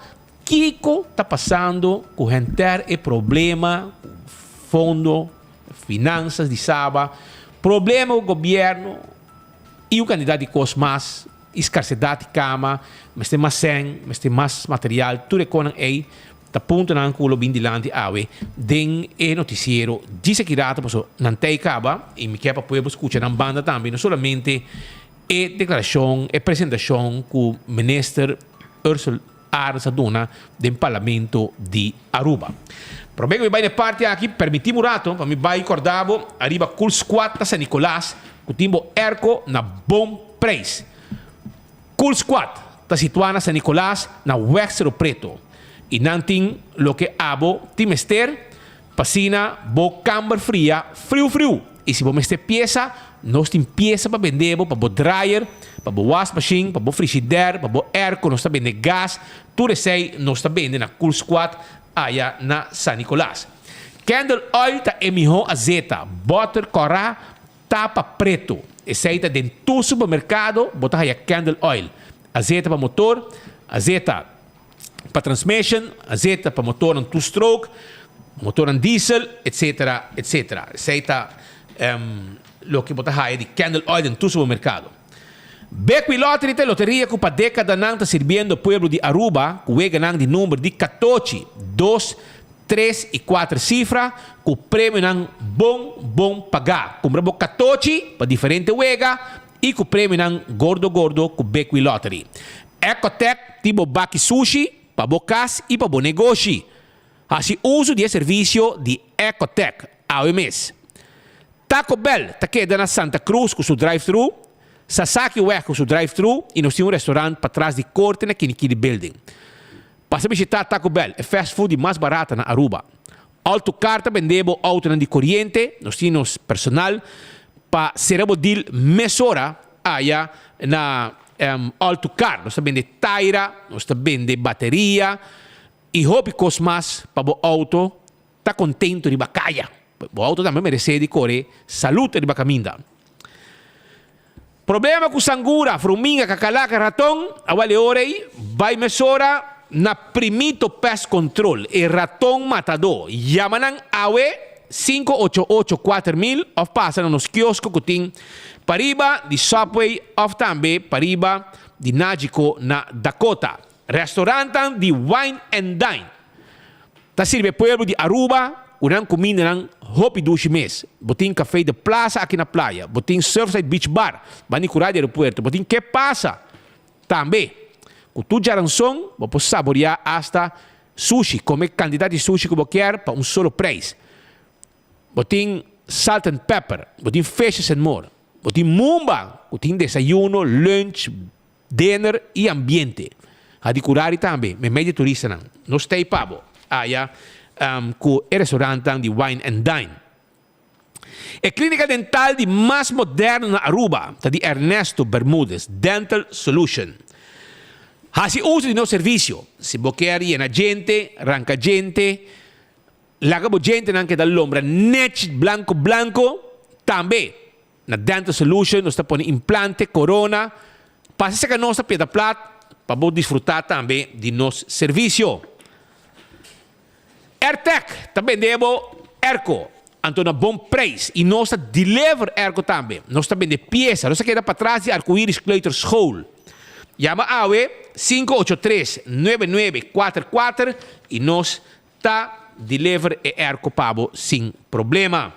kiko ta pasando ku henter e problema ku fondo finansas di Saba problema ku gobièrnu i un kantidat di kos mas. I skarsedat di kama, mester mas sèn, mester mas material, tur e konan ei ta puntonan ku lo bin dilanti awe den e notisiero djis aki rato paso nan tei kaba i mi ke pa pueblo skucha nan banda tambe no solamente e deklarashon, e presentashon ku Minister Ursell Arends a duna den Parlamento di Aruba. Prome ku mi bai na e parti aki permiti mi un rato pa mi bai korda bo ariba Cool Squad ta San Nicolas ku tin bo airco na bon Prijs. Cool Squad ta situá na San Nicolas na Weg Cerro Preto i nan tin loke abo tin mester pa asina bo kamber fria friu friu. I si bo mester piesa, nos tin piesa pa bende bo pa bo dryer, Pa bo wasmachine, pa bo frigidaire, pa bo airco nos ta bende gas. Tur esey nos ta bende na Cool Squad aya na San Nicolas. Candle oil ta e miho azeta, boter cora, tapa preto. Esey ta den tur supermercado bo ta haya candle oil. Azeta pa motor, azeta pa transmission, azeta pa motornan two stroke, motornan diesel, etc. Etc. Esey ta loke bo ta haya di candle oil den tur supermercado. Bekwee Lottery ta e loteria cu pa decadanan ta sirbiendo pueblo di Aruba cu weganan di number di catochi, dos, tres y cuater cifra cu premionan bon bon paga. Cumpra bo catochi pa diferente wega y cu premionan gordo gordo cu Bekwee Lottery. Ecotec tin bo baki sushi pa bo cas y pa bo negoshi. Haci uso di e servicio di Ecotec awe mes. Taco Bell ta keda na Santa Cruz cu su drive-thru, Sasaki Weg cu su drive-thru y nos tin un restaurant patras di Corte na Kinikini Building. Pasa bishita Taco Bell, e fast food di mas barata na Aruba. Alto Car ta bende bo autonan di coriente, nos tin nos personal pa cera bo deal mesora aya na Alto Car. Nos ta bende taira, nos ta bende bateria y hopi cos mas pa bo auto ta contento riba caya. Bo auto tambe merece di core salud riba caminda. Problema cu sangura, fruminga, cacalaca, raton, awal e ora ey bay mesora na Primito Pest Control, e raton matador. Yama nan awe 588 4000 of pasa na nos kiosko cu tin pariba di Subway of tambe pariba di Nagico na Dakota. Restaurantan di Wine and Dine. Ta sirbi e pueblo di Aruba cu nan cumindanan hopi dushi mes. Bo tin Café de Plaza aki na playa, bo tin Surfside Beach Bar, banda di cura di aeropuerto, bo tin Ke Pasa tambe. Cu tur djaranson bo por saborea hasta sushi, come cantidad di sushi cu bo kier pa un solo prijs. Bo tin Salt and Pepper, bo tin Fishes and More, bo tin Mumba cu tin desayuno, lunch, Dinner y ambiente. Hadicurari tambe, memey di turistanan. Nos ta ey pa bo aya cu e restaurantnan di Wine and Dine. E clinica dental di mas moderno na Aruba ta di Ernesto Bermudez Dental Solution. Haci uso di nos servicio si bo kier yena djente, ranca djente, laga bo djentenan keda lombra nech blanco blanco tambe. Na Dental Solution nos ta pone implante, corona. Pasa cerca nos na Piedra Plat pa bo disfruta tambe di nos servicio. Airtec ta bende bo airco, anto na bon prijs y nos ta deliver airco tambe. Nos ta bende pieza. Nos ta keda patras di Arcoiris Kleuterschool. Yama awe 583 9944 y nos ta deliver e airco pa bo sin problema.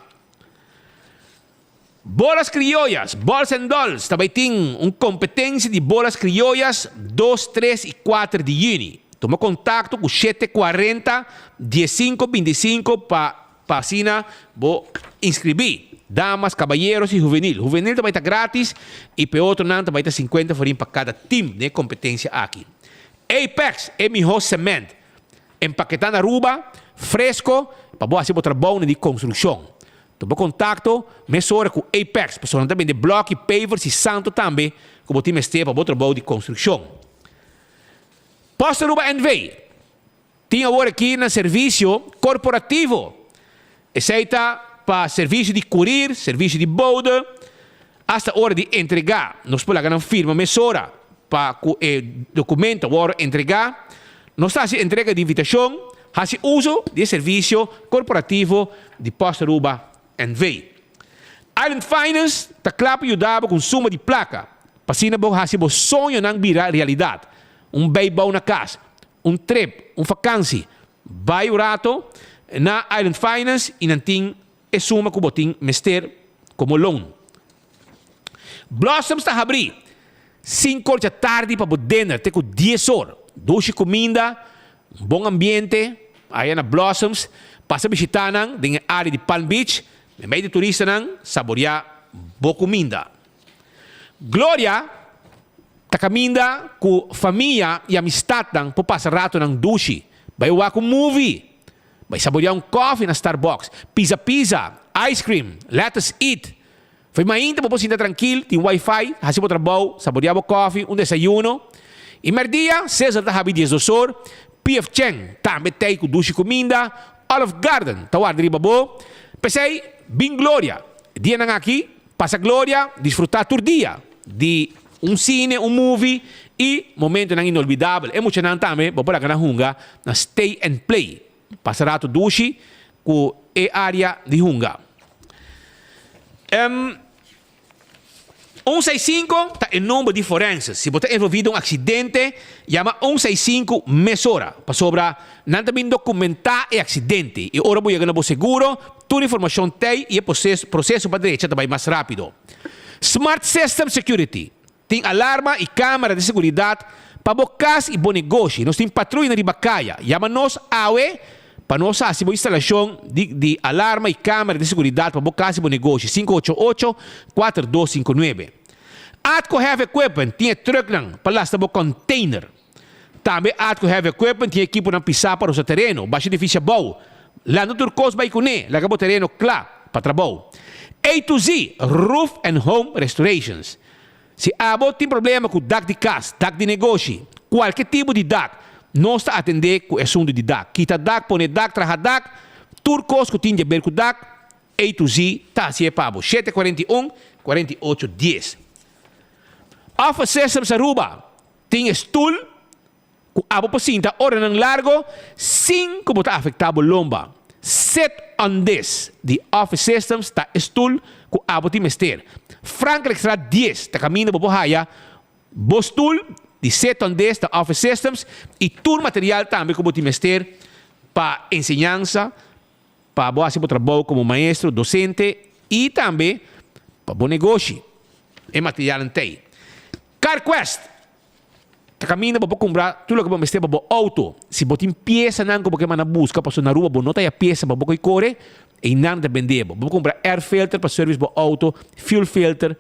Bolas Criollas, Balls and Dolls ta bai tin un competencia di bolas criollas dos, tres y cuater di juni. Tuma contacto cu shete cuarenta, diescinco binticinco pa pa asina bo inscribi. Damas, caballeros y juvenil. Juvenil ta bai ta gratis y pa e otronan ta bai ta cincuenta florin pa cada team den e competencia aki. Apex, e miho cement. Empaketá na Aruba, fresco, pa bo hasi bo trabounan di construccion. Tuma contacto mesora cu Apex, pasobra nan ta bende bloki, pavers y santo tambe cu bo tin mester pa bo trabou di construccion. Post Aruba NV. Tin awor aki nan servicio corporativo. Esey ta pa servicio di courier, servicio di bode, hasta ora di entrega. Nos por laga nan firma mesora pa cu e documento worde entrega. Nos ta haci entrega di invitacion, haci uso di e servicio corporativo di Post Aruba NV. Island Finance ta cla pa yuda bo cu un suma di placa pa asina bo haci bo soñonan bira realidad. Un bijbouw na cas, un trip, un vakantie. Bai un rato na Island Finance y nan tin e suma cu bo tin mester como loan. Blossoms ta habri cinco or dja tardi pa bo dinner te cu dies or. Dushi cuminda, un bon ambiente aya na Blossoms. Pasa bishita nan den e area di Palm Beach. Memey di turistanan saborea bo cuminda. Gloria ta caminda cu famia y amistadnan por pasa ratonan dushi. Bay wak un movie, bay saborea un coffee na Starbucks, pizza pizza, ice cream, let us eat. Fo'i mainta bo por sinta trankil, tin wifi, hasi bo trabou, saborea bo kofi, un desayuno. I merdia, Sizzle ta habi diesdos or, PF Chang tambe t'ei ku dushi kuminda, Olive Garden ta warda riba bo. P'esei, bin Gloria. Dianan aki, pasa Gloria, disfrutá tur dia di un sine, un movie i momentonan inolvidabel. E muchanan tambe bo por laga nan hunga na Stay and Play. Pasa rato dushi ku e área di hunga. Un seis sinku ta e number di forense. Si bo ta envolví den un aksidente, yama un seis sinku mesora, pasobra nan ta bin dokumentá e aksidente i ora bo yega na bo seguro, tur informashon t'ei i e proseso pa drecha ta bai mas rápido. Smart System Security Tin alarma i kamera di seguridat pa bo kas i bo negoshi. Nos tin patruyanan riba kaya. Yama nos awe pa nos hasi bo instalashon di di alarma i kamera di seguridat pa bo kas i bo negoshi, 588 4259. Atco Heavy Equipment tin e trùknan pa lasta bo kònteiner. Tambe Atco Heavy Equipment tin ekiponan pisá pa rosa tereno, basha edifisio abou, lanta tur kos bai kuné, laga bo tereno kla pa trabou. A to Z Roof and Home Restorations Si abo tin problema ku dak di kas, dak di negoshi, kualke tipo di dak, nos ta atendé ku e asuntu di dak. Kita dak, pone dak, traha dak, tur kos ku tin di aber ku dak, A to Z ta hasié pa bo. 7 41 48 10 Office Systems Aruba tin e stul ku abo por sinta oranan largo sin ku bo ta afektá bo lomba. Sit on this di Office Systems ta e stul ku abo tin mester. Frankrijkstraat 10 ta kaminda bo por haya bo stul di Sit on this ta Office Systems i tur material tambe ku bo tin mester pa enseñansa, pa bo hasi bo trabou komo maestro, dosente i tambe pa bo negoshi. E materialnan t'ei. CarQuest ta kaminda bo por kumpra tur loke bo mester pa bo outo. Si bo tin piesanan ku bo ke manda buska pasobra na Aruba bo no ta haya piesa pa bo koi kore, einan ta bende bo. Bo por kumpra air filter pa service bo outo, fuel filter,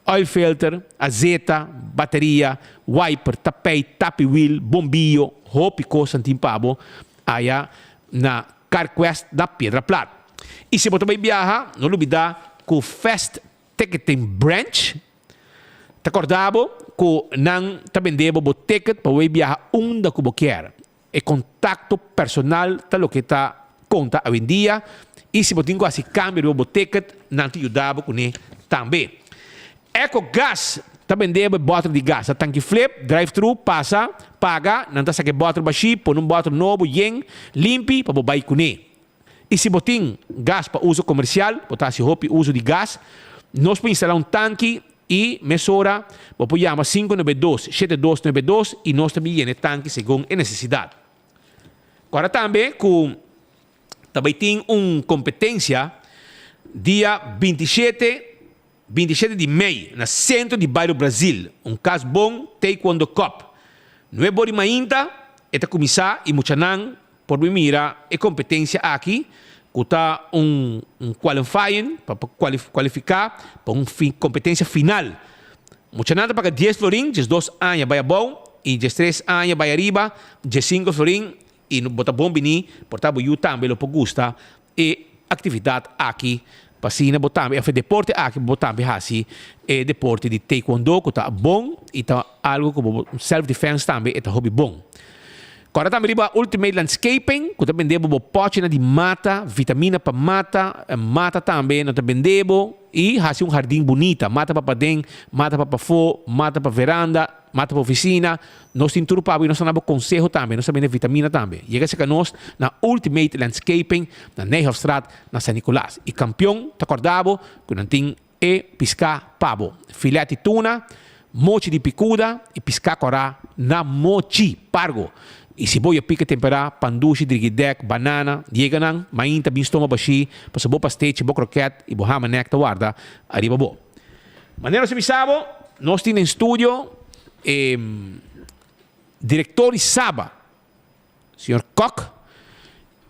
oil filter, azeta, bateria, wiper, tapijt, tapi wiel, bombiyo, hopi kosnan tin pa bo aya na CarQuest na Piedra Plat. I si bo ta bai biaha, no lubida ku Fast Ticketing Branch ta korda bo ku nan ta bende bo bo ticket pa bo bai biaha unda ku bo kier. E kontakto personal ta loke ta konta awendia i si bo tin ku hasi kambio riba bo ticket nan ta yuda bo kuné tambe. Eco Gas ta bende bo e bòter di gas. Ta tanki flip, drive thru, pasa, paga, nan ta saka e bòter bashí, pone un bòter nobo yen, limpi pa bo bai kuné. I si bo tin gas pa uso komersial, bo ta hasi hopi uso di gas, nos por instalá un tanki i mesora bo por yama 592 7292 i nos ta bin yena e tanki segun e nesesidat. Kòrda tambe ku ta bai tin un kompetensia dia 27 27 di mei na sentro di bario Brazil, un kas bon Taekwondo Cup. Nuebe ora di mainta e ta kuminsá i muchanan Por mi mira e competencia aki cu ta un un qualifying pa pa cualifica pa un competencia final. Muchanan ta paga dies florin, diesdos aña bay abou y diestres aña bay ariba, diescinco florin y bo ta bon bini por ta bo yu tambe lo por gusta e actividad aki pa asina bo tambe of e deporte aki bo tambe haci e deporte di taekwondo cu ta bon y ta algo cu bo self defense tambe e ta hopi bon. Kòrda tambe riba Ultimate Landscaping ku ta bende bo bo pòchinan di mata, vitamina pa mata, mata tambe nan ta bende bo i hasi un hardin bunita, mata pa paden, mata pa pafó, mata pa veranda, mata pa ofisina, nos tin tur pa bo i nos ta na bo konseho tambe, nos ta bende vitamina tambe. Yega serka nos na Ultimate Landscaping na Nijhofstraat na San Nicolas. I kampion ta kòrda bo ku nan tin E piská pa bo. Filet di tuna, mochi di pikuda i piská kòrá na mochi pargo. I si bo ya pika temperá, pandushi, drigidèk, banana, yega nan, mainta bin stoma bashí, pasobra bo pastechi, bo krokèt i bo hamanèk ta warda ariba bo. Manera nos a bisa bo, nos tin den studio e direktor di Saba, Señor Kok,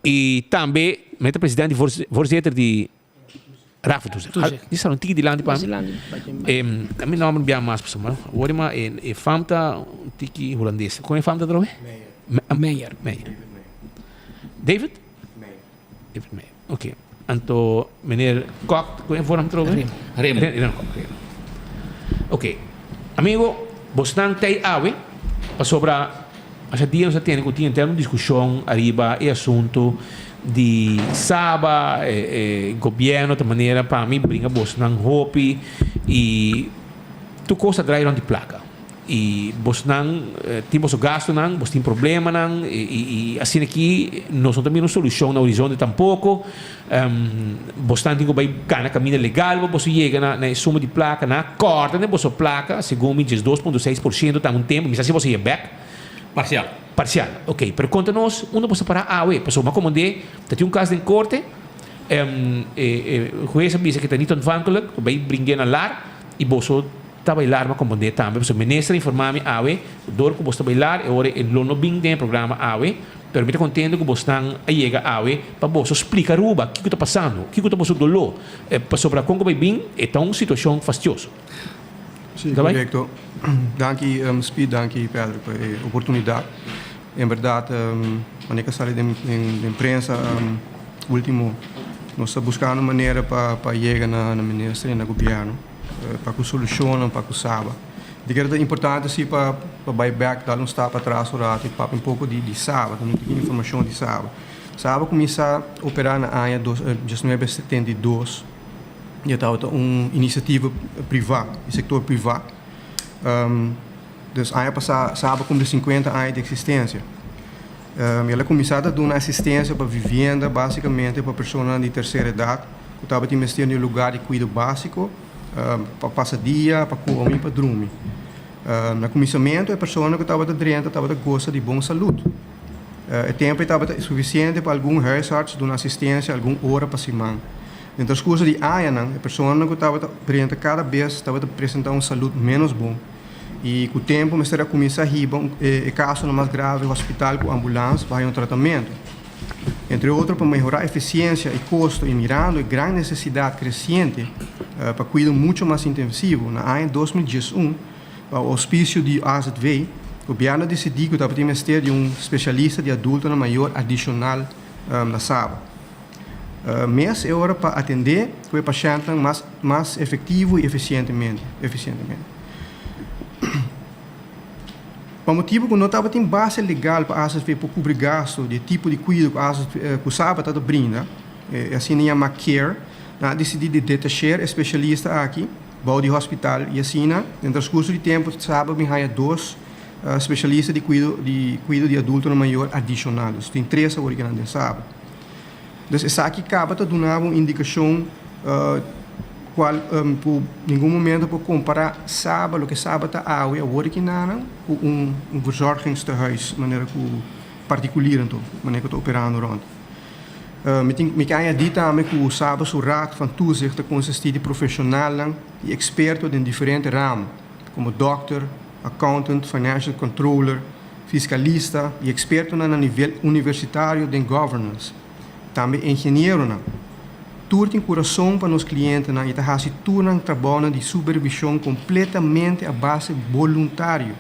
i tambe mi ta presidente voorzitter di Raad van Toezicht. Toezicht. Di un tiki dilanti pa mi. A mi nomber bia mas pasobra awor ma e fam ta un tiki hulandes. Kon e fam ta atrobe? Meijer. Meijer. David? Meijer. David Meijer. Ok. Anto meneer Kok, kon e voornaam trobe? Remo. Remo. Remo Kok, Remo. Oké, amigo, bosnan tei awe pasobra masha dia nos a tene ku tin entero un diskushon ariba e asuntu di Saba, e gobierno ta manera pa mi bringa bosnan hopi i tur kos ta drai rond di plaka. I bosnan tin boso gastunan, bos tin problemanan i asina aki nos no ta mira un solushon na horizonte tampoko. Bosnan tin ku bai gana kaminda legal pa boso yega na e suma di plaka. Nan a kòrta den boso plaka segun mi 12.6% ta un tempu. Mi sa si boso yega bèk. Parsial. Parsial, ok. Pero konta nos unda boso a para awe. Pasobra mi a komand'é ta tin un kas den korte. E hues a bisa ku ta niet ontvankelijk. Bai bring'é na lar i boso. Ta bailar, m'a comprendé tambe, pasobra minister a informá mi awe, dor ku bos ta bailar e ora e lo no bin den e programa awe, pero mi ta kontento ku bosnan a yega awe pa boso splika Aruba kiko ta pasando, kiko ta boso doló, pasobra kon ku bai bin e ta un situashon fastioso. Sí, Ta bai? korekto. Danki Speed, danki Pedro pa e oportunidat. En bèrdat manera ku a sali den den prensa último nos ta buskando manera pa pa yega na minister i na gobièrnu. Pa ku solushonnan pa ku Saba. Di kere ta importante si pa pa bai bèk dal un stap atras un ratu i papia un poko di di Saba, ta no tin informashon di Saba. Saba kuminsá operá na aña dos diesnuebe setenta i dos i e tabata un inisiativa privá, di sektor privá. Dus aña pasá Saba kumpli sinkuenta aña di eksistensia. El a kuminsá ta duna asistensia pa vivienda básikamente pa personanan di tersera edat ku tabatin mester di un lugá di kuido básiko pa pasa dia, pa kome i pa drumi. Na kuminsamentu e personanan ku tabata drenta tabata gosa di bon salud. E tempu ei tabata sufisiente pa algun huisarts duna asistensia algun ora pa siman. Den transkurso di añanan e personanan ku tabata drenta kada bes tabata presentá un salud ménos bon. I ku tempu mester a kuminsá hiba e kasonan mas grave hospital ku ambulans pa haña un tratamentu. Entre otro pa mehorá efisiensia i kosto i mirando e gran nesesidat kresiente pa kuido muchu mas intensivo, na aña 2011, pa ouspisio di AZV, gobièrnu a disidí ku tabatin mester di un spesialista di adultonan mayor adishonal na Saba. Mes e ora pa atendé ku e pashèntnan mas mas efektivo i efisientemente efisientemente. Pa motibu ku no tabatin base legal pa AZV por kubri gastu di e tipo di kuido ku AZV ku Saba ta ta brinda, e asina yamá care, nan a disidí di detasheer e spesialista aki bou di hospital i asina den transkurso di tempu Saba bin haña dos spesialista di kuido di kuido di adultonan mayor adishonal. Dus tin tres awor kinan den Saba. Dus esaki kaba ta duna bo un indikashon kual ku ningun momento por kompará Saba, loke Saba ta awe awor aki nanan, ku un verzorgingstehuis manera ku partikulier anto, manera ku ta operando rònt. Mi tin mi ke añadí tambe ku Saba su Raad van Toezicht ta konsistí di profeshonalnan i eksperto den diferente ramo, komo dòkter, accountant, financial controller, fiskalista i ekspertonan na nivel universitario den governance, tambe ingenieronan. Tur tin kurason pa nos klientenan i ta hasi tur nan trabounan di supervishon kompletamente a base boluntario.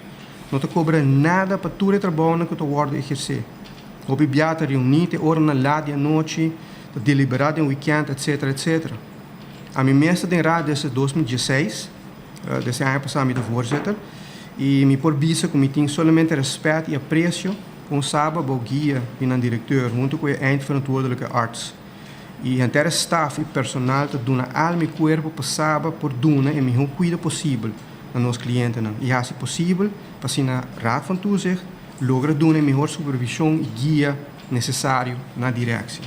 No ta kobra nada pa tur e trabounan ku ta wòrdu ehersé. Hopi bia ta reuní te oranan lat di anochi, ta deliberá den wikènt etc. Etc. Ami mes ta den raad desde 2016. Desde aña pasá mi ta voorzitter i mi por bisa ku mi tin solamente rèspèt i apresio kon Saba bou guia di nan direkteur huntu ku e eindverantwoordelijke arts i henter e staf i personal ta duna alma i kuerpo pa Saba por duna e mihó kuido posibel na nos klientenan i hasi posibel pa asina Raad van Toezicht logra duna e mihor supervishon i guia nesesario na direksie.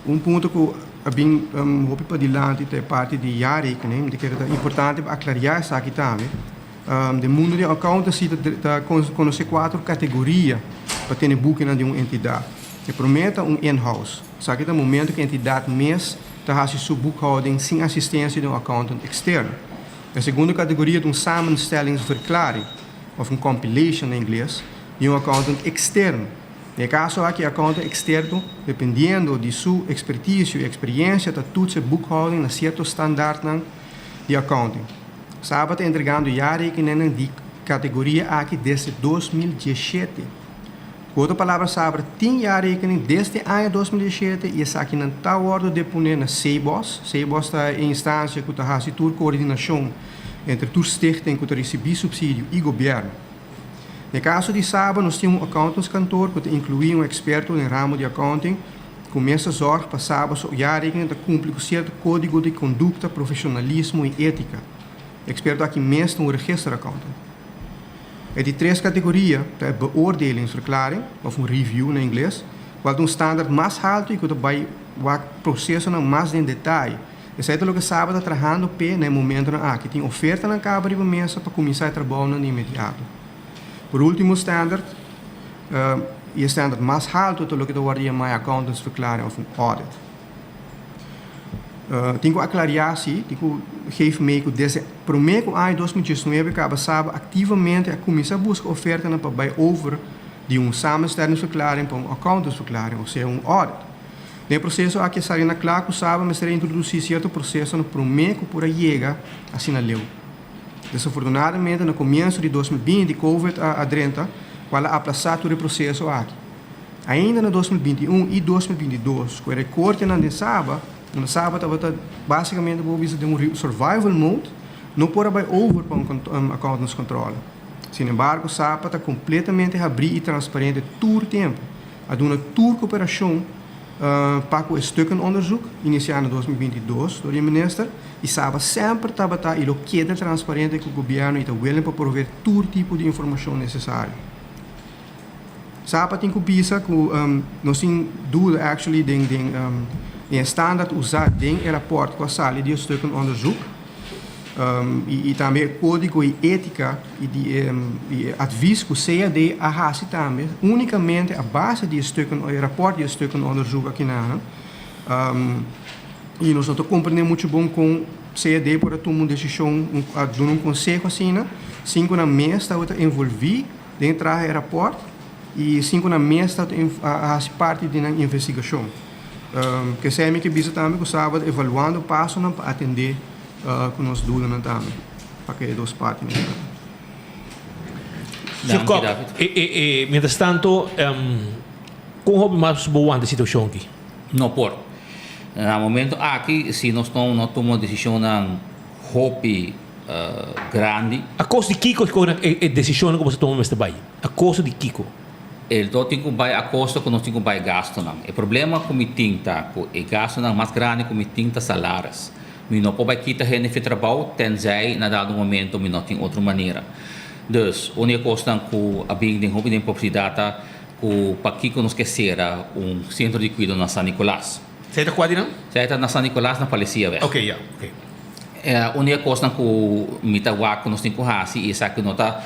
Un punto ku a bin hopi padilanti ta e parti di jaarrekening. Mi ta kere ta importante pa aklariá esaki tambe. Den mundu di accountancy ta konosé kuater kategoria pa tene bukinan di un entidat. E promé ta un in-house. Esaki ta momentu ku e entidat mes ta hasi su boekhouding sin asistensia di un accountant eksterno. E segundo kategoria ta un samenstellingsverklaring òf un compilation na ingles di un accountant eksterno. Den e kaso aki e accountant externo, dependiendo di su expertisio i experiencia, ta toets e boekhouding na sierto standaardnan di accounting. Saba ta entregando jaarrekeningen di categoria aki desde 2017. Ku otro palabra Sabra tin jaarrekening desde aña 2017 i esakinan ta wòrdu deponé na CBOS. CBOS ta e instansia ku ta hasi tur koordinashon entre tur stichting ku ta risibí supsidio i gobièrnu. Den kaso di Saba nos tin un accountantskantoor ku ta inkluí un eksperto den ramo di accounting ku mes ta zòrg pa Saba su jaarrekening ta kumpli ku sierto kódigo di kondukta, profeshonalismo i étika. E eksperto aki mes ta un registeraccountant. E di tres kategoria ta e beoordelingsverklaring, òf un review na ingles, kual ta un standaard mas haltu i ku ta bai wak prosesonan mas den detaye. Esei ta loke Saba ta trahando p'e na e momentonan aki. Tin ofertanan kaba riba mesa pa kuminsá e trabounan di inmediato. Por último standaard, i e standaard mas haltu ta loke ta wòrdu yamá e accountantsverklaring òf un audit. Tin ku aklariá si, tin ku geef mee ku desde promé ku aña 2019 kaba Saba aktivamente a kuminsá buska ofertanan pa bai over di un samenstellingsverklaring pa un accountantsverklaring, osea un audit. Den e proseso aki a sali na kla ku Saba mester a introdusí sierto prosesonan promé ku por a yega asina leu. Desafortunadamente na komienso di 2020 covid a drenta kual a aplasá tur e proseso aki. Ainda na 2021 i 2022 ku e rekortenan den Saba, unda Saba tabata basikamente bo bisa den un survival mode, no por a bai over pa un accountantscontrole. Sin embargo, Saba ta kompletamente habrí i transparente tur tempu. A duna tur koperashon pa ku e stukkenonderzoek inisiá na 2022 dor di e minister i Saba semper tabata i lo keda transparente ku gobièrnu i ta willing pa proveer tur tipo di informashon nesesario. Saba tin ku bisa ku nos tin duda actually den den e standaard usá den e rapòrt ku a sali di e stukkenonderzoek i i tambe e kódigo i étika i di e i e advis ku CAD a hasi tambe únikamente a base di e stukken e rapòrt di e stukkenonderzoek akinanan i nos no ta komprendé muchu bon kon CAD por a tuma un desishon a duna un konseho asina sin ku nan mes tabata envolví Den traha e rapòrt i sin ku nan mes ta a hasi parti di nan investigashon. Kesei mi ke bisa tambe ku Saba ta evaluando pasonan pa atendé ku nos dudanan tambe pa ku e dos partinan. Señor Kok, mientras tanto, kon hopi mas bo wanta e situashon aki? No por. Na momento aki, si nos no tuma desishonnan hopi grandi. A kosto di kiko e desishonnan ku boso tuma mester bai? A kosto di kiko? E lo tin ku bai a kosto ku nos tin ku bai gastunan. E problema ku mi tin ta ku e gastunan mas grandi ku mi tin ta salaris. Mi no por bai kita hende fi trabou tenzij na dado momento mi no tin otro manera. Dus, un di e kosnan ku a bin den hopi den publisidat ta ku pakiko nos ke sera un sentro di kuido na San Nicolas. Esei ta kua di nan? Esei ta na San Nicolas na Palesiaweg. Oké, ya, oké. Un di e kosnan ku mi ta wak ku nos tin ku hasi i esaki no ta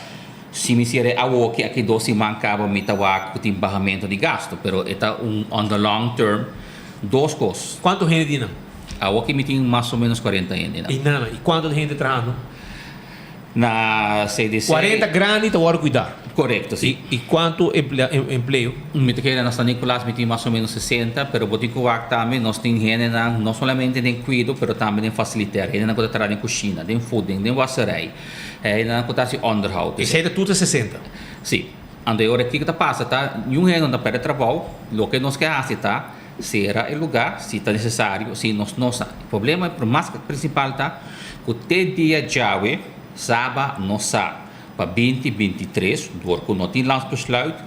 si mi sier'e awoki aki dos siman kaba mi ta wak ku tin bahamentu di gastu pero e ta un on the long term dos kos. Kuantu hende tin nan? Awoki mi tin mas o menos kuarenta hende nan. I nan, i kuantu hende trahando? Na CDC. 40 grandi ta wòrdu kuidá. Korekto, si. I kuantu empleo? Mi ta kere na San Nicolas mi tin mas o menos 60, pero bo tin ku wak tambe nos tin hendenan no solamente den kuido pero tambe den fasiliter, hendenan ku ta traha den kushina, den voeding, den waserij, hendenan ku ta hasi onderhoud. Esei ta tur ta 60? Si. Anto e ora kiko ta pasa ta niun hende no ta pèrdè trabou, loke nos ke hasi ta Sera e lugá si ta nesesario, si nos no sa. E problema mas prinsipal ta ku te dia djawe Saba no sa pa 2023, dor ku no tin landsbesluit,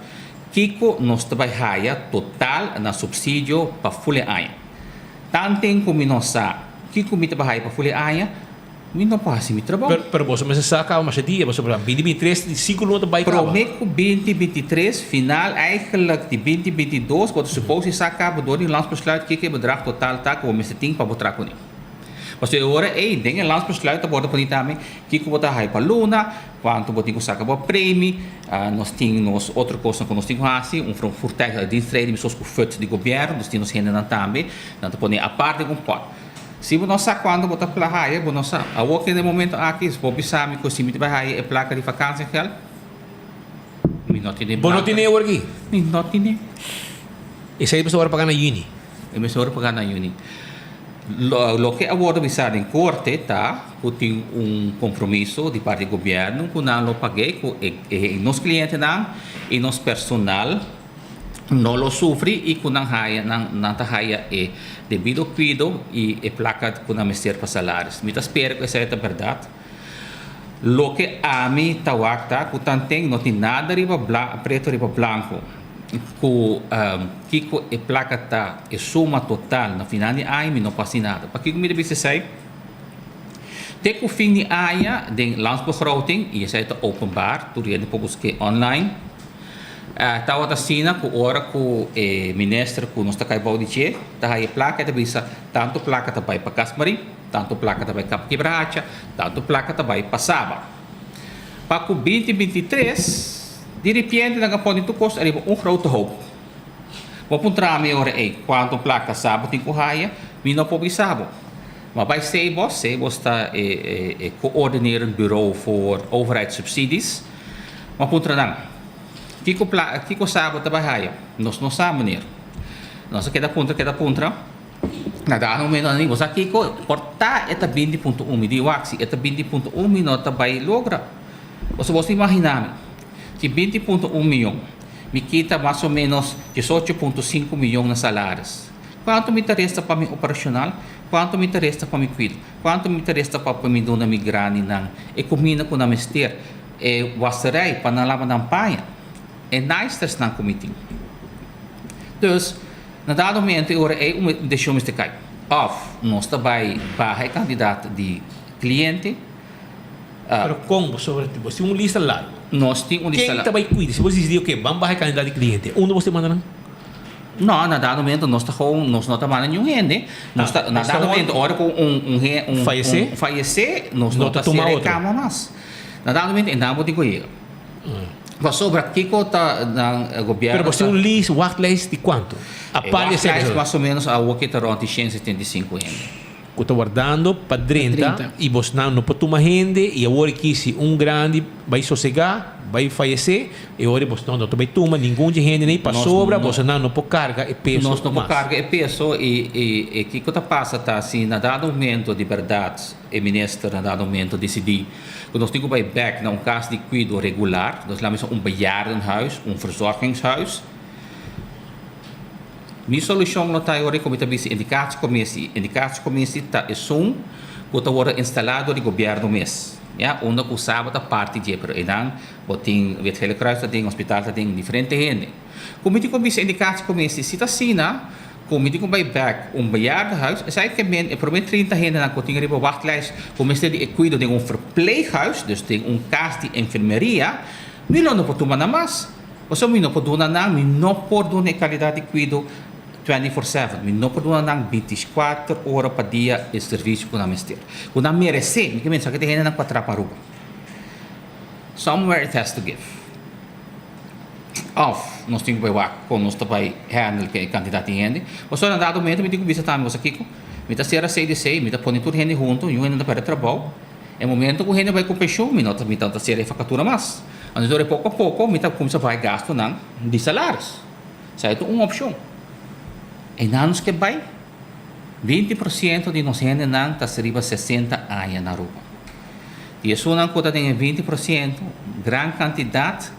kiko nos ta bai haya total na supsidio pa ful e aña. Tanten ku mi no sa kiko mi ta bai haya pa ful e aña, Mi no por hasi mi trabou. Pero boso mester sa caba masha dia, pasobra 2023 di cinco luna ta bay caba. Prome cu 2023, final eigenlijk di 2022, bo ta suppose di sa caba door di landsbesluit kiko e bedrag total ta cu bo mester tin pa bo traha cune. Pasobra e ora ey den e landsbesluit ta wordo poni tambe kiko bo ta hay pa luna, cuanto bo tin cu saca bo premi, nos tin nos otro cosnan cu nos tin cu haci, un voertuig uit dienstregeling mescos cu fut di gobierno, nos tin nos hendenan tambe, nan ta pone apart den un pot. Si bo no sa cuando bo ta pla haya, bo no sa. Awor ki den e momento aki, bo bisa mi cu si mi ta bay haya e placa di vakantiegeld, mi no tene Bo no placa. tene awor aki? Mi no tene. Esey mester ora paga na juni. E mester ora paga na juni. Lo, loke a wordo bisa den corte ta cu tin un compromiso di parti di gobierno cu nan lo pag'e cu e, e nos clientenan y nos personal. no lo sufri y cu nan haya nan nan ta haya e debido cuido y e placa cu nan mester pa salaris. Mi ta spera cu esey ta berdad. Loke ami ta wak ta cu tanten no tin nada riba bla preto riba blanco cu kico e placa ta e suma total na final di aña mi no por haci nada. Pakico mi ta bisa esey? Te cu fin di aña den landsbegroting y esey ta openbaar tur hende por busque online. Tabata asina ku ora ku e minister ku nos ta kai bou di dje ta haya e plaka e ta bisa tantu plaka ta bai pa Kas Marie, tantu plaka ta bai Kap Kibrahacha, tantu plaka ta bai pa Saba. Pa ku binti 23 di ripiente nan a pone tur kos ariba un grote hoop. Bo puntra mi ora ei kuantu plaka Saba tin ku haya, mi no por bisa bo. Ma bai Cebos, Cebos ta e coördinerend bureau voor overheidssubsidies. Ma puntra nan, Kiko pla, kiko sa bo ta bai haya? Nos no sa, meneer. Nos a keda puntra, keda puntra. Na dado momento nan di, bo sa kiko? Por ta e ta 20.1. Mi di, wak, si e ta 20.1 mi no ta bai logra. Pasobra bo ta imagina mi, si 20.1 miyon, mi kita mas o menos 18.5 miyon na salaris. Kuantu mi ta resta pa mi operacional? Kuantu mi ta resta pa mi kuido? Kuantu mi ta resta pa mi duna mi graninan e kuminda ku nan mester? E waserij pa nan laba nan paña, e naaistersnan ku mi tin. Dus, na dado momento e ora ei un desishon mester kai. Òf nos ta bai baha e kantidat di kliente. Pero kon bo sobre bo tin un lista largu. Nos tin un lista largu. Ken ta bai kuida? Si bo disidi oke, ban baha e kantidat di kliente, unda bo ta manda nan? No, na dado momento nos ta gewoon, nos no ta manda niun hende. Nos ta, na dado momento ora ku un un un fayesé, nos no ta sera e kama mas. Na dado momento e nan bo tin ku yega. Pasobra kiko ta nan gobierno Pero bo tin un lijst, wachtlijst di kuantu? Aparte di esei. E wachtlijst mas o menos awor ke ta rond di 175 hende. Ku ta wardando pa drenta i bosnan no por tuma hende i awor aki si un grandi bai sosegá, bai fayesé, e ora bosnan no ta bai tuma ningun dje hende nei pasobra bosnan no por karga e peso Nos no por mas. karga e peso i i kiko ta pasa ta si na dado momento di bèrdat E minister na dado momento disidí ku nos tin ku bai bèk na un kas di kuido regular, dus laat mi sa un bejaardenhuis, un verzorgingshuis. Mi solushon lo ta e ora ku mi ta bisa indicatiecomissie. Indicatiecomissie ta esun ku ta wòrdu instalá dor di gobièrnu mes, ya, unda ku Saba ta parti dje, pero einan bo tin Wit Gele Kruis ta den, hospital ta den, diferente hende. Ku mi tin ku bisa indicatiecomissie, si ta asina, Ku mi tin ku bai bek un bejaardenhuis, esei ke men e prome 30 hendenan ku tin riba wachtlijst ku mester di e kuido den un verpleeghuis, dus den un kas di enfermeria, mi lo no por tuma nan mas. Pasobra mi no por duna nan, mi no por duna e kalidat di kuido 24/7, mi no por duna nan 24 ora pa dia e servisio ku nan mester, ku nan meresé. Mi ke men esaki ta hendenan ku a traha pa Aruba. Somewhere it has to give. Of nos tin ku bai wak kon nos ta bai handle ku e kantidat di hende. Pasobra na dado momento mi tin ku bisa tambe boso kiko, mi ta sera CDC, mi ta pone tur hende huntu, niun hende no ta perde trabou. E momento ku hende bai ku penshun mi no ta mi ta sera e vakatura mas. Anto dor e poko a poko mi ta kumsa bai gastunan di salaris. Esei ta un opshon. Einan nos ke bai, 20 por siento di nos hendenan ta riba 60 aña na Aruba. Di esunnan ku ta den e 20%, gran kantidat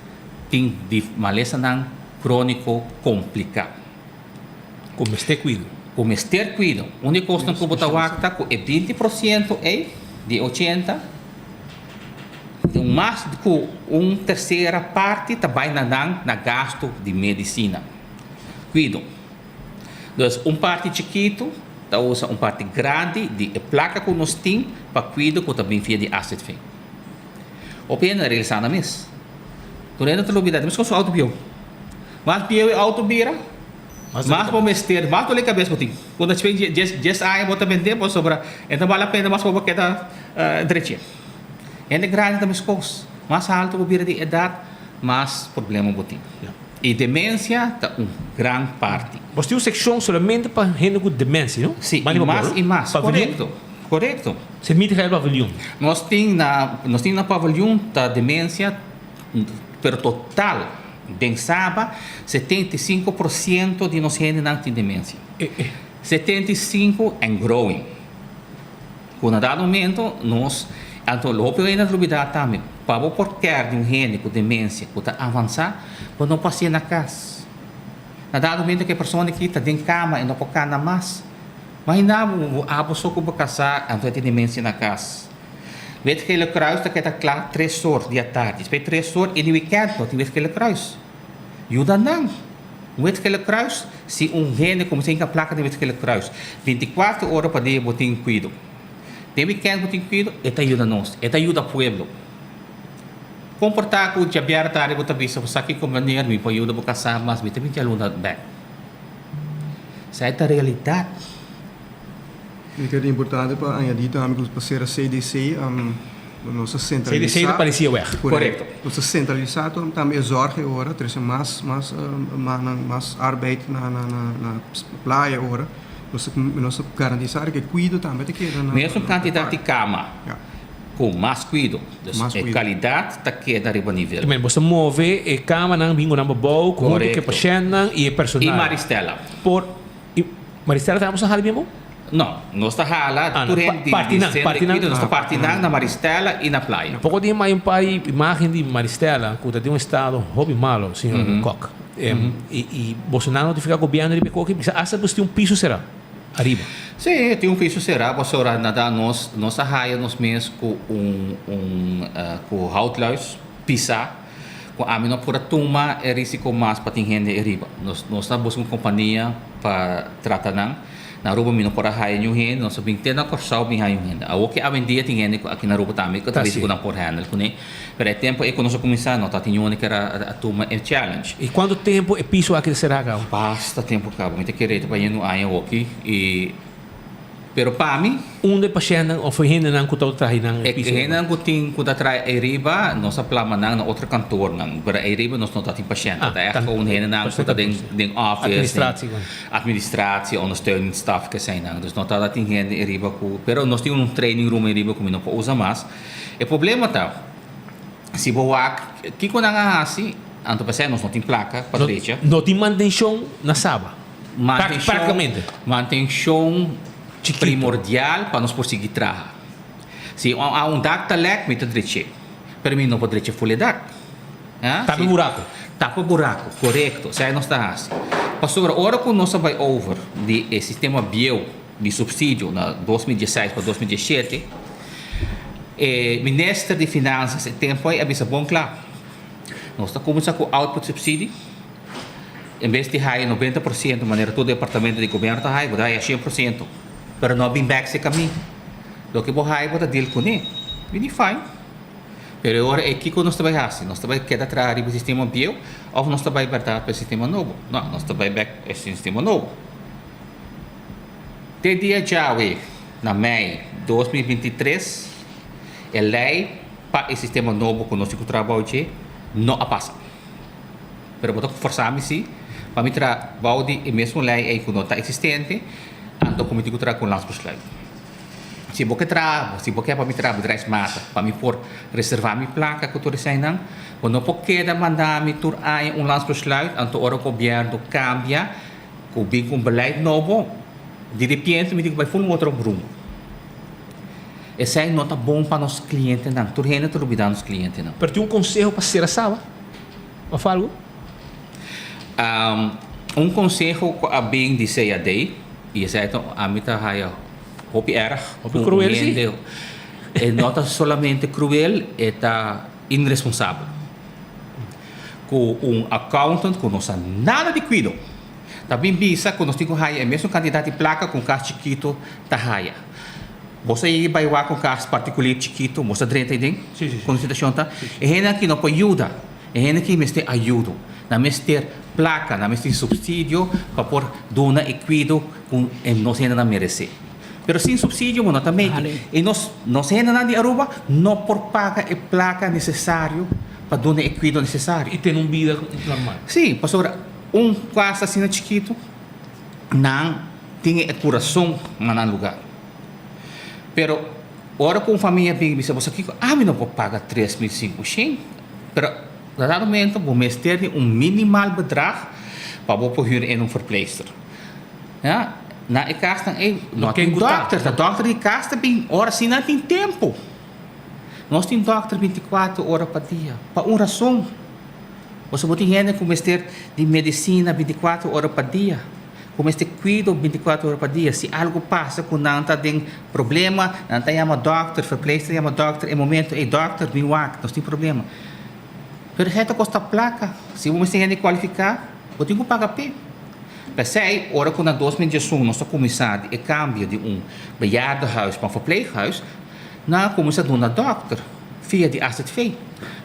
tin di malesanan króniko kompliká. Ku mester kuido. Ku mester kuido. Un di e kosnan ku bo ta wak ta ku e 20% ei di e 80, mas ku un tersera parti ta bai na nan na gastu di medisina, kuido. Dus un parti chikitu ta usa un parti grandi di e plaka ku nos tin pa kuido ku ta bin via di AZV. Hopi hende a realisá nan mes. Tur hende ta lubidá, ta meskos ku outo bieu. Mas bieu e outo bira, mas bo mester, mas dole kabes bo tin. Ku ta spend dies aña bo ta bendé pasobra e ta bal la pena mas pa bo keda drechi. Hende grandi ta meskos. Mas altu bo bira di edat, mas problema bo tin. E demensia ta un gran parti. Bos tin un sekshon solamente pa hende ku demensia, no? Si, i mas i mas. Korekto, korekto. Se miti ga e paviljoen? Nos tin na, nos tin na paviljoen ta demensia, pero total den Saba 75% di nos hendenan tin demensia. 75 and growing. Ku na dado momento nos, anto hopi hende ta lubida tambe, pa bo por kèr di un hende ku demensia ku ta avansá, bo no por hasié na kas. Na dado momento ku e persona aki ta den kama e no por kana mas. Imagina bo, bo abo so ku bo kasá anto e tin demensia na kas. Wit Gele Kruis ta keda kla tres or di atardi. Despues tres or i di wikènt no tin Wit Gele Kruis. Yuda nan. Wit Gele Kruis, si un hende kuminsá hinka plaka den Wit Gele Kruis, bintikuater ora pa dia bo tin kuido. Den wikènt bo tin kuido, e ta yuda nos, e ta yuda pueblo. Komportá ku djabièrnè tardi bo ta bisa bo sa kiko meneer mi por yuda bo kasá mas mi ta bin djaluna bèk. Esei ta realidat. Mi kere ta importante pa añadí tambe ku pa sera CDC nos a sentralisá. CDC ta parecia weg. Korekto. Nos a sentralisá tambe e zòrg e ora, trese mas mas mannan, mas arbeid na na playa e ora. Nos nos a garantisá ku e kuido tambe ta keda na. Mesun kantidat di kama. Ku mas kuido. Dus e kalidat ta keda riba nivel. Bo ta move e kamanan bin ku nan babou ku huntu ku e pashèntnan i e personal. I Maristela. Por i Maristela tambe boso ta hala bien bo? No, nos ta hala tur hende di sentro di kuido, nos ta parti nan na Maristela i na Playa. Poko dia mai un par di imagen di Maristela ku ta den un estado hopi malo, señor Kok. I boso nan a notifiká gobièrnu riba e koki? Bisa asta boso tin un piso será. ariba. Sí, tin un piso será pasobra na da nos nos a haya nos mes ku un un ku houtluis pisá ku ami no por a tuma e risiko mas pa tin hende ariba. Nos nos ta buska un kompania pa trata nan. Na Aruba mi no por a haya niun hende, nos a bin te na Kòrsou bin haya un hende. Awor ke awendia tin hende aki na Aruba tambe ku ta bisa ku nan por handle kuné. Pero e tempu ei ku nos a kuminsá no ta tin niun hende ku a tuma e challenge. I kuantu tempu e piso aki ta será kaba? Basta tempu kaba. Mi ta kere ta bayendo un aña hoki i pero pa mi. Unda e pashèntnan òf e hendenan ku ta traha einan e piso? E hendenan ku tin ku ta traha eiriba nos a plama nan na otro kantornan pero eiriba nos no ta tin pashènt. Ta ègt un hendenan ku ta den den office. Administratie. Administratie, ondersteuningsstaf keseinan. Dus no ta tin hende eiriba ku pero nos tin un training room eiriba ku mi no por usa mas. E problema ta, si bo wak kiko nan a hasi, anto p'esei nos no tin plaka pa drecha. No tin mantenshon na Saba, praktikamente. Mantenshon primordial pa nos por sigui traha. Si a un dak ta lèk, mi ta drech'é, pero mi no por drecha ful e dak. Tapa e buraku. Tapa e buraku, korekto. Esei nos ta hasi. Pasobra ora ku nos a bai over di e sistema bieu di subsidio na 2016 pa 2017, e minister di Finanzas e tempo ei a bisa bon kla, nos ta kuminsá ku output subsidie, en bes di haya 90% manera tur departamento di gobierno ta haya, bo ta haya 100%, pero no a bin bek serka mi. Loke bo haya bo ta deal kuné. Mi di fine. Pero e ora ei kiko nos ta bai hasi? Nos ta bai keda traha riba e sistema bieu òf nos ta bai bèrdat pa e sistema nobo? No, nos ta bai bèk e sistema nobo. Te dia djawe, na mei 2023, e lei pa e sistema nobo ku nos tin ku traha bou dje no a pasa. Pero bo ta forsa mi si pa mi traha bou di e mesun lei ei ku no ta eksistente, anto ku mi tin ku traha ku un landsbesluit. Si bo ke traha, si bo ke pa mi traha bedrijfsmatig, pa mi por reserva mi plaka ku tur eseinan, bo no por keda manda mi tur aña un landsbesluit, anto ora gobièrnu kambia, Ku bin ku un beleid nobo, di repente mi tin ku bai ful un otro rumbo. Esei no ta bon pa nos klientenan. Tur hende ta lubidá nos klientenan. Pero tin un konseho pa sera Saba òf algu? Un konseho ku a bin di CAD, i esei ta ami ta haya hopi erg. Hopi kruel si. E no ta solamente kruel, e ta inresponsabel. Ku un accountant ku no sa nada di kuido ta bin bisa ku nos tin ku haya e mesun kantidat di plaka ku un kas chikitu ta haya. Bo sa yega bai wak un kas partikulier chikitu, bo sa drenta aden kon e situashon ta. E hende aki no por yuda, e hende aki mester ayudo, nan mester plaka, nan mester supsidio pa por duna e kuido ku nos hendenan meresé. Pero sin supsidio bo no ta meki. I nos nos hendenan di Aruba no por paga e plaka nesesario pa duna e kuido nesesario. I tene un bida normal. Sí, pasobra un kas asina chikitu, nan tin e kurason na nan lugá. Pero ora ku un famia bin bisa bo sa kiko, ami no por paga 3500, pero na dado momento bo mester di un minimal bedrag pa bo por hür en un verpleegster. Ya, na e kasnan ei no tin dòkter, ta dòkter di kas ta bin ora si nan tin tempu. Nos tin dòkter 24 ora pa dia, pa un rason. Pasobra bo tin hende ku mester di medisina bintikuater ora pa dia, ku mester kuido bintikuater ora pa dia. Si algu pasa ku nan ta den problema, nan ta yama dòkter, verpleegster ta yama dòkter e momento ei, dòkter bin wak, nos tin problema. Pero esei ta kosta plaka. Si bo mester hende kualifiká, bo tin ku paga p'e. P'esei, ora ku na 2011 nos a kuminsá di e kambio di un bejaardenhuis pa un verpleeghuis, nan a kuminsá duna dòkter via di AZV.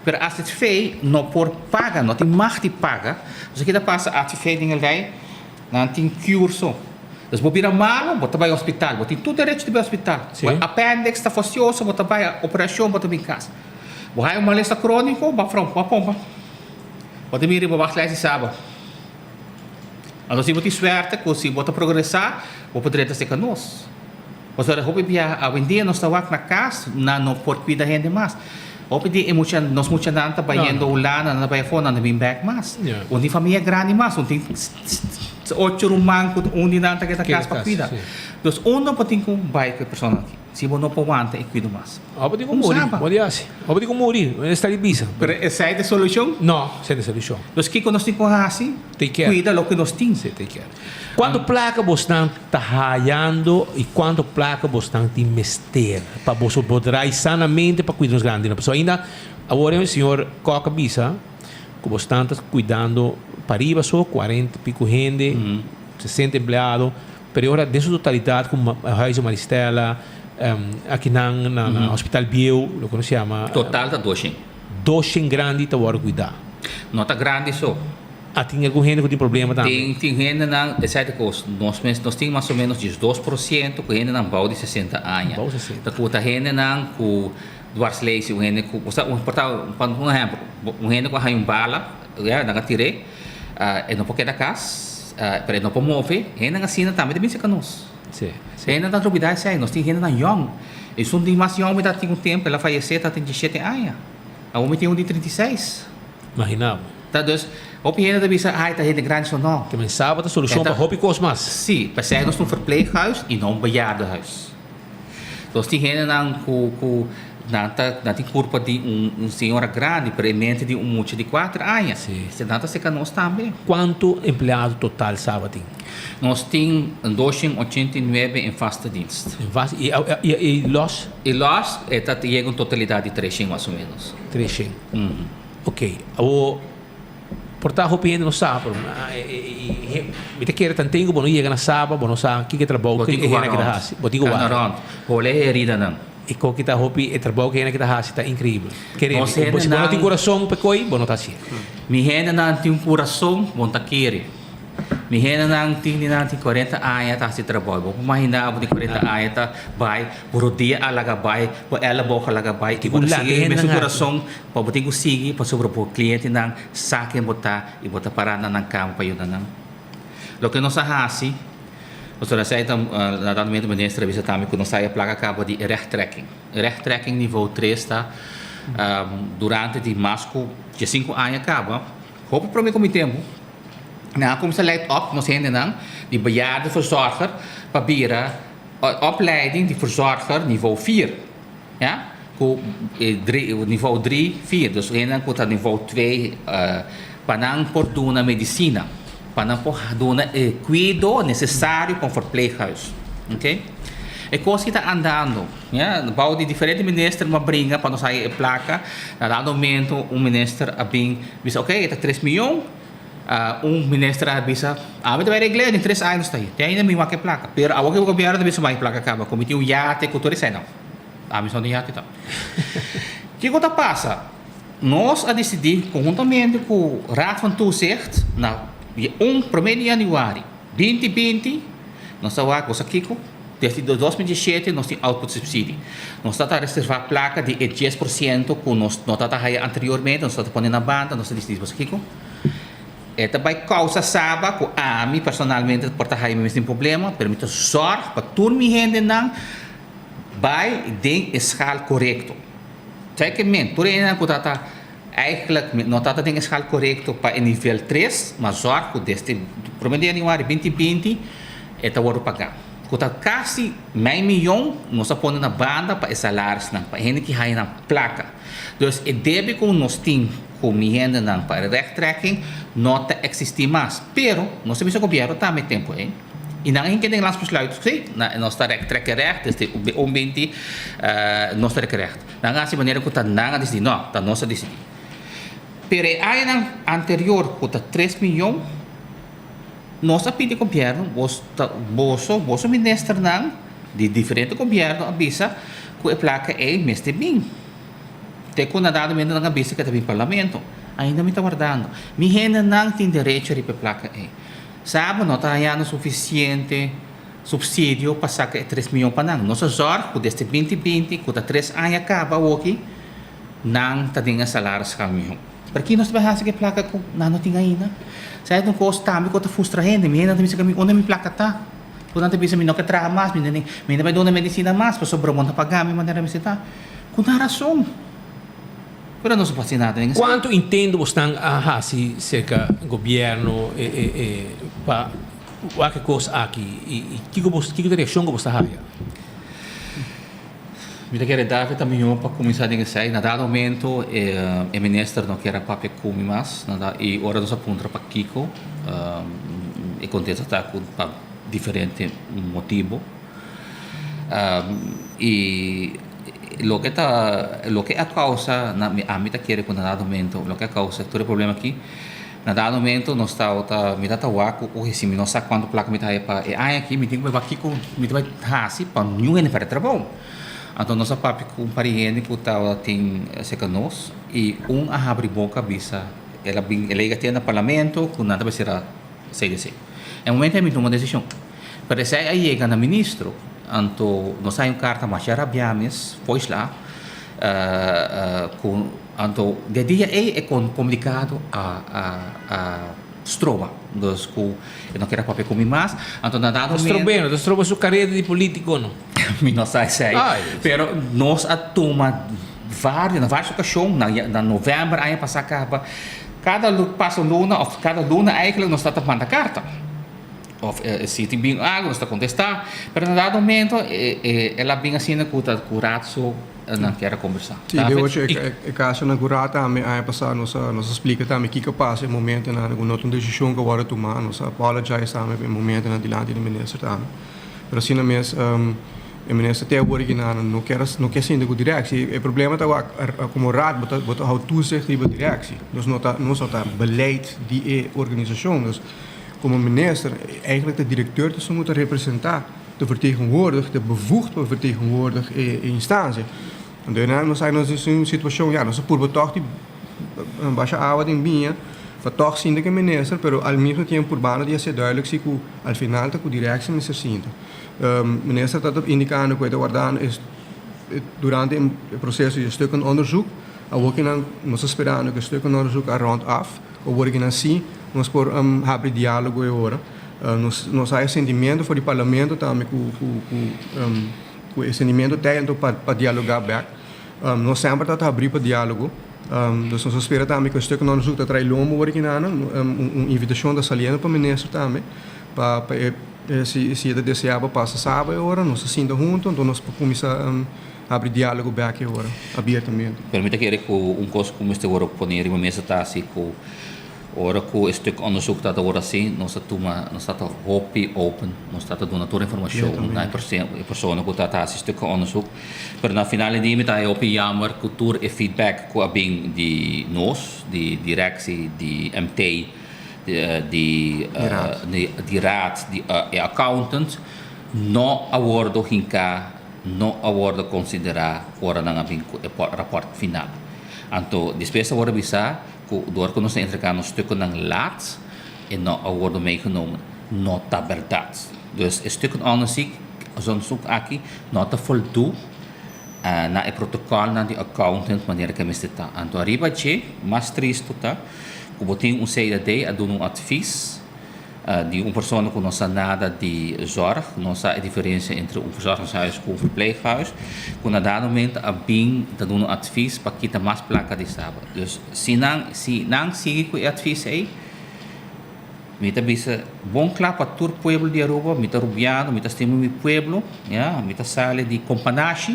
Pero AZV no por paga, no tin mag di paga. Pasobra ki ta pasa, AZV den e lei, nan tin cure so. Dus bo bira malu, bo ta bai hospital, bo tin tur derecho di bai hospital. Bo appendix ta fastioso, bo ta bai operashon, bo ta bin kas. Bo haña un malesa króniko, bo a frou, bo a pompa. Bo ta bin riba wachtlijst di Saba. Anto si bo tin suerte ku si bo ta progresá, bo por drenta serka nos. Pasobra hopi biaha awendia nos ta wak na kas, nan no por kuida hende mas. Hopi di e mucha, nos muchanan ta bayendo Hulanda, nan ta bai afó, nan ta bin bèk mas. Un tin famia grandi mas, un tin ocho ruman ku un di nan ta keda kas pa kuida. Dus unda bo tin ku bai ku e persona aki? Si bo no por wanta e kuido mas. Abo tin ku muri, bo di hasi. Abo tin ku muri, esta di bisa. Pero esei ta e solushon? No, esei ta e solushon. Dus kiko nos tin ku hasi? Take care. Kuida loke nos tin. Si, take care. Kuantu plaka bosnan ta hayando i kuantu plaka bosnan tin mester pa boso por drai sanamente pa kuida nos grandinan? Pasobra ainda awor e señor Kok a bisa ku bosnan ta kuidando pariba so kuarenta piku hende, sesenta empleado. Pero e ora den su totalidat ku Huize Maristella, akinan na Hospital Bieu, loke nos yama. Total ta doshen. Doshen grandi ta wòrdu kuidá. No ta grandi so. A tin algun hende ku tin problema tambe? Tin, tin hendenan, esei ta kos, nos mes nos tin mas o menos 12% ku hendenan bou di 60 aña. Bou 60. Ta ku ta hendenan ku dwarslaesie, un hende ku, osea, un por ta, pa un ehèmpel, un hende ku a haña un bala, ya, nan a tir'é, e no por keda kas, pero e no por move, hendenan asina tambe ta bin serka nos. Sí, sí. Hendenan ta olbida esei, nos tin hendenan yòn. Esun di mas yòn mi ta tin un tempu, el a fayesé ta tin 17 aña. Awor mi tin un di 36. Imagina bo. Ta dus, hopi hende ta bisa, ai ta hende grandi so no. Ke men sa bo ta solushon pa hopi kos mas. Sí, p'esei nos ta un verpleeghuis i no un bejaardenhuis. Nos tin hendenan ku ku nan ta nan tin kurpa di un un señora grandi pero e mente di un mucha di kuater aña. Sí. Nan ta seka nos tambe. Kuantu empleado total Saba tin? Nos tin 289 in vaste dienst. In vaste, i i i los? I los e ta yega un totalidat di treshen mas o menos. Treshen. Ok, awor Por ta hopi hende no sa, pero mi ta kere tanten ku bo no yega na Saba, bo no sa kiko e trabou ku e hende aki ta hasi. Bo tin ku wak rònt. Hole e heridanan. I kon ki ta hopi e trabou ku e hende aki ta hasi ta inkreibel. Kere mi, si bo no tin kurason pa e koi, bo no ta hasié. Mi hendenan tin un kurason, bo no ta kere. Mi hendenan tin di nan tin 40 aña ta hasi trabou. Bo por imaginá bo tin 40 aña ta bai, bo rodia a laga bai, bo èleboog a laga bai i bo ta sigui e mesun kurason pa bo tin ku sigui pasobra bo klientenan sa ken bo ta i bo ta pará na nan kama pa yuda nan. Loke nos a hasi, pasobra esei ta na dado momento minister a bisa tambe ku nos a haya plaka kaba di rechttrekking. Rechttrekking nivo tres ta durante di mas ku diesinku aña kaba, hopi prome ku mi tempu, Nan a kuminsá leit op nos hendenan di bejaardenverzorger pa bira opleiding di verzorger nivo vier. Ya, ku nivo dri, vier. Dus hendenan ku ta nivo twee pa nan por duna medisina, pa nan por duna e kuido nesesario pa un verpleeghuis. Oké. E kos ki ta andando, ya, bou di diferente minister bo a bringa pa nos haya e plaka. Na dado momento un minister a bin bisa oké e ta tres miyon. Un minister a bisa, Ami ta bai regl'é den tres aña nos ta ahí. Te ainda mi wak e plaka. Pero awor ku e gobierno ta bisa bai e plaka kaba, komo tin un yate ku tur esei no. Ami so tin yate ta. Kiko ta pasa? Nos a disidí konhuntamente ku Raad van Toezicht na un promé di yanüari binti binti nos ta wak bo sa kiko? Desde 2017 nos tin output subsidie. Nos ta ta reserva placa di e 10% cu nos no ta ta haya anteriormente, nos ta ta pone na banda, nos ta dicidi pasobra kico? E ta bay causa saba cu ami personalmente por ta haya mi mes tin problema, pero mi ta zorg pa tur mi hendenan bay den e schaal corecto. Sa ke men? Tur e hendenan cu ta ta eigenlijk no ta ta den e schaal corecto pa e nivel tres, ma zorg cu desde prome di januari 2020 e ta wordo paga. Ku ta kasi mei miyon nos a pone na banda pa e salarisnan, pa e hende ki haya nan plaka. Dus e debe ku nos tin ku mi hendenan pa e rechttrekking no ta eksistí mas. Pero nos a bisa gobièrnu tambe e tempu ei i nan a hinka den landsbesluit, sí, nos ta rechttrekken recht, desde un binti nos ta reken recht. Nan a hasi manera ku ta nan a disidí, no, ta nos a disidí. Pero e añanan anterior ku ta tres miyon. Nos a pidi gobierno, bos ta boso, boso ministernan di diferente gobierno a bisa cu e placa ey mester bin. Te cu na dado momento nan a bisa cu e ta bin parlamento. Ainda mi ta wardando. Mi hendenan tin derecho riba e placa ey. Saba no ta hayando suficiente subsidio pa saca e tres miyon pa nan. Nos a zorg cu desde binti binti, cu ta tres aña caba awoki, nan ta den e salarisschal miho. Pero ki nos ta bai hasi ku e plaka ku nan no tin ainda? Sa e un kos tambe ku ta frustra hende. Mi hende ta bisa ku mi, unda mi plaka ta? Ku nan ta bisa mi no ke traha mas, mi mi no bai duna medisina mas pasobra bo no ta paga mi manera mi ta. Ku nan rason. Pero nos no por hasi nada den esei. Kuantu intento bosnan a hasi serka gobièrnu pa wak e kos aki i kiko bos kiko ta e reakshon ku bos ta haya? Mi ta kere David ta mihó pa kuminsá den esei. Na dado momento e minister no kier a papia ku mi mas i ora nos a puntra pakiko e kontesta ta ku pa diferente motibu. I loke ta loke a kousa ami ta kere ku na dado momento loke a kousa tur e problema aki Na dado momento nos tabata, mi ta wak ku ohe si mi no sa kuantu plaka mi ta haya pa e aña aki, mi tin ku bai wak kiko mi ta bai hasi pa niun hende pèrdè trabou. Anto nos a papia ku un par di hende ku tabatin serka nos i un a habri boka bisa el a bin el a yega te na parlamento ku nan ta bai sera CDC. E momento ei mi tuma un desishon. Pero esei a yega na ministro, anto nos a haña un karta masha rabiá mes, foisla, ku Anto de dia ei e comunicado a a a stroba, dus cu e no kier a papia cu mi mas, anto na dado Ta strob'é no, ta stroba su carera di politico no. Mi no sa esei, pero nos a tuma varios, na varios ocasion, na na november aña pasa caba, cada paso luna of cada luna eigenlijk nos ta ta manda carta, of si tin bin algo nos ta contesta, pero na dado momento el a bin asina cu ta cu raad su. Nan kier a kombersá. Sí, de ocho e kasonan ku Raad tambe aña pasá nos a nos a splika tambe kiko a pasa e momentonan ku no ta un desishon ku a wòrdu tumá. Nos a apologize tambe pa e momentonan dilanti di minister tambe. Pero asina mes e minister te awor aki nan no kier no kier sinta ku direktie. E problema ta wak komo Raad bo ta bo ta hou toezicht riba direktie. Nos no ta nos no ta beleid di e organisashon. Dus komo minister eigenlijk ta direkteur ta esun ku ta representá. De vertegenwoordig, de bevoegd pa vertegenwoordig e instansia. Anto nan nos a nos den un situashon, ya, nos a purba tòg di basha awa den biña pa tòg sinta ku e minister, pero al mismo tiempo purbando di hasié duidelijk si ku al final ta ku direktie mester sinta. Minister ta indikando ku e ta wardando e durante e proseso di e stukkenonderzoek, awor ku nan nos ta sperando ku e stukkenonderzoek a rond af, awor ku nan si nos por habri dialogo e ora. Nos nos a e sentimiento for di parlamento tambe ku ku ku ku e sentimiento t'ei anto pa pa dialogá bèk. Nos semper ta ta habrí pa diálogo. Dus nos a spera tambe ku e stuk onderzoek ta trae lombo wor aki nan. Un un invitashon ta saliendo pa minister tambe pa pa e si si e ta deseá pa pasa saba e ora nos ta sinta hunto anto nos por kuminsá habri diálogo bèk e ora abiertamente. Pero mi ta kere ku un kos ku mester wòrdu pone riba mesa ta si ku Ora ku e stuk onderzoek ta ta wòrdu hasi, nos ta tuma, nos ta ta hopi open, nos ta ta duna tur informashon na e e persona ku ta ta hasi stuk onderzoek. Pero na final di dia mi ta haña hopi jammer ku tur e feedback ku a bin di nos, di directie, di MT, di di raad, di e accountant, no a wòrdu hinká, no a wòrdu konsiderá ora nan a bin ku e rapòrt final. Anto despues a wòrdu bisa Ku dor ku nos ta entregá nos stukkennan laat e no a wordo meegenomen, no ta bèrdat. Dus e stukkenonderzoek onderzoek aki no ta voldoe na e protokòlnan di accountant manera ku e mester ta. Anto ariba dje, mas tristu ta ku bo tin un CDD a duna un advies di un persona ku no sa nada di zorg, no sa e diferensia entre un verzorgingshuis ku un verpleeghuis, ku na dado momento a bin ta duna un advies pa kita mas plaka di Saba. Dus si nan si nan sigui ku e advies ei, Mi ta bisa bon kla pa tur pueblo di Aruba, mi ta Rubiano, mi ta stima mi pueblo, ya, mi ta sali di Companashi,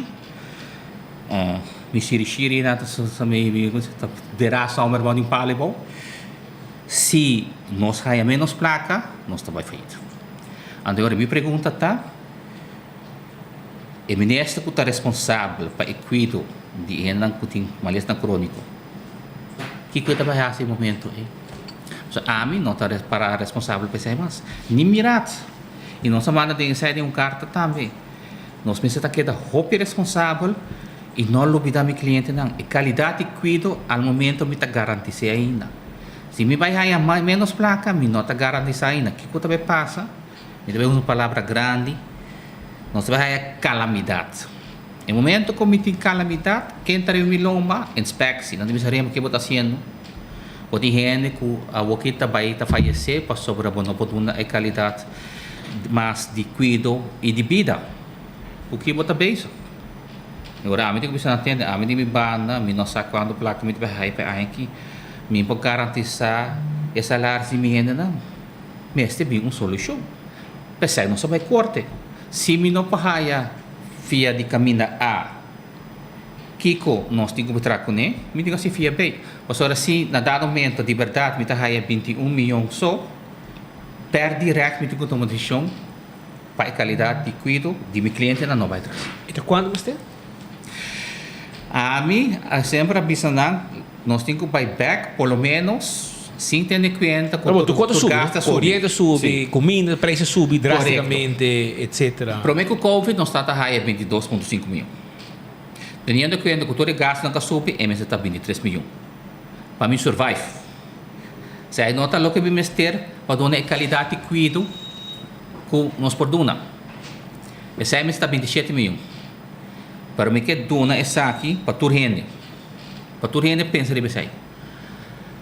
mi shirishiri nan ta sa mi mi ta derá somber bou di un palo abou. Si nos haya menos plaka, nos ta bai fayit. Anto e ora mi pregunta ta, e minister ku ta responsabel pa e kuido di e hendenan ku tin malesnan króniko, kiko e ta bai hasi e momento ei? Pasobra ami no ta para responsabel pa esei mas, ni mirat. I nos a manda den esei den un karta tambe. Nos mester ta keda hopi responsabel i no lubida mi klientenan. E kalidat di kuido al momento mi ta garantis'é ainda. Si mi bai haña ménos plaka, mi no ta garantisá ainda. Kiko ta bai pasa? Mi ta bai usa un palabra grandi. Nos ta bai haña kalamidat. E momento ku mi tin kalamidat, ken ta riba mi lomba? Inspeksie. Nan ta bisa, Remo, ke bo ta hasiendo? Bo tin hende ku awoki ta bai ta fayesé pasobra bo no por duna e kalidat mas di kuido i di bida. Ku ki bo ta bezig? I ora ami tin ku bisa nan tende, ami di mi banda, mi no sa kuantu plaka mi ta bai haya pa e aña aki. Mi por garantisá e salaris di mi hendenan. Mester bin un solushon. P'esei nos a bai korte. Si mi no por haya via di kaminda A. Kiko nos tin ku traha kuné? Mi tin ku hasi fia bei. Pasobra si na dado momento di bèrdat mi ta haya 21 miyon so, per dirèkt mi tin ku tuma desishon pa e kalidat di kuido di mi klientenan no bai tras. I ta kuantu mester? Ami a semper a bisa nan, nos tin ku bai bèk por lo ménos sin tene kuenta ku Pero tur tur subi, gas ta subi. Koriente subi, Sí. kuminda, preis a subi Korekto. drástikamente, etcétera. Promé ku Covid nos tabata haya 22.5 miyon. Teniendo kuenta ku tur e gastunan ka subi, e mester ta 23 miyon pa mi survive. Esei no ta loke mi mester pa duna e kalidat di kuido ku nos por duna. Esei mester ta 27 miyon. Pero mi ke duna esaki pa tur hende. Pa tur hende pensa riba esei.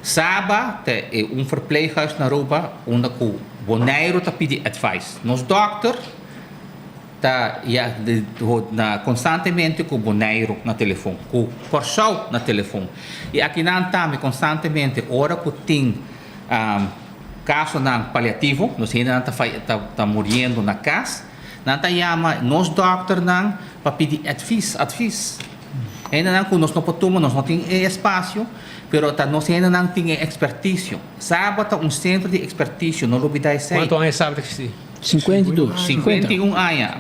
Saba ta e un verpleeghuis na Aruba unda ku Boneiru ta pidi advice. Nos dòkter ta ya na konstantemente ku Boneiru na telefon, ku Kòrsou na telefon. I akinan tambe konstantemente ora ku tin kasonan paliativo, nos hendenan ta ta muriendo na kas, nan ta yama nos dòkternan pa pidi advis, advis. Hendenan ku nos no por tuma, nos no tin e espasio, pero ta nos hendenan tin e ekspertisio. Saba ta un sentro di ekspertisio, no lubidá esei. Kuantu aña Saba ta eksistí? 52. 51 aña.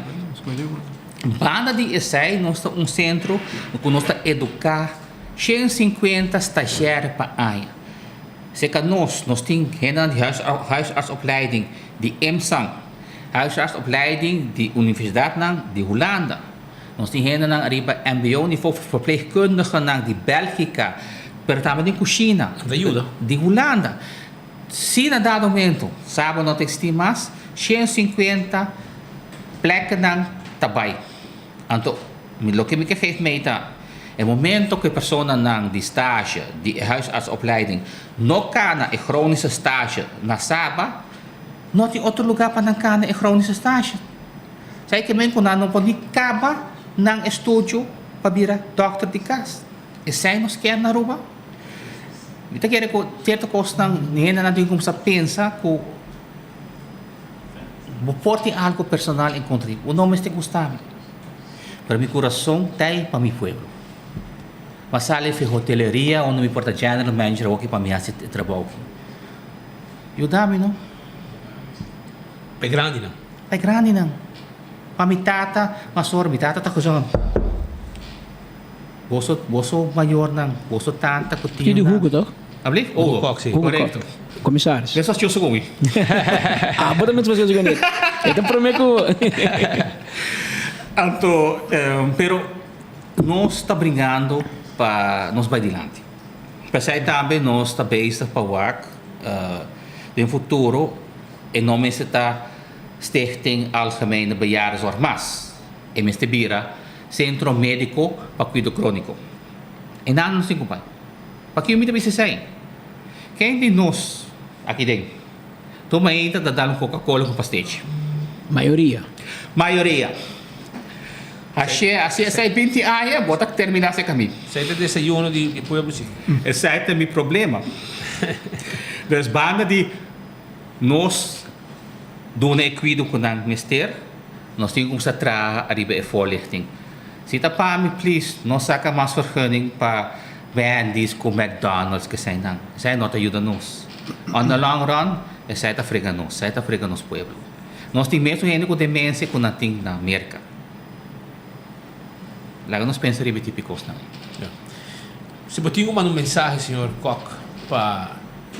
Banda di esei nos ta un sentro ku nos ta eduká 150 stashèr pa aña. Serka nos, nos tin hendenan di huisartsopleiding di EMSAN, huisartsopleiding di universidatnan di Hulanda. Nos tin hendenan ariba mbo nivo, verpleegkundigenan di Bèlgika, pero tambe den kushina di Hulanda. Si na dado momento Saba no ta eksistí mas, 150 plèknan ta bai. Anto, loke mi ke geef mee ta, e momento ku e personanan di stage di e huisartsopleiding no kana e chronische stage na Saba, no tin otro lugá pa nan kana e chronische stage. Sa ke men ku nan no por ni kaba nan estudio pa bira dòkter di kas. Esei nos kier na Aruba? Mi ta kere ku sierto kosnan hendenan tin kumsa pensa ku bo por tin algu personal en kontra di bo. No mester gusta mi, pero mi kurason ta ei pa mi pueblo. Mi a sali fi hoteleria unda mi por ta general manager awoki pa mi hasi e trabou aki. Yuda mi no. Pa e grandinan. Pa e grandinan. Pa mi tata, pastor, mi tata ta kuzon. Boso, boso mayornan, boso tanta ku Tio di tionan. Hugo toch? Alblief? Hugo Hugo Kok, si. Hugo Korekto. Kok. Commissaris. Mes was Josu ku mi. Ah, bo ta mes was Josu ku mi. E ta prome ku. Anto, pero nos ta bringando pa nos bai dilanti. P'esei tambe nos ta bezig pa wak den futuro e no mester ta Stichting Algemene Bejaardenzorg mas. E mester bira Sentro Médiko pa Kuido Króniko. E nan nos tin ku bai. Pakiko mi ta bisa esei? Ken di nos aki den tuma ainda ta dal un Coca-Cola ku pastechi? Mayoria. Mayoria. Ashe, asi esei binti aña bo ta terminá se kamin. Esei ta desayuno di pueblo si. Esei ta mi problema. Dus banda di. Nos duna e kuido ku nan mester, nos tin ku kuminsá traha ariba e voorlichting. Si ta pa mi, please, no saka mas vergunning pa Wendy's ku McDonald's kesei nan. Esei no ta yuda nos. On the long run, esei ta frega nos, esei ta frega nos pueblo. Nos tin mesun hende ku demensia ku nan tin na Merka. Laga nos pensa riba e tipo di kosnan ei. Si bo tin ku manda un mensahe, señor Kok, pa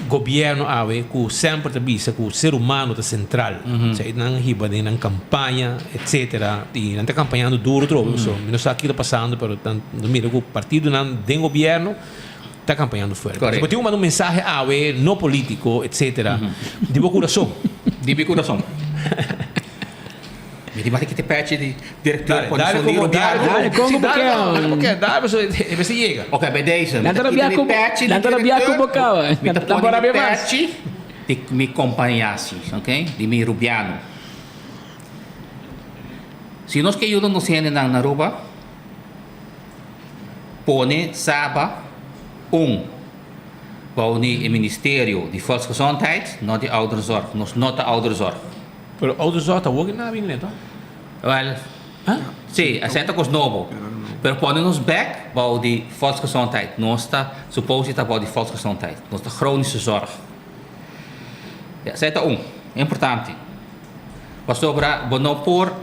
gobierno awe ku semper ta bisa ku ser humano ta sentral. Esei nan hiba den nan kampaña etcetera i nan ta kampañando duro trobe pasobra mi no sa kiko ta pasando pero nan ta mira ku partidonan den gobierno ta kampañando fuerte. Si bo tin ku manda un mensahe awe no politico etcetera di bo kurason. Di mi kurason. Mi di mari kita pechi di directeur Dale, dale como, dale como, sí, dale como, dale como, dale paso e mester yega. Ok, bij deze. Nan ta rabia cu nan ta rabia cu bo caba. Mi ta Nan por pone mi rabia mas. pechi di mi compañaci, ok, di mi Rubiano. Si nos ke yuda nos hendenan na Aruba, pone Saba un bou di e ministerio di Volksgezondheid, no di Ouderenzorg. Nos no ta ouderenzorg. Pero ouderenzorg ta wou na bini to? Wel, si, esei ta kos nobo. Pero pone nos bek bou di volksgezondheid. Nos ta suppose di ta bou di volksgezondheid. Nos ta chronische zorg. Ja, esei ta un, importante. Pasobra bo no por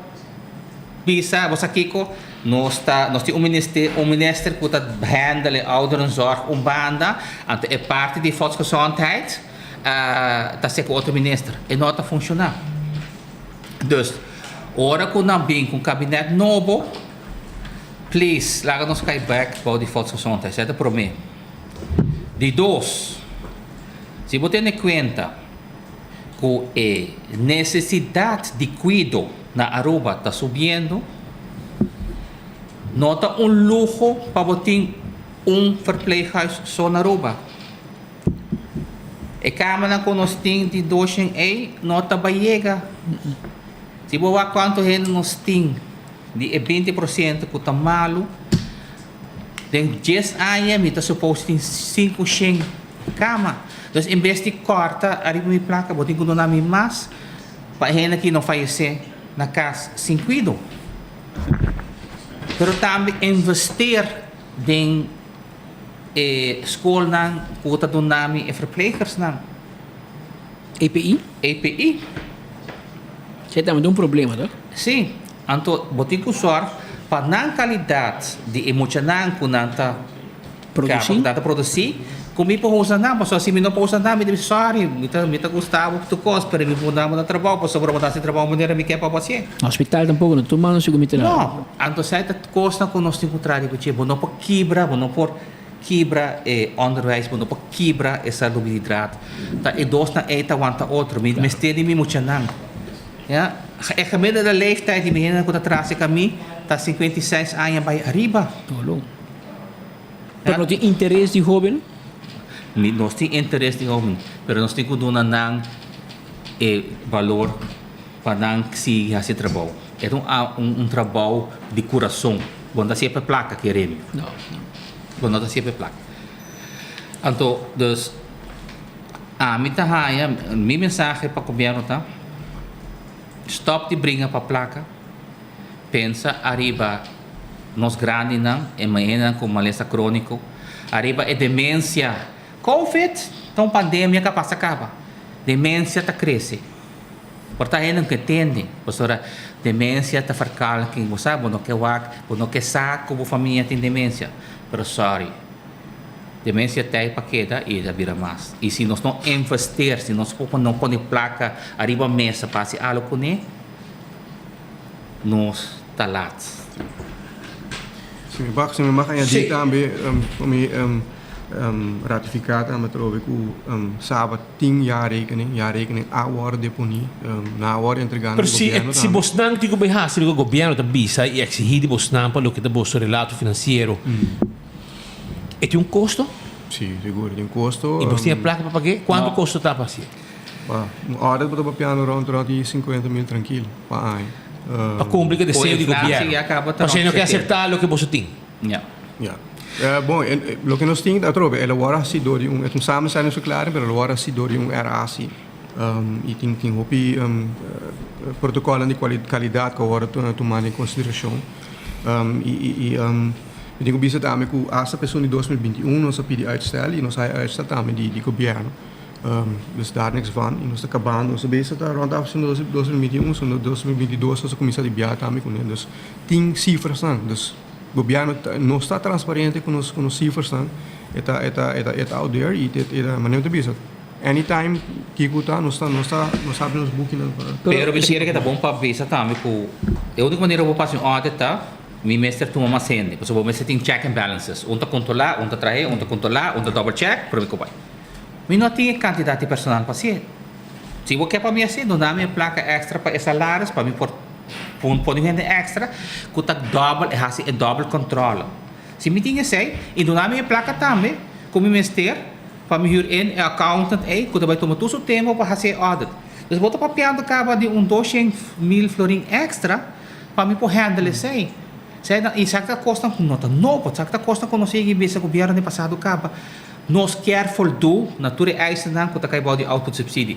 bisa, bo sa kiko, nos ta, nos tin un minister, un minister ku ta handle e ouderenzorg un banda, anto e parti di volksgezondheid, ta ser ku otro minister. E no ta funshoná. Dus, ora ku nan bin ku un kabinet nobo, please laga nos kai bèk bou di Volksgezondheid. Esei ta promé. Di dos, si bo tene kuenta ku e nesesidat di kuido na Aruba ta subiendo, no ta un luho pa bo tin un verpleeghuis so na Aruba. E kamanan ku nos tin di doshen ei no ta bai yega. Si bo wak kuantu hende nos tin di e binti por siento ku ta malu, den dies aña mi ta supos tin sinku shen kama. Dus en bes di kòrta ariba mi plaka bo tin ku duna mi mas pa e hende ki no fayesé na kas sin kuido. Pero tambe investeer den. E skolnan ku ta duna mi e verplegersnan. EPI? EPI. Esei tambe ta un problema, toch? Sí. Anto bo tin ku sòrg pa nan kalidat di e muchanan ku nan ta Produsí. Nan ta produsí, ku mi por usa nan. Pasobra si mi no por usa nan, mi ta bisa sòri, mi ta mi ta gusta bo tur kos, pero mi por duna bo nan trabou pasobra bo ta hasi trabou manera mi ke pa bo hasié. Na hospital tampoko no tur mano sigur mi ta. No. Anto esei ta kosnan ku nos tin ku traha riba dje. Bo no por kibra, bo no por kibra e onderwijs, bo no por kibra e salubridad. Ta e dosnan ei ta wanta otro. Mi mester di mi muchanan. Ya, e gemiddelde leeftijd di mi hendenan ku ta traha serka mi ta 56 aña bai ariba. Tolo. Pero no tin interes di hoben? Mi nos tin interes di hoben, pero nos tin ku duna nan e balor pa nan sigui hasi trabou. E ta un un trabou di kurason. Bo no ta hasié pa plaka, kere mi. No, no. Bo no ta hasié pa plaka. Anto, dus, ami ta haña, mi mensahe pa gobièrnu ta, stòp di bringa pa plaka, pensa ariba nos grandinan, e mayennan ku malesa króniko, ariba e demensia. Covid ta un pandemia ku a pasa kaba. Demensia ta krese. Por ta hende no ke tende, pasobra demensia ta verkalking, bo sa, bo no ke wak, bo no ke sa ku bo famia tin demensia, pero sorry, demensia ta ei pa keda i e ta bira mas. I si nos no investeer, si nos no pone plaka ariba mesa pa hasi algu kuné, nos ta lat. Si mi mag, si mi mag añadí tambe, pa mi ratifiká tambe atrobe ku Saba tin jaarrekening, jaarrekening a wòrdu deponí, nan a wòrdu entregá na Pero si gobièrnu si tambe. bosnan tin ku bai hasi loke gobièrnu ta bisa i eksigí di bosnan pa loke ta boso relato finansiero, e tin un kosto? Sí, sigur, e tin un kosto. I bos tin e plaka pa pag'é? Kuantu kosto ta pa hasié? Pa un audit bo ta papiando rond rond di 50 mil trankil pa aña. Pa kumpli ku e deseo di gobièrnu. Pasobra e no ke aseptá loke boso tin. Ja. Ja. Bon, loke nos tin atrobe, el a wòrdu hasi dor di un, e ta un samenstellingsverklaring, pero el a wòrdu hasi dor di un RAC. I tin tin hopi protocolnan di calidad cu a wordo tuma den consideracion. I i mi tin cu bisa tambe cu hasta pa esun di 2021 nos a pidi uitstel y nos a haya uitstel tambe di di gobierno. Dus daar niks van. Y nos ta cabando, nos ta bezig ta rond af esun 2021, esun 2022 nos a cuminsa di bia tambe cune. Dus tin cifrasnan. Dus gobierno no sta transparente cu nos cu nos cifrasnan. E ta e ta e ta out there y e ta manera mi ta bisa. Anytime kiko ta nos ta nos ta nos habri nos bukinan pa. Pero mi ta kere ke ta bon pa bisa tambe ku e uniko manera ku bo pasa un audit ta mi mester tuma mas hende pasobra bo mester tin check and balances un ta kontrolá un ta trahe un ta kontrolá un ta double check prome ku bai mi no tin e kantidat di personal pa hasié si bo ke pa mi hasié duna mi e plaka extra pa e salaris pa mi por pone un hende extra ku ta double e hasi e double kontrole si mi tin esei i duna mi e plaka tambe ku mi mester. Pa mi huur in e accountant ey cu ta bay tuma tur su tempo pa haci e audit. Dus bo ta papiando caba di un 200.000 florin extra pa mi por handle esey. Esey ta, y esaki ta cosnan cu no ta nobo, esaki ta cosnan cu nos a yega bisa gobierno den pasado caba. Nos kier voldoe na tur e eisennan cu ta cay bao di output subsidie.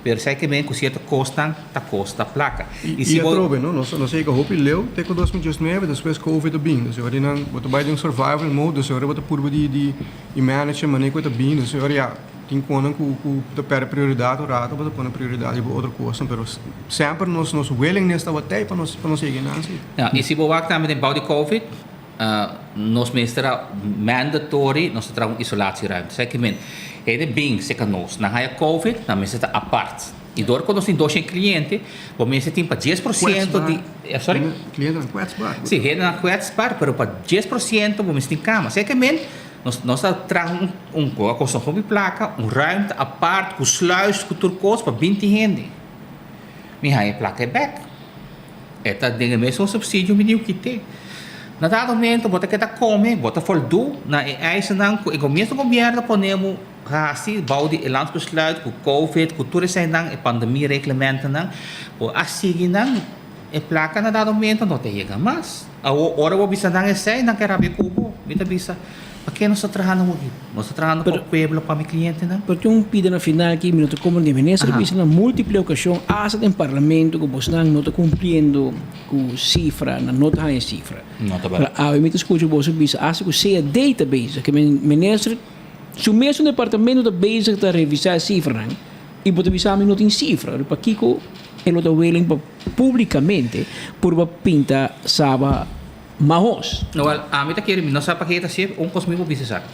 Pero esey ke men cu cierto cosnan ta costa placa. Y si bo. Y atrobe, no? Nos nos a yega hopi leu te cu 2019, despues covid a bin. Dus ora nan bo ta bay den survival mode, dus ora bo ta purba di di di manage e manera cu e ta bin. Dus ora ya tin conan cu cu ta perde prioridad un rato, bo ta pone prioridad riba otro cosnan. Pero semper nos nos willingness tabata ey pa nos pa nos yega eynan si. Ja, y si bo wak tambe den bou di covid, Nos mester a mandatory nos ta traha un isolatieruimte. Sa ki men? Hende bin serka nos, nan haya covid, nan mester ta apart. I dor ku nos tin 200 kliente, bo mester tin pa 10% di, sorry? Klientenan kwetsbaar. Si, hendenan kwetsbaar, pero pa 10% bo mester tin kama. Sa ki men? Nos nos a traha un un ku a kosta hopi plaka, un ruimte apart ku sluis ku tur kos pa 20 hende. Mi haya e plaka e bek. E ta den e mesun subsidio mi diu kite. Na dado momento bo ta keda kome, bo ta voldoe na e eisennan ku e gomienso gobierno pone bo hasi bou di e landsbesluit ku covid ku tur eseinan e pandemie reglementennan bo a sigui nan e plaka na dado momento no ta yega mas. Awor ora bo bisa nan esei nan ke rabia ku bo. Mi ta bisa Pake nos ta trahando hopi? Nos ta trahando pa pueblo, pa mi clientenan. Pero tin un pida na final ki mi no ta comprende. Minister a bisa na multiple ocasion, hasta den parlamento, cu bosnan no ta cumpliendo cu cifra, nan no ta haña cifra. No ta berdad. Pero awe mi ta scucha boso bisa hasta cu sea data bezig. Ke men minister su mesun departamento ta bezig ta revisa e cifranan y bo ta bisa mi no tin cifra. Pakico e lo ta willing pa publicamente purba pinta Saba Mahos. Wel, ami ta kere, mi no sa pake ta sirbi, un kos mi por bisa esaki.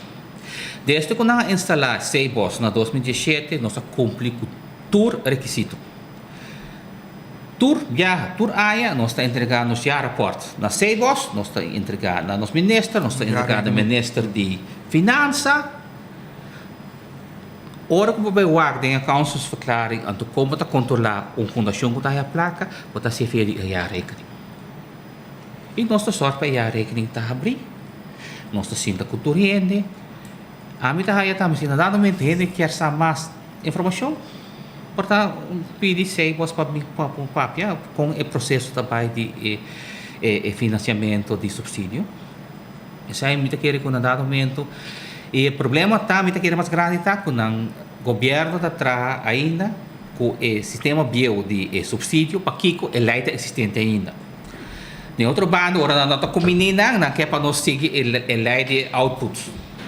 Desde ku nan a instalá Seibos na 2017, nos a kumpli ku tur rekisito. Tur biaha, tur aña nos ta entregá nos jaarrapport na Seibos, nos ta entregá na nos minister, nos ta entregá na minister di Finansa. Ora ku bo bai wak den e accountantsverklaring anto kon bo ta kontrolá un fundashon ku ta haya plaka, bo ta hasi via di e jaarrekening. I nos ta sòrt pa e jaarrekening ta habrí. Nos ta sinta ku tur hende. Ami ta haya tambe si na dado momento hende kier sa mas informashon, por ta pidi Seibos pa mi pa papia kon e proseso ta bai di e e finansiamentu di supsidio. Esei mi ta kere ku na dado momento e problema ta mi ta kere mas grandi ta ku nan gobièrnu ta traha ainda ku e sistema bieu di e supsidio pakiko e lei ta eksistente ainda. Den otro banda, ora nan no ta kumbiní nan, nan ke pa nos sigui e lei di output.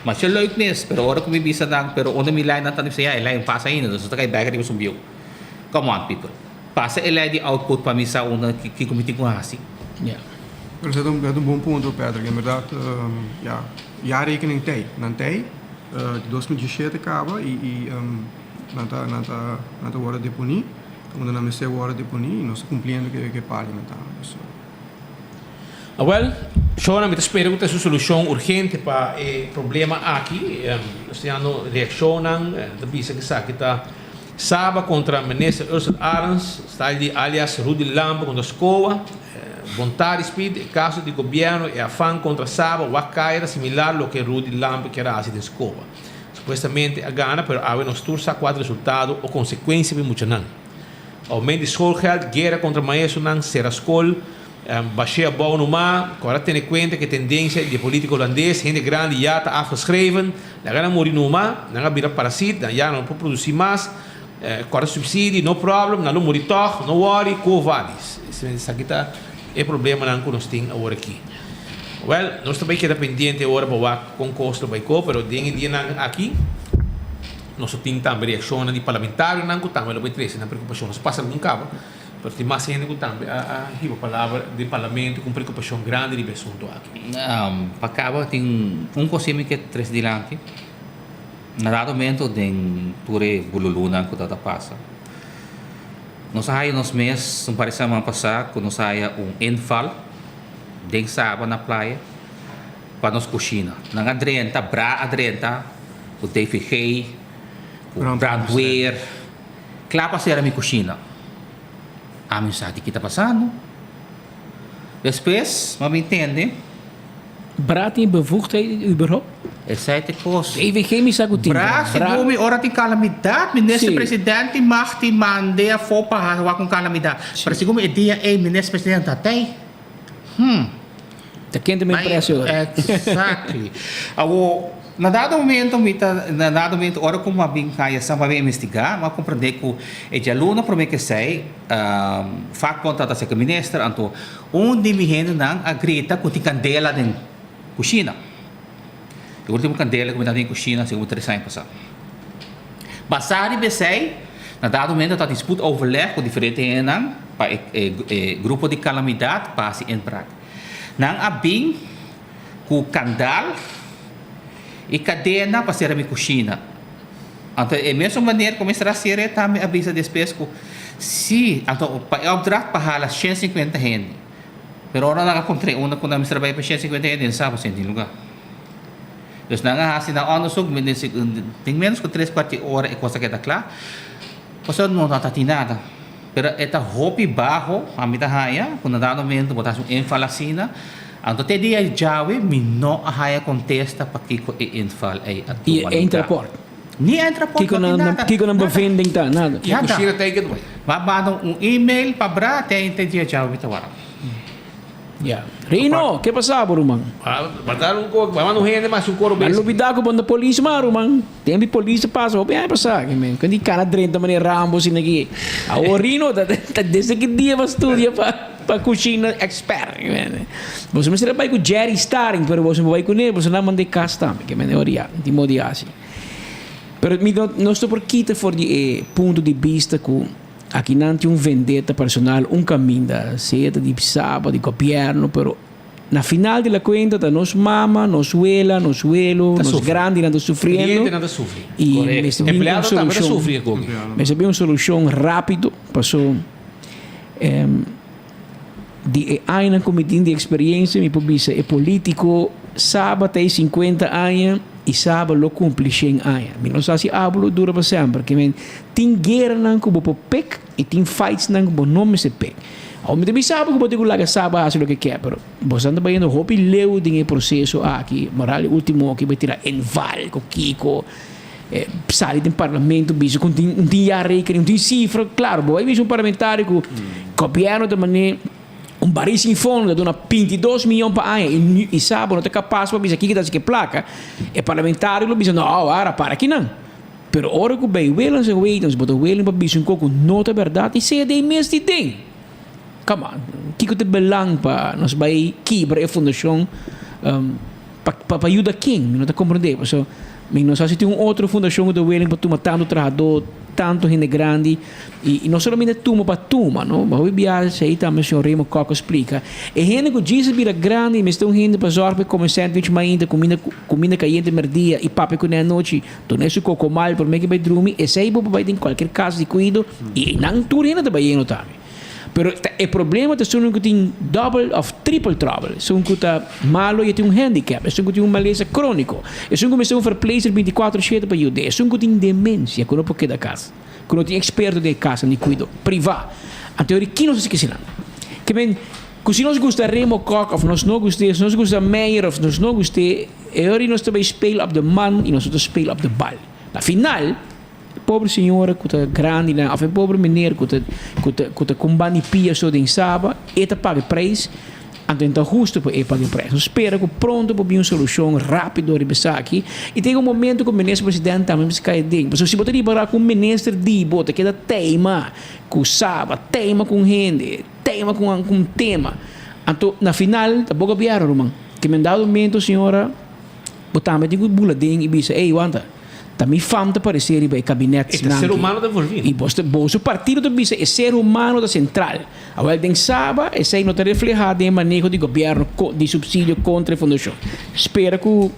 Masha leuk mes, pero ora ku mi bisa nan, pero unda mi lei nan ta, nan bisa, ya, e lei no pasa ainda, nos ta kai bek riba su bieu. Come on people, pasa e lei di output pa mi sa unda kiko mi tin ku hasi. Ya. Pero esei ta un bon punto, Patrick. En berdad, ya, jaarrekening tei. Nan tei, di 2017 kaba i nan ta, nan ta, nan ta wòrdu deponí. Unda nan mester wòrdu deponí i nos ta kumpliendo ku e parliament tambe. So. Awel, Shona, mi ta spera ku ta su solushon urgente pa e problema aki. Nos ta yando reakshonnan, ta bisa ku esaki ta Saba kontra Minister Ursell Arends, style di alias Rudy Lampe kontra Scoa, Bontari Speed, e kaso di gobièrnu e afan kontra Saba wak kai ta similar loke Rudy Lampe kier a hasi den Scoa. Supuestamente a gana, pero awe nos tur sa kua ta resultado o konsekuensia pa e muchanan. Oumento di schoolgeld, guera kontra maestronan, sera skol, bash'é abou numa, ku ora tene kuenta ku e tendensia di e polítika holandes, hende grandi ya ta afgeschreven, laga nan muri numa, nan a bira parasit, nan ya no por produsí mas. Kòrta subsidie, no problem, nan lo muri tòg, no worry, quo vadis. Esaki ta e problemanan ku nos tin awor aki. Wèl, nos ta bai keda pendiente ora pa wak kon kos lo bai ko, pero den e dianan aki nos lo tin tambe reakshonnan di parlamentarionan ku tambe lo bai trese nan preokupashon. Nos a pasa algun kaba, pero tin mas hende ku tambe a hiba palabra den parlamento ku un preokupashon grandi riba e asuntu aki. Pa kaba tin un kos mi ke trese dilanti. Na dado momento den tur e bululunan ku ta ta pasa, nos a haya nos mes un par di semana pasá ku nos a haya un inval den Saba na playa pa nos kushina. Nan a drenta, bra a drenta ku DVG, ku brandweer, kla pa sera mi kushina. Ami sa di ki ta pasando. Despues mi a bin tende. Bra tin bevoegdheid überhaupt? Esei ta e kos. DVG mi sa ku tin. Bra segun mi ora tin kalamidat minister presidente mag tin mande afó pa hasi wak un kalamidat. Pero segun mi e dia ei minister presidente ta tei. Hmm. Ta kende mi impresio ora. Exactly. Awor na dado momento mi ta na dado momento ora ku mi a bin haya sa mi a bin investigá mi a komprendé ku e djaluna promé ku esei vakbond tabata seka minister anto Un di mi hendenan a grita ku tin kandela den kushina. E ultimo kandela ku mi tabatin den kushina segun tres aña pasá. Basá riba esei, na dado momento ta tin spoedoverleg ku diferente hendenan pa e e grupo di kalamidat pa hasi inbraak. Nan a bin ku kandal i kadena pa sera mi kushina. Anto e mesun manera ku mester a sera e tambe a bisa despues ku si, anto pa e opdracht pa hala 150 hende. Pero ora nan a kontra e unda ku nan mester a bai pa 150 hende nan sa ku sin tin luga. Dus nan a hasi nan onderzoek den menos ku tres kuarti ora e kos a keda kla. Pasobra no ta tin nada. Pero e ta hopi baho, ami ta haya, ku na dado momento bo ta hasi un inval asina. Anto te dia djawe mi no a haya kontesta pakiko e inval ei a I tuma lugar. eindrapport? Ni eindrapport, Kiko no tin nan nada. kiko nan bevinding ta? Nada. Nada. Mi a manda un email pa bra te te dia djawe mi ta wak. Ya. Rino, ke pasa bo ruman? Mata un koro, bai manda un hende mas un koro Ba bes. lubida ku bo no ta polis mas ruman. Tempo di polis ta pasa hopi aña pasa aki men. Kundi kana drenta manera Rambo asina aki. Awor Rino ta ta desde ki dia bo a studia pa pa kushina expert ki men. Boso mester a bai ku Jerry Staring pero boso no bai kuné boso nan manda e kas tambe ki men. Ora ya, tin modo di hasi. Pero mi no nos no por kita for di e punto di bista ku. Akinan tin un vendetta personal un caminda, sea ta di Saba, di gobierno, pero na final di la cuenta ta nos mama, nos wela, nos welo, Ta nos sufri. grandinan ta sufriendo. Clientenan ta sufri. Y Correcto. mester bin un Empleado tambe ta solucion. sufri akoki. Mester bin un solucion rapido, paso di e añanan cu mi tin di experiencia mi por bisa e politico Saba ta e 50 aña y Saba lo cumpli 100 aña. Mi no sa si abo lo dura pa semper. Ke men tin gueranan cu bo por pek y tin fightsnan cu bo no mester pek. Awor mi ta bisa abo cu bo tin cu laga Saba haci loke ke, pero boso ta bayendo hopi leu den e proceso aki. Moral e ultimo aki bay tira inval cu kico. Sali den parlamento bisa ku un tin jaarrekening, un tin sifra. Klaro, bo bai bisa un parlamentario ku gobièrnu ta man'é un baril sin fondo, ta duna 22 miyon pa aña i sa bo no ta kapas pa bisa kiko ta hasi ku e plaka, e parlamentario lo bisa no, awara para kinan. Pero ora ku bai willens en wetens bo ta willing pa bisa un kos ku no ta bèrdat i sea den mes di den. Come on, kiko ta e belang pa nos bai kibra e fundashon Pa pa yuda ken? Mi no ta komprendé. Pasobra mi no sa si tin un otro fundashon ku ta willing pa tuma tantu trahadó, tantu hende grandi i i no solamente tuma pa tuma, no. Hopi biaha esei tambe señor Raymond Kock a splika. E hende ku djis a bira grandi mester un hende pa zòrg pa e kome sandwich mainta, kuminda kuminda kayente mèrdia i papia kuné anochi, dun'é su kokomal promé ke bai drumi. Esei bo por bai den kualkier kas di kuido i einan tur hende ta bai yendo tambe. Pero ta e problema ta esun ku tin double of triple trouble. Esun ku ta malo y e tin un handicap. Esun ku tin un malesa chronico. Esun ku mester un verpleegster binticuatro shete pa yud'é. Esun ku tin demencia ku no por keda kas. Ku no tin experto den e kas ni kuido priva. Anto yori ki nos a hasi kesinan? Ke men ku si nos gusta Remo Kok of nos no gust'é, si nos gusta Meijer of nos no gust'é, e yori nos ta bay speel op de man y nos no ta speel op de bal. Na final. E pobre señora ku ta grandinan òf e pobre meneer ku ta ku ta ku ta kumbandi pia so den Saba, e ta paga e prijs. Anto e no ta hustu pa e paga e prijs. Nos spera ku pronto por bin un solushon rápido riba esaki i ta yega un momento ku minister president tambe mester kai aden. Pasobra si bo ta ripará ku un minister di bo ta keda teima ku Saba, teima ku un hende, teima ku un tema, anto na final ta bo gobièrnu ruman. Ke men dado momento señora bo tambe tin ku bula den i bisa, ey wanta, ta mi fam ta paresé riba e kabinet E ta ser humano ta envolví. I bo boso partido ta bisa e ser humano ta sentral. Awel den Saba esei no ta reflehá den e maneho di gobièrnu di supsidio kontra e fundashon. Spera ku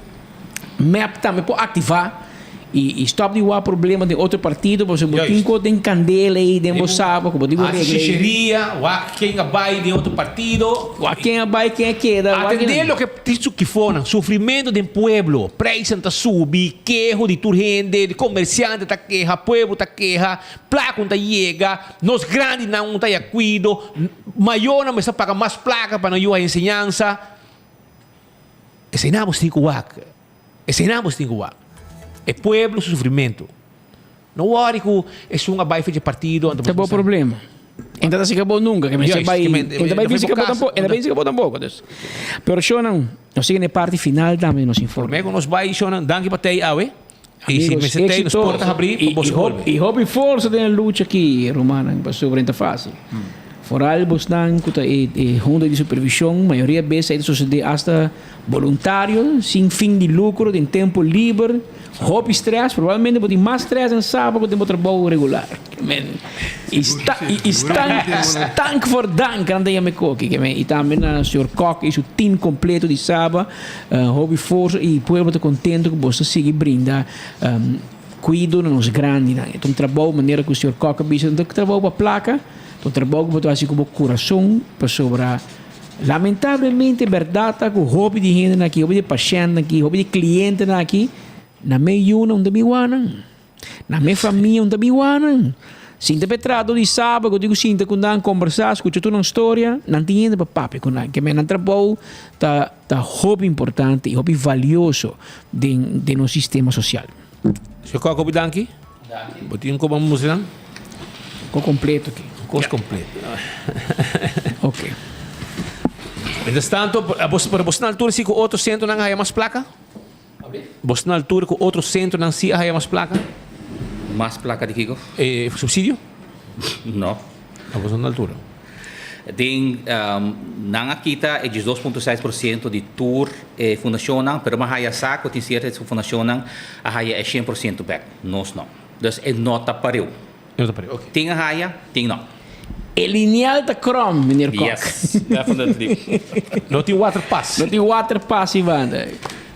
mep tambe por aktivá i stòp di wak problema den otro partido pasobra bo tin kos den kandela ei den bo Saba ku bo tin ku Hasi regla ei. shisheria, wak ken a bai den otro partido. Wak ken a bai, ken a keda, wak Atendé loke tin su kifonan, sufrimentu den pueblo, prijsnan ta subi, keho di tur hende, di komersiante ta keha, pueblo ta keha, plaka un ta yega. Nos grandinan un ta ya kuido, mayornan mester paga mas plaka pa nan yu haya enseñansa. Eseinan bo tin ku wak, eseinan bo tin ku wak. E pueblo su sufrimentu. No wòri ku esun a bai fecha partido. Ta bo problema. E ta ta bo nunka, ke mester bai, e ta bai bisa bo tampoko, e ta bai bisa bo tampoko. Dus. Pero shownan, nos sigui na e parti final tambe di nos informe. Prome ku nos bai shownan, danki pa tei awe. I si Amigos, mester tei nos éxito porta habrí pa i, boso i, hop, bolbe. i hopi forsa den e lucha aki, rumannan, pasobra e ta fácil. Foral bosnan ku ta e, e hunta di supervishon, mayoria bes ei ta sosodé asta boluntario, sin fin di lukro, den tempu liber, hopi strès, probablemente bo tin mas strès den saba ku den bo trabou regular. Men, i sta, i, i stank, stank voor dank, nan ta yama e koki, ke men, i tambe na señor Kok i su team kompleto di Saba. Hopi forsa y pueblo ta contento cu boso ta sigui brinda cuido na nos grandinan. E ta un trabou manera cu señor Kok a bisa, no ta un trabou pa placa, ta un trabou cu bo ta haci cu bo curason pasobra lamentablemente berdad ta cu hopi di hendenan aki, hopi di pashentnan aki, hopi di clientenan aki nan me yunan no ta biwa nan. Na mi famia un ta biwa nan. Sinta pa e trato di saba ku tin ku sinta ku nan kombersá, skucha tur nan storia, nan tin hende pa papia ku nan. Ke men nan trabou ta ta hopi importante i hopi valioso den den nos sistema sosial. Señor Kok, hopi danki. Bo tin un kos pa mustra nan? Kos kompleto aki. Kos kompleto. Ok. Mientras tanto, pero bo sta na altura si ku otro sentronan a haya mas plaka? Bo sta na altura ku otro sentronan si a haya mas plaka? Mas plaka di kiko? E subsidio? No. Bo sta na altura. Den nan a kita e 12.6% di tur e fundashonnan, pero mi a haya sa ku tin sierto fundashonnan a haya e 100% bek. Nos no. Dus e no ta pareu. E no ta pareu, ok. Tin a haya, tin no. E lineal ta krom, meneer Kok. Yes, definitely. No tin waterpas. No tin waterpas, Ivan.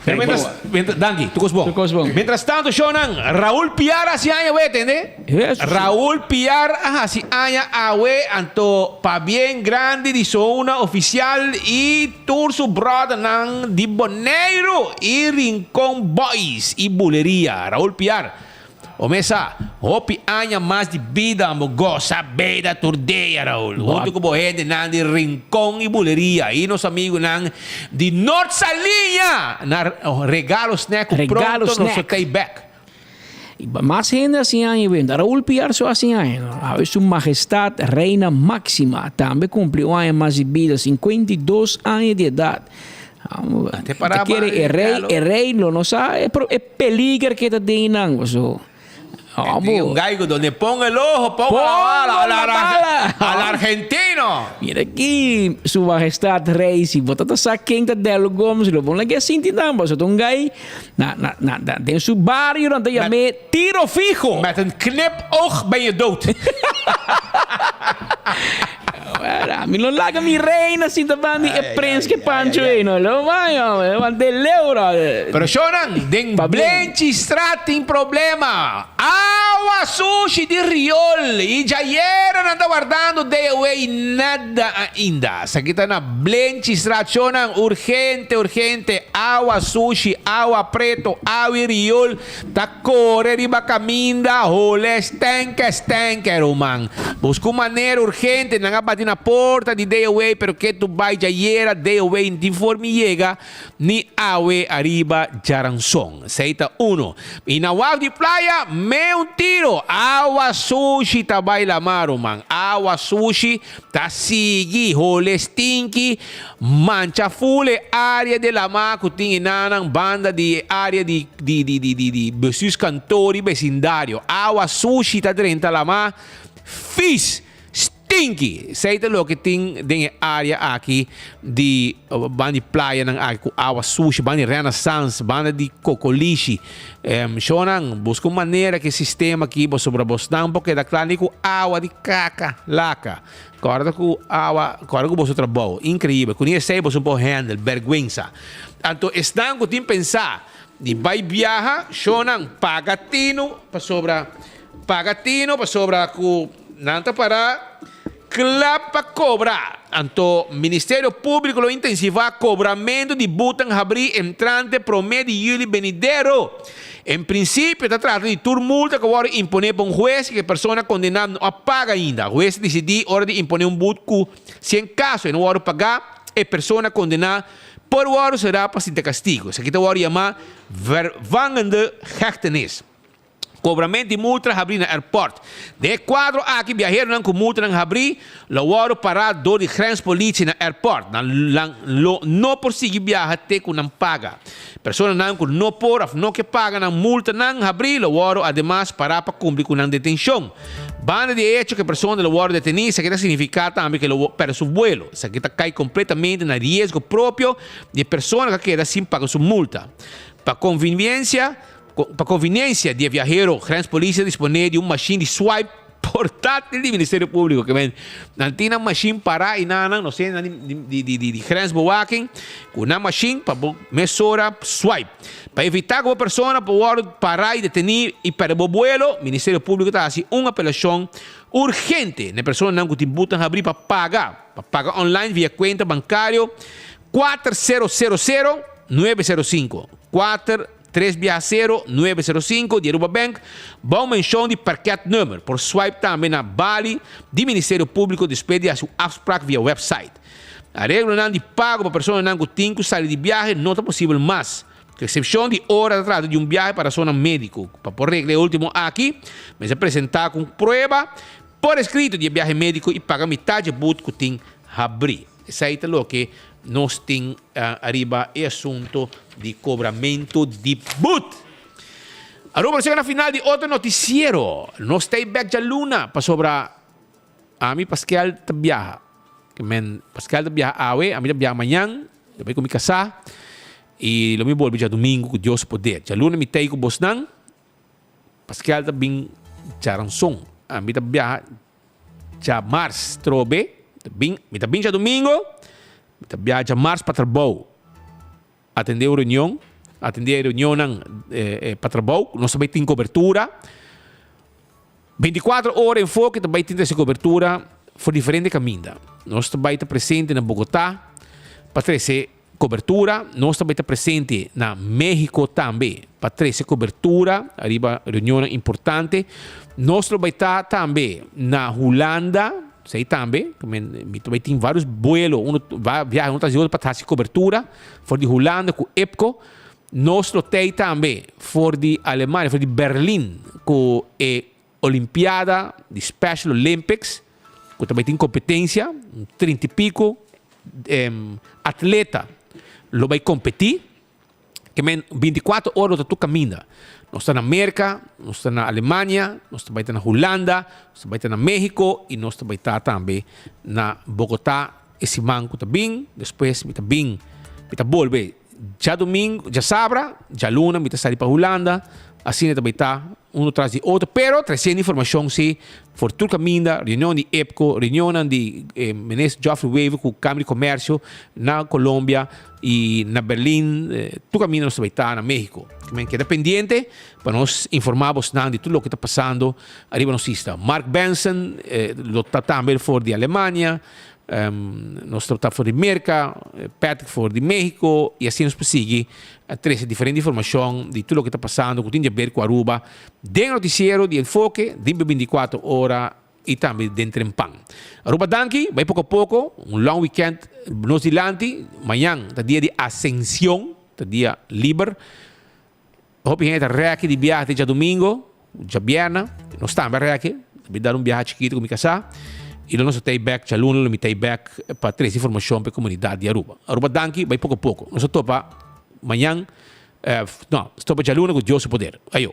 Pero mientras, mientras, danki, tur kos bon. Tur kos bon. Mientras tanto, shownan, Raúl Piar a hasi aña awe, tende? Yes. Raúl Piar a hasi aña awe, anto pabien grandi di Zona Oficial y tur su brothernan di Boneiru y Rincon Boys y Buleria. Raúl Piar, O mesa, hopi aña mas di bida bo gosa beda tur dia, Raul. Hunto cu bo hendenan di Rincon y Buleria y nos amigunan di Noord Saliña na Regalo Snack cu Regalo pronto nos Snack. ta tey bek. Y mas hende hasi aña benda. Raul Piar so hasi aña. Awe su Majestad Reina Maxima tambe cumpli un aña mas di bida, 52 aña di edad. Te para Te kere e rey, e rey lo no sa e, e peliger que ta den nan, so. Un gaigo donde ponga el ojo, ponga, ponga la bala, la bala. Al argentino. Mira aquí, su majestad rey, si bo ta sa ken ta Dello Gomes, lo bon lagi sinti nan, bo un gai na na na, na den su barrio dan ta yamé tiro fijo. Met een knipoog ben je dood. Mi no laga mi reina sinta bandi e prins ke Pancho ei no. Lo vai, hombre. Want de leeuw, Pero shonan, den Blenchistraat tin problema. Awa sushi di riol y djayera nan ta wardando day away nada ainda. Esaki ta na Blenchistraat shonan, urgente, urgente, awa sushi, awa preto, awi riol Ta kore riba kaminda, hole stenke stenke ruman. Buska un manera urgente, nan a bati na porta di DOW pero ke tu bai djayera DOW no tin forma yega ni awe ariba djaranson. Esei ta uno. I na waf di playa me un tiro. tiro! Awa sushi ta bai lamá, ruman. Awa sushi ta sigui hole stinki, mancha ful e área di lamá ku tin enanan banda di e área di di di di di di bestuurskantoor i besindario. Awa sushi ta drenta lamá, fis! Stinky! Esei ta loke tin den e area aki di banda di playanan aki ku awa sushi, banda di Renaissance, banda di Kokolishi. Shownan, buska un manera ku e sistema aki pasobra bosnan por keda kla ni ku awa di kaka laka. Kòrda ku awa, kòrda ku boso trabou. Inkreibel. Ku ni esei boso por handle. Bèrgwensa. Anto esnan ku tin pensá di bai biaha, shownan, paga tinu pasobra, paga tinu pasobra ku. Nan ta para kla pa kobra. Anto Ministerio Públiko lo intensivá kobramentu di butan habrí entrante promé di yüli benidero. En prinsipio ta trata di tur multa ku a wòrdu imponé pa un hues i ku e persona kondená no a paga ainda. Hues ta disidí ora di imponé un but ku, si en kaso e no wòrdu pagá, e persona kondená por wòrdu será pa sinta kastigu. Esaki ta wòrdu yamá vervangende hechtenis. Kobrament di multa habrí na airport. Den e kuadro aki biaheronan ku multanan habrí lo wòrdu pará dor di grenspolitie na airport. Nan lo no por sigui biaha te ku nan paga. Personanan ku no por òf no ke paga nan multanan habrí lo wòrdu ademas pará pa kumpli ku nan detenshon. Banda di e echo ku e persona lo wòrdu detení esaki ta signifiká tambe ku e lo pèrdè su vuelo. Esaki ta kai kompletamente na riesgo propio di e persona ku a keda sin paga su multa. Pa konviniensia. Pa konviniensia di e viahero, Grenspolitie ta disponé di un mashin di swipe portátil di Ministerio Públiko. Ke men, nan tin nan mashin pará i nan nan, no sé, nan di di di di grensbewaking, ku nan mashin pa bo mesora swipe. Pa evitá ku bo persona por wòrdu pará i detení i pèrdè bo buelo, Ministerio Públiko ta hasi un apelashon urgente na e personanan ku tin butan habrí pa paga, pa paga online via kuenta bankario kuater sero sero sero nuebe sero sinku, kuater Tres biaha sero, nuebe sero sinku di Aruba Bank, bou menshon di parketnummer. Por swipe tambe na bali di Ministerio Públiko despues di hasi un afsprak via website. Areglonan di pago pa personanan ku tin ku sali di biahe no ta posibel mas, ku eksepshon di ora ta trata di un biahe pa rasonnan médiko. Pa por regla e último aki, mester presentá ku un prueba por eskrito di e biahe médiko i paga mitad dje but ku tin habrí. Esei ta loke nos tin ariba e asunto di cobramento di but. Aruba nos yega na final di otro noticiero. Nos ta bek djaluna pasobra ami Paskel ta biaha. Men Paskel ta biaha awe, ami ta biaha mañan, lo bai cu mi casa y lo mi bolbe djadomingo cu Dios poder. Djaluna mi ta cu bosnan, Paskel ta bin djaranson. Ami ta biaha Djamars trobe, bin, mi ta bin djadumingo, mi ta biaha djamars pa trabou. Atendé un reunion, atendé e reunionnan pa trabou, nos ta bai tin kobertura. Bintikuater ora Enfoke ta bai tin trese kobertura for diferente kaminda. Nos ta bai ta presente na Bogotá pa trese Cobertura, Nos ta bay ta presente na Mexico tambe pa trece cobertura ariba reunionnan importante. Nos lo bay ta tambe na Hulanda, esey tambe, mi ta bay tin varios buelo, uno viahe uno tras di otro pa haci cobertura for di Hulanda cu EPCO. Nos lo tey tambe for di Alemania, for di Berlin cu e Olimpiada di Special Olympics ku ta bai tin kompetensia, un trinta i piko atleta lo bai kompetí. Ke men binti kuater ora lo ta tur kaminda. Nos ta na Merka, nos ta na Alemania, nos ta bai ta na Hulanda, nos ta bai ta na Mexico i nos ta bai ta tambe na Bogotá e siman ku ta bin. Despues mi ta bin, mi ta bolbe djadumingu, djasabra, djaluna mi ta sali pa Hulanda. Asina ta bai ta uno tras di otro, pero treciendo informacion si for tur caminda, reunion di EPCO, reunionnan di Minister Geoffrey Wever cu Camera di Comercio na Colombia y na Berlin, tur caminda nos ta bay ta na Mexico. Men keda pendiente pa nos informa bosnan di tur loke ta pasando ariba nos isla. Mark Benson lo ta tambe for di Alemania. Nos ta for di Merka, Patrick for di Mexico y asina nos por sigui a trece diferente informacion di tur loke ta pasando cu tin di haber cu Aruba den noticiero di Enfoke den 24 ora y tambe den Trempan. Aruba danki, bay poco a poco, un long weekend nos dilanti, mañan ta dia di Ascension, ta dia liber. Hopi hende ta reki di biaha te djadumingo. Djabièrnè nos tambe a rèki, mi dar un biaha chikitu ku mi kasá i lo nos a tei bèk djaluna lo mi tei bèk pa trese informashon pa e komunidat di Aruba. Aruba danki, bai poko poko. Nos a topa mañan, no, nos a topa djaluna ku Dios su poder. Ayo.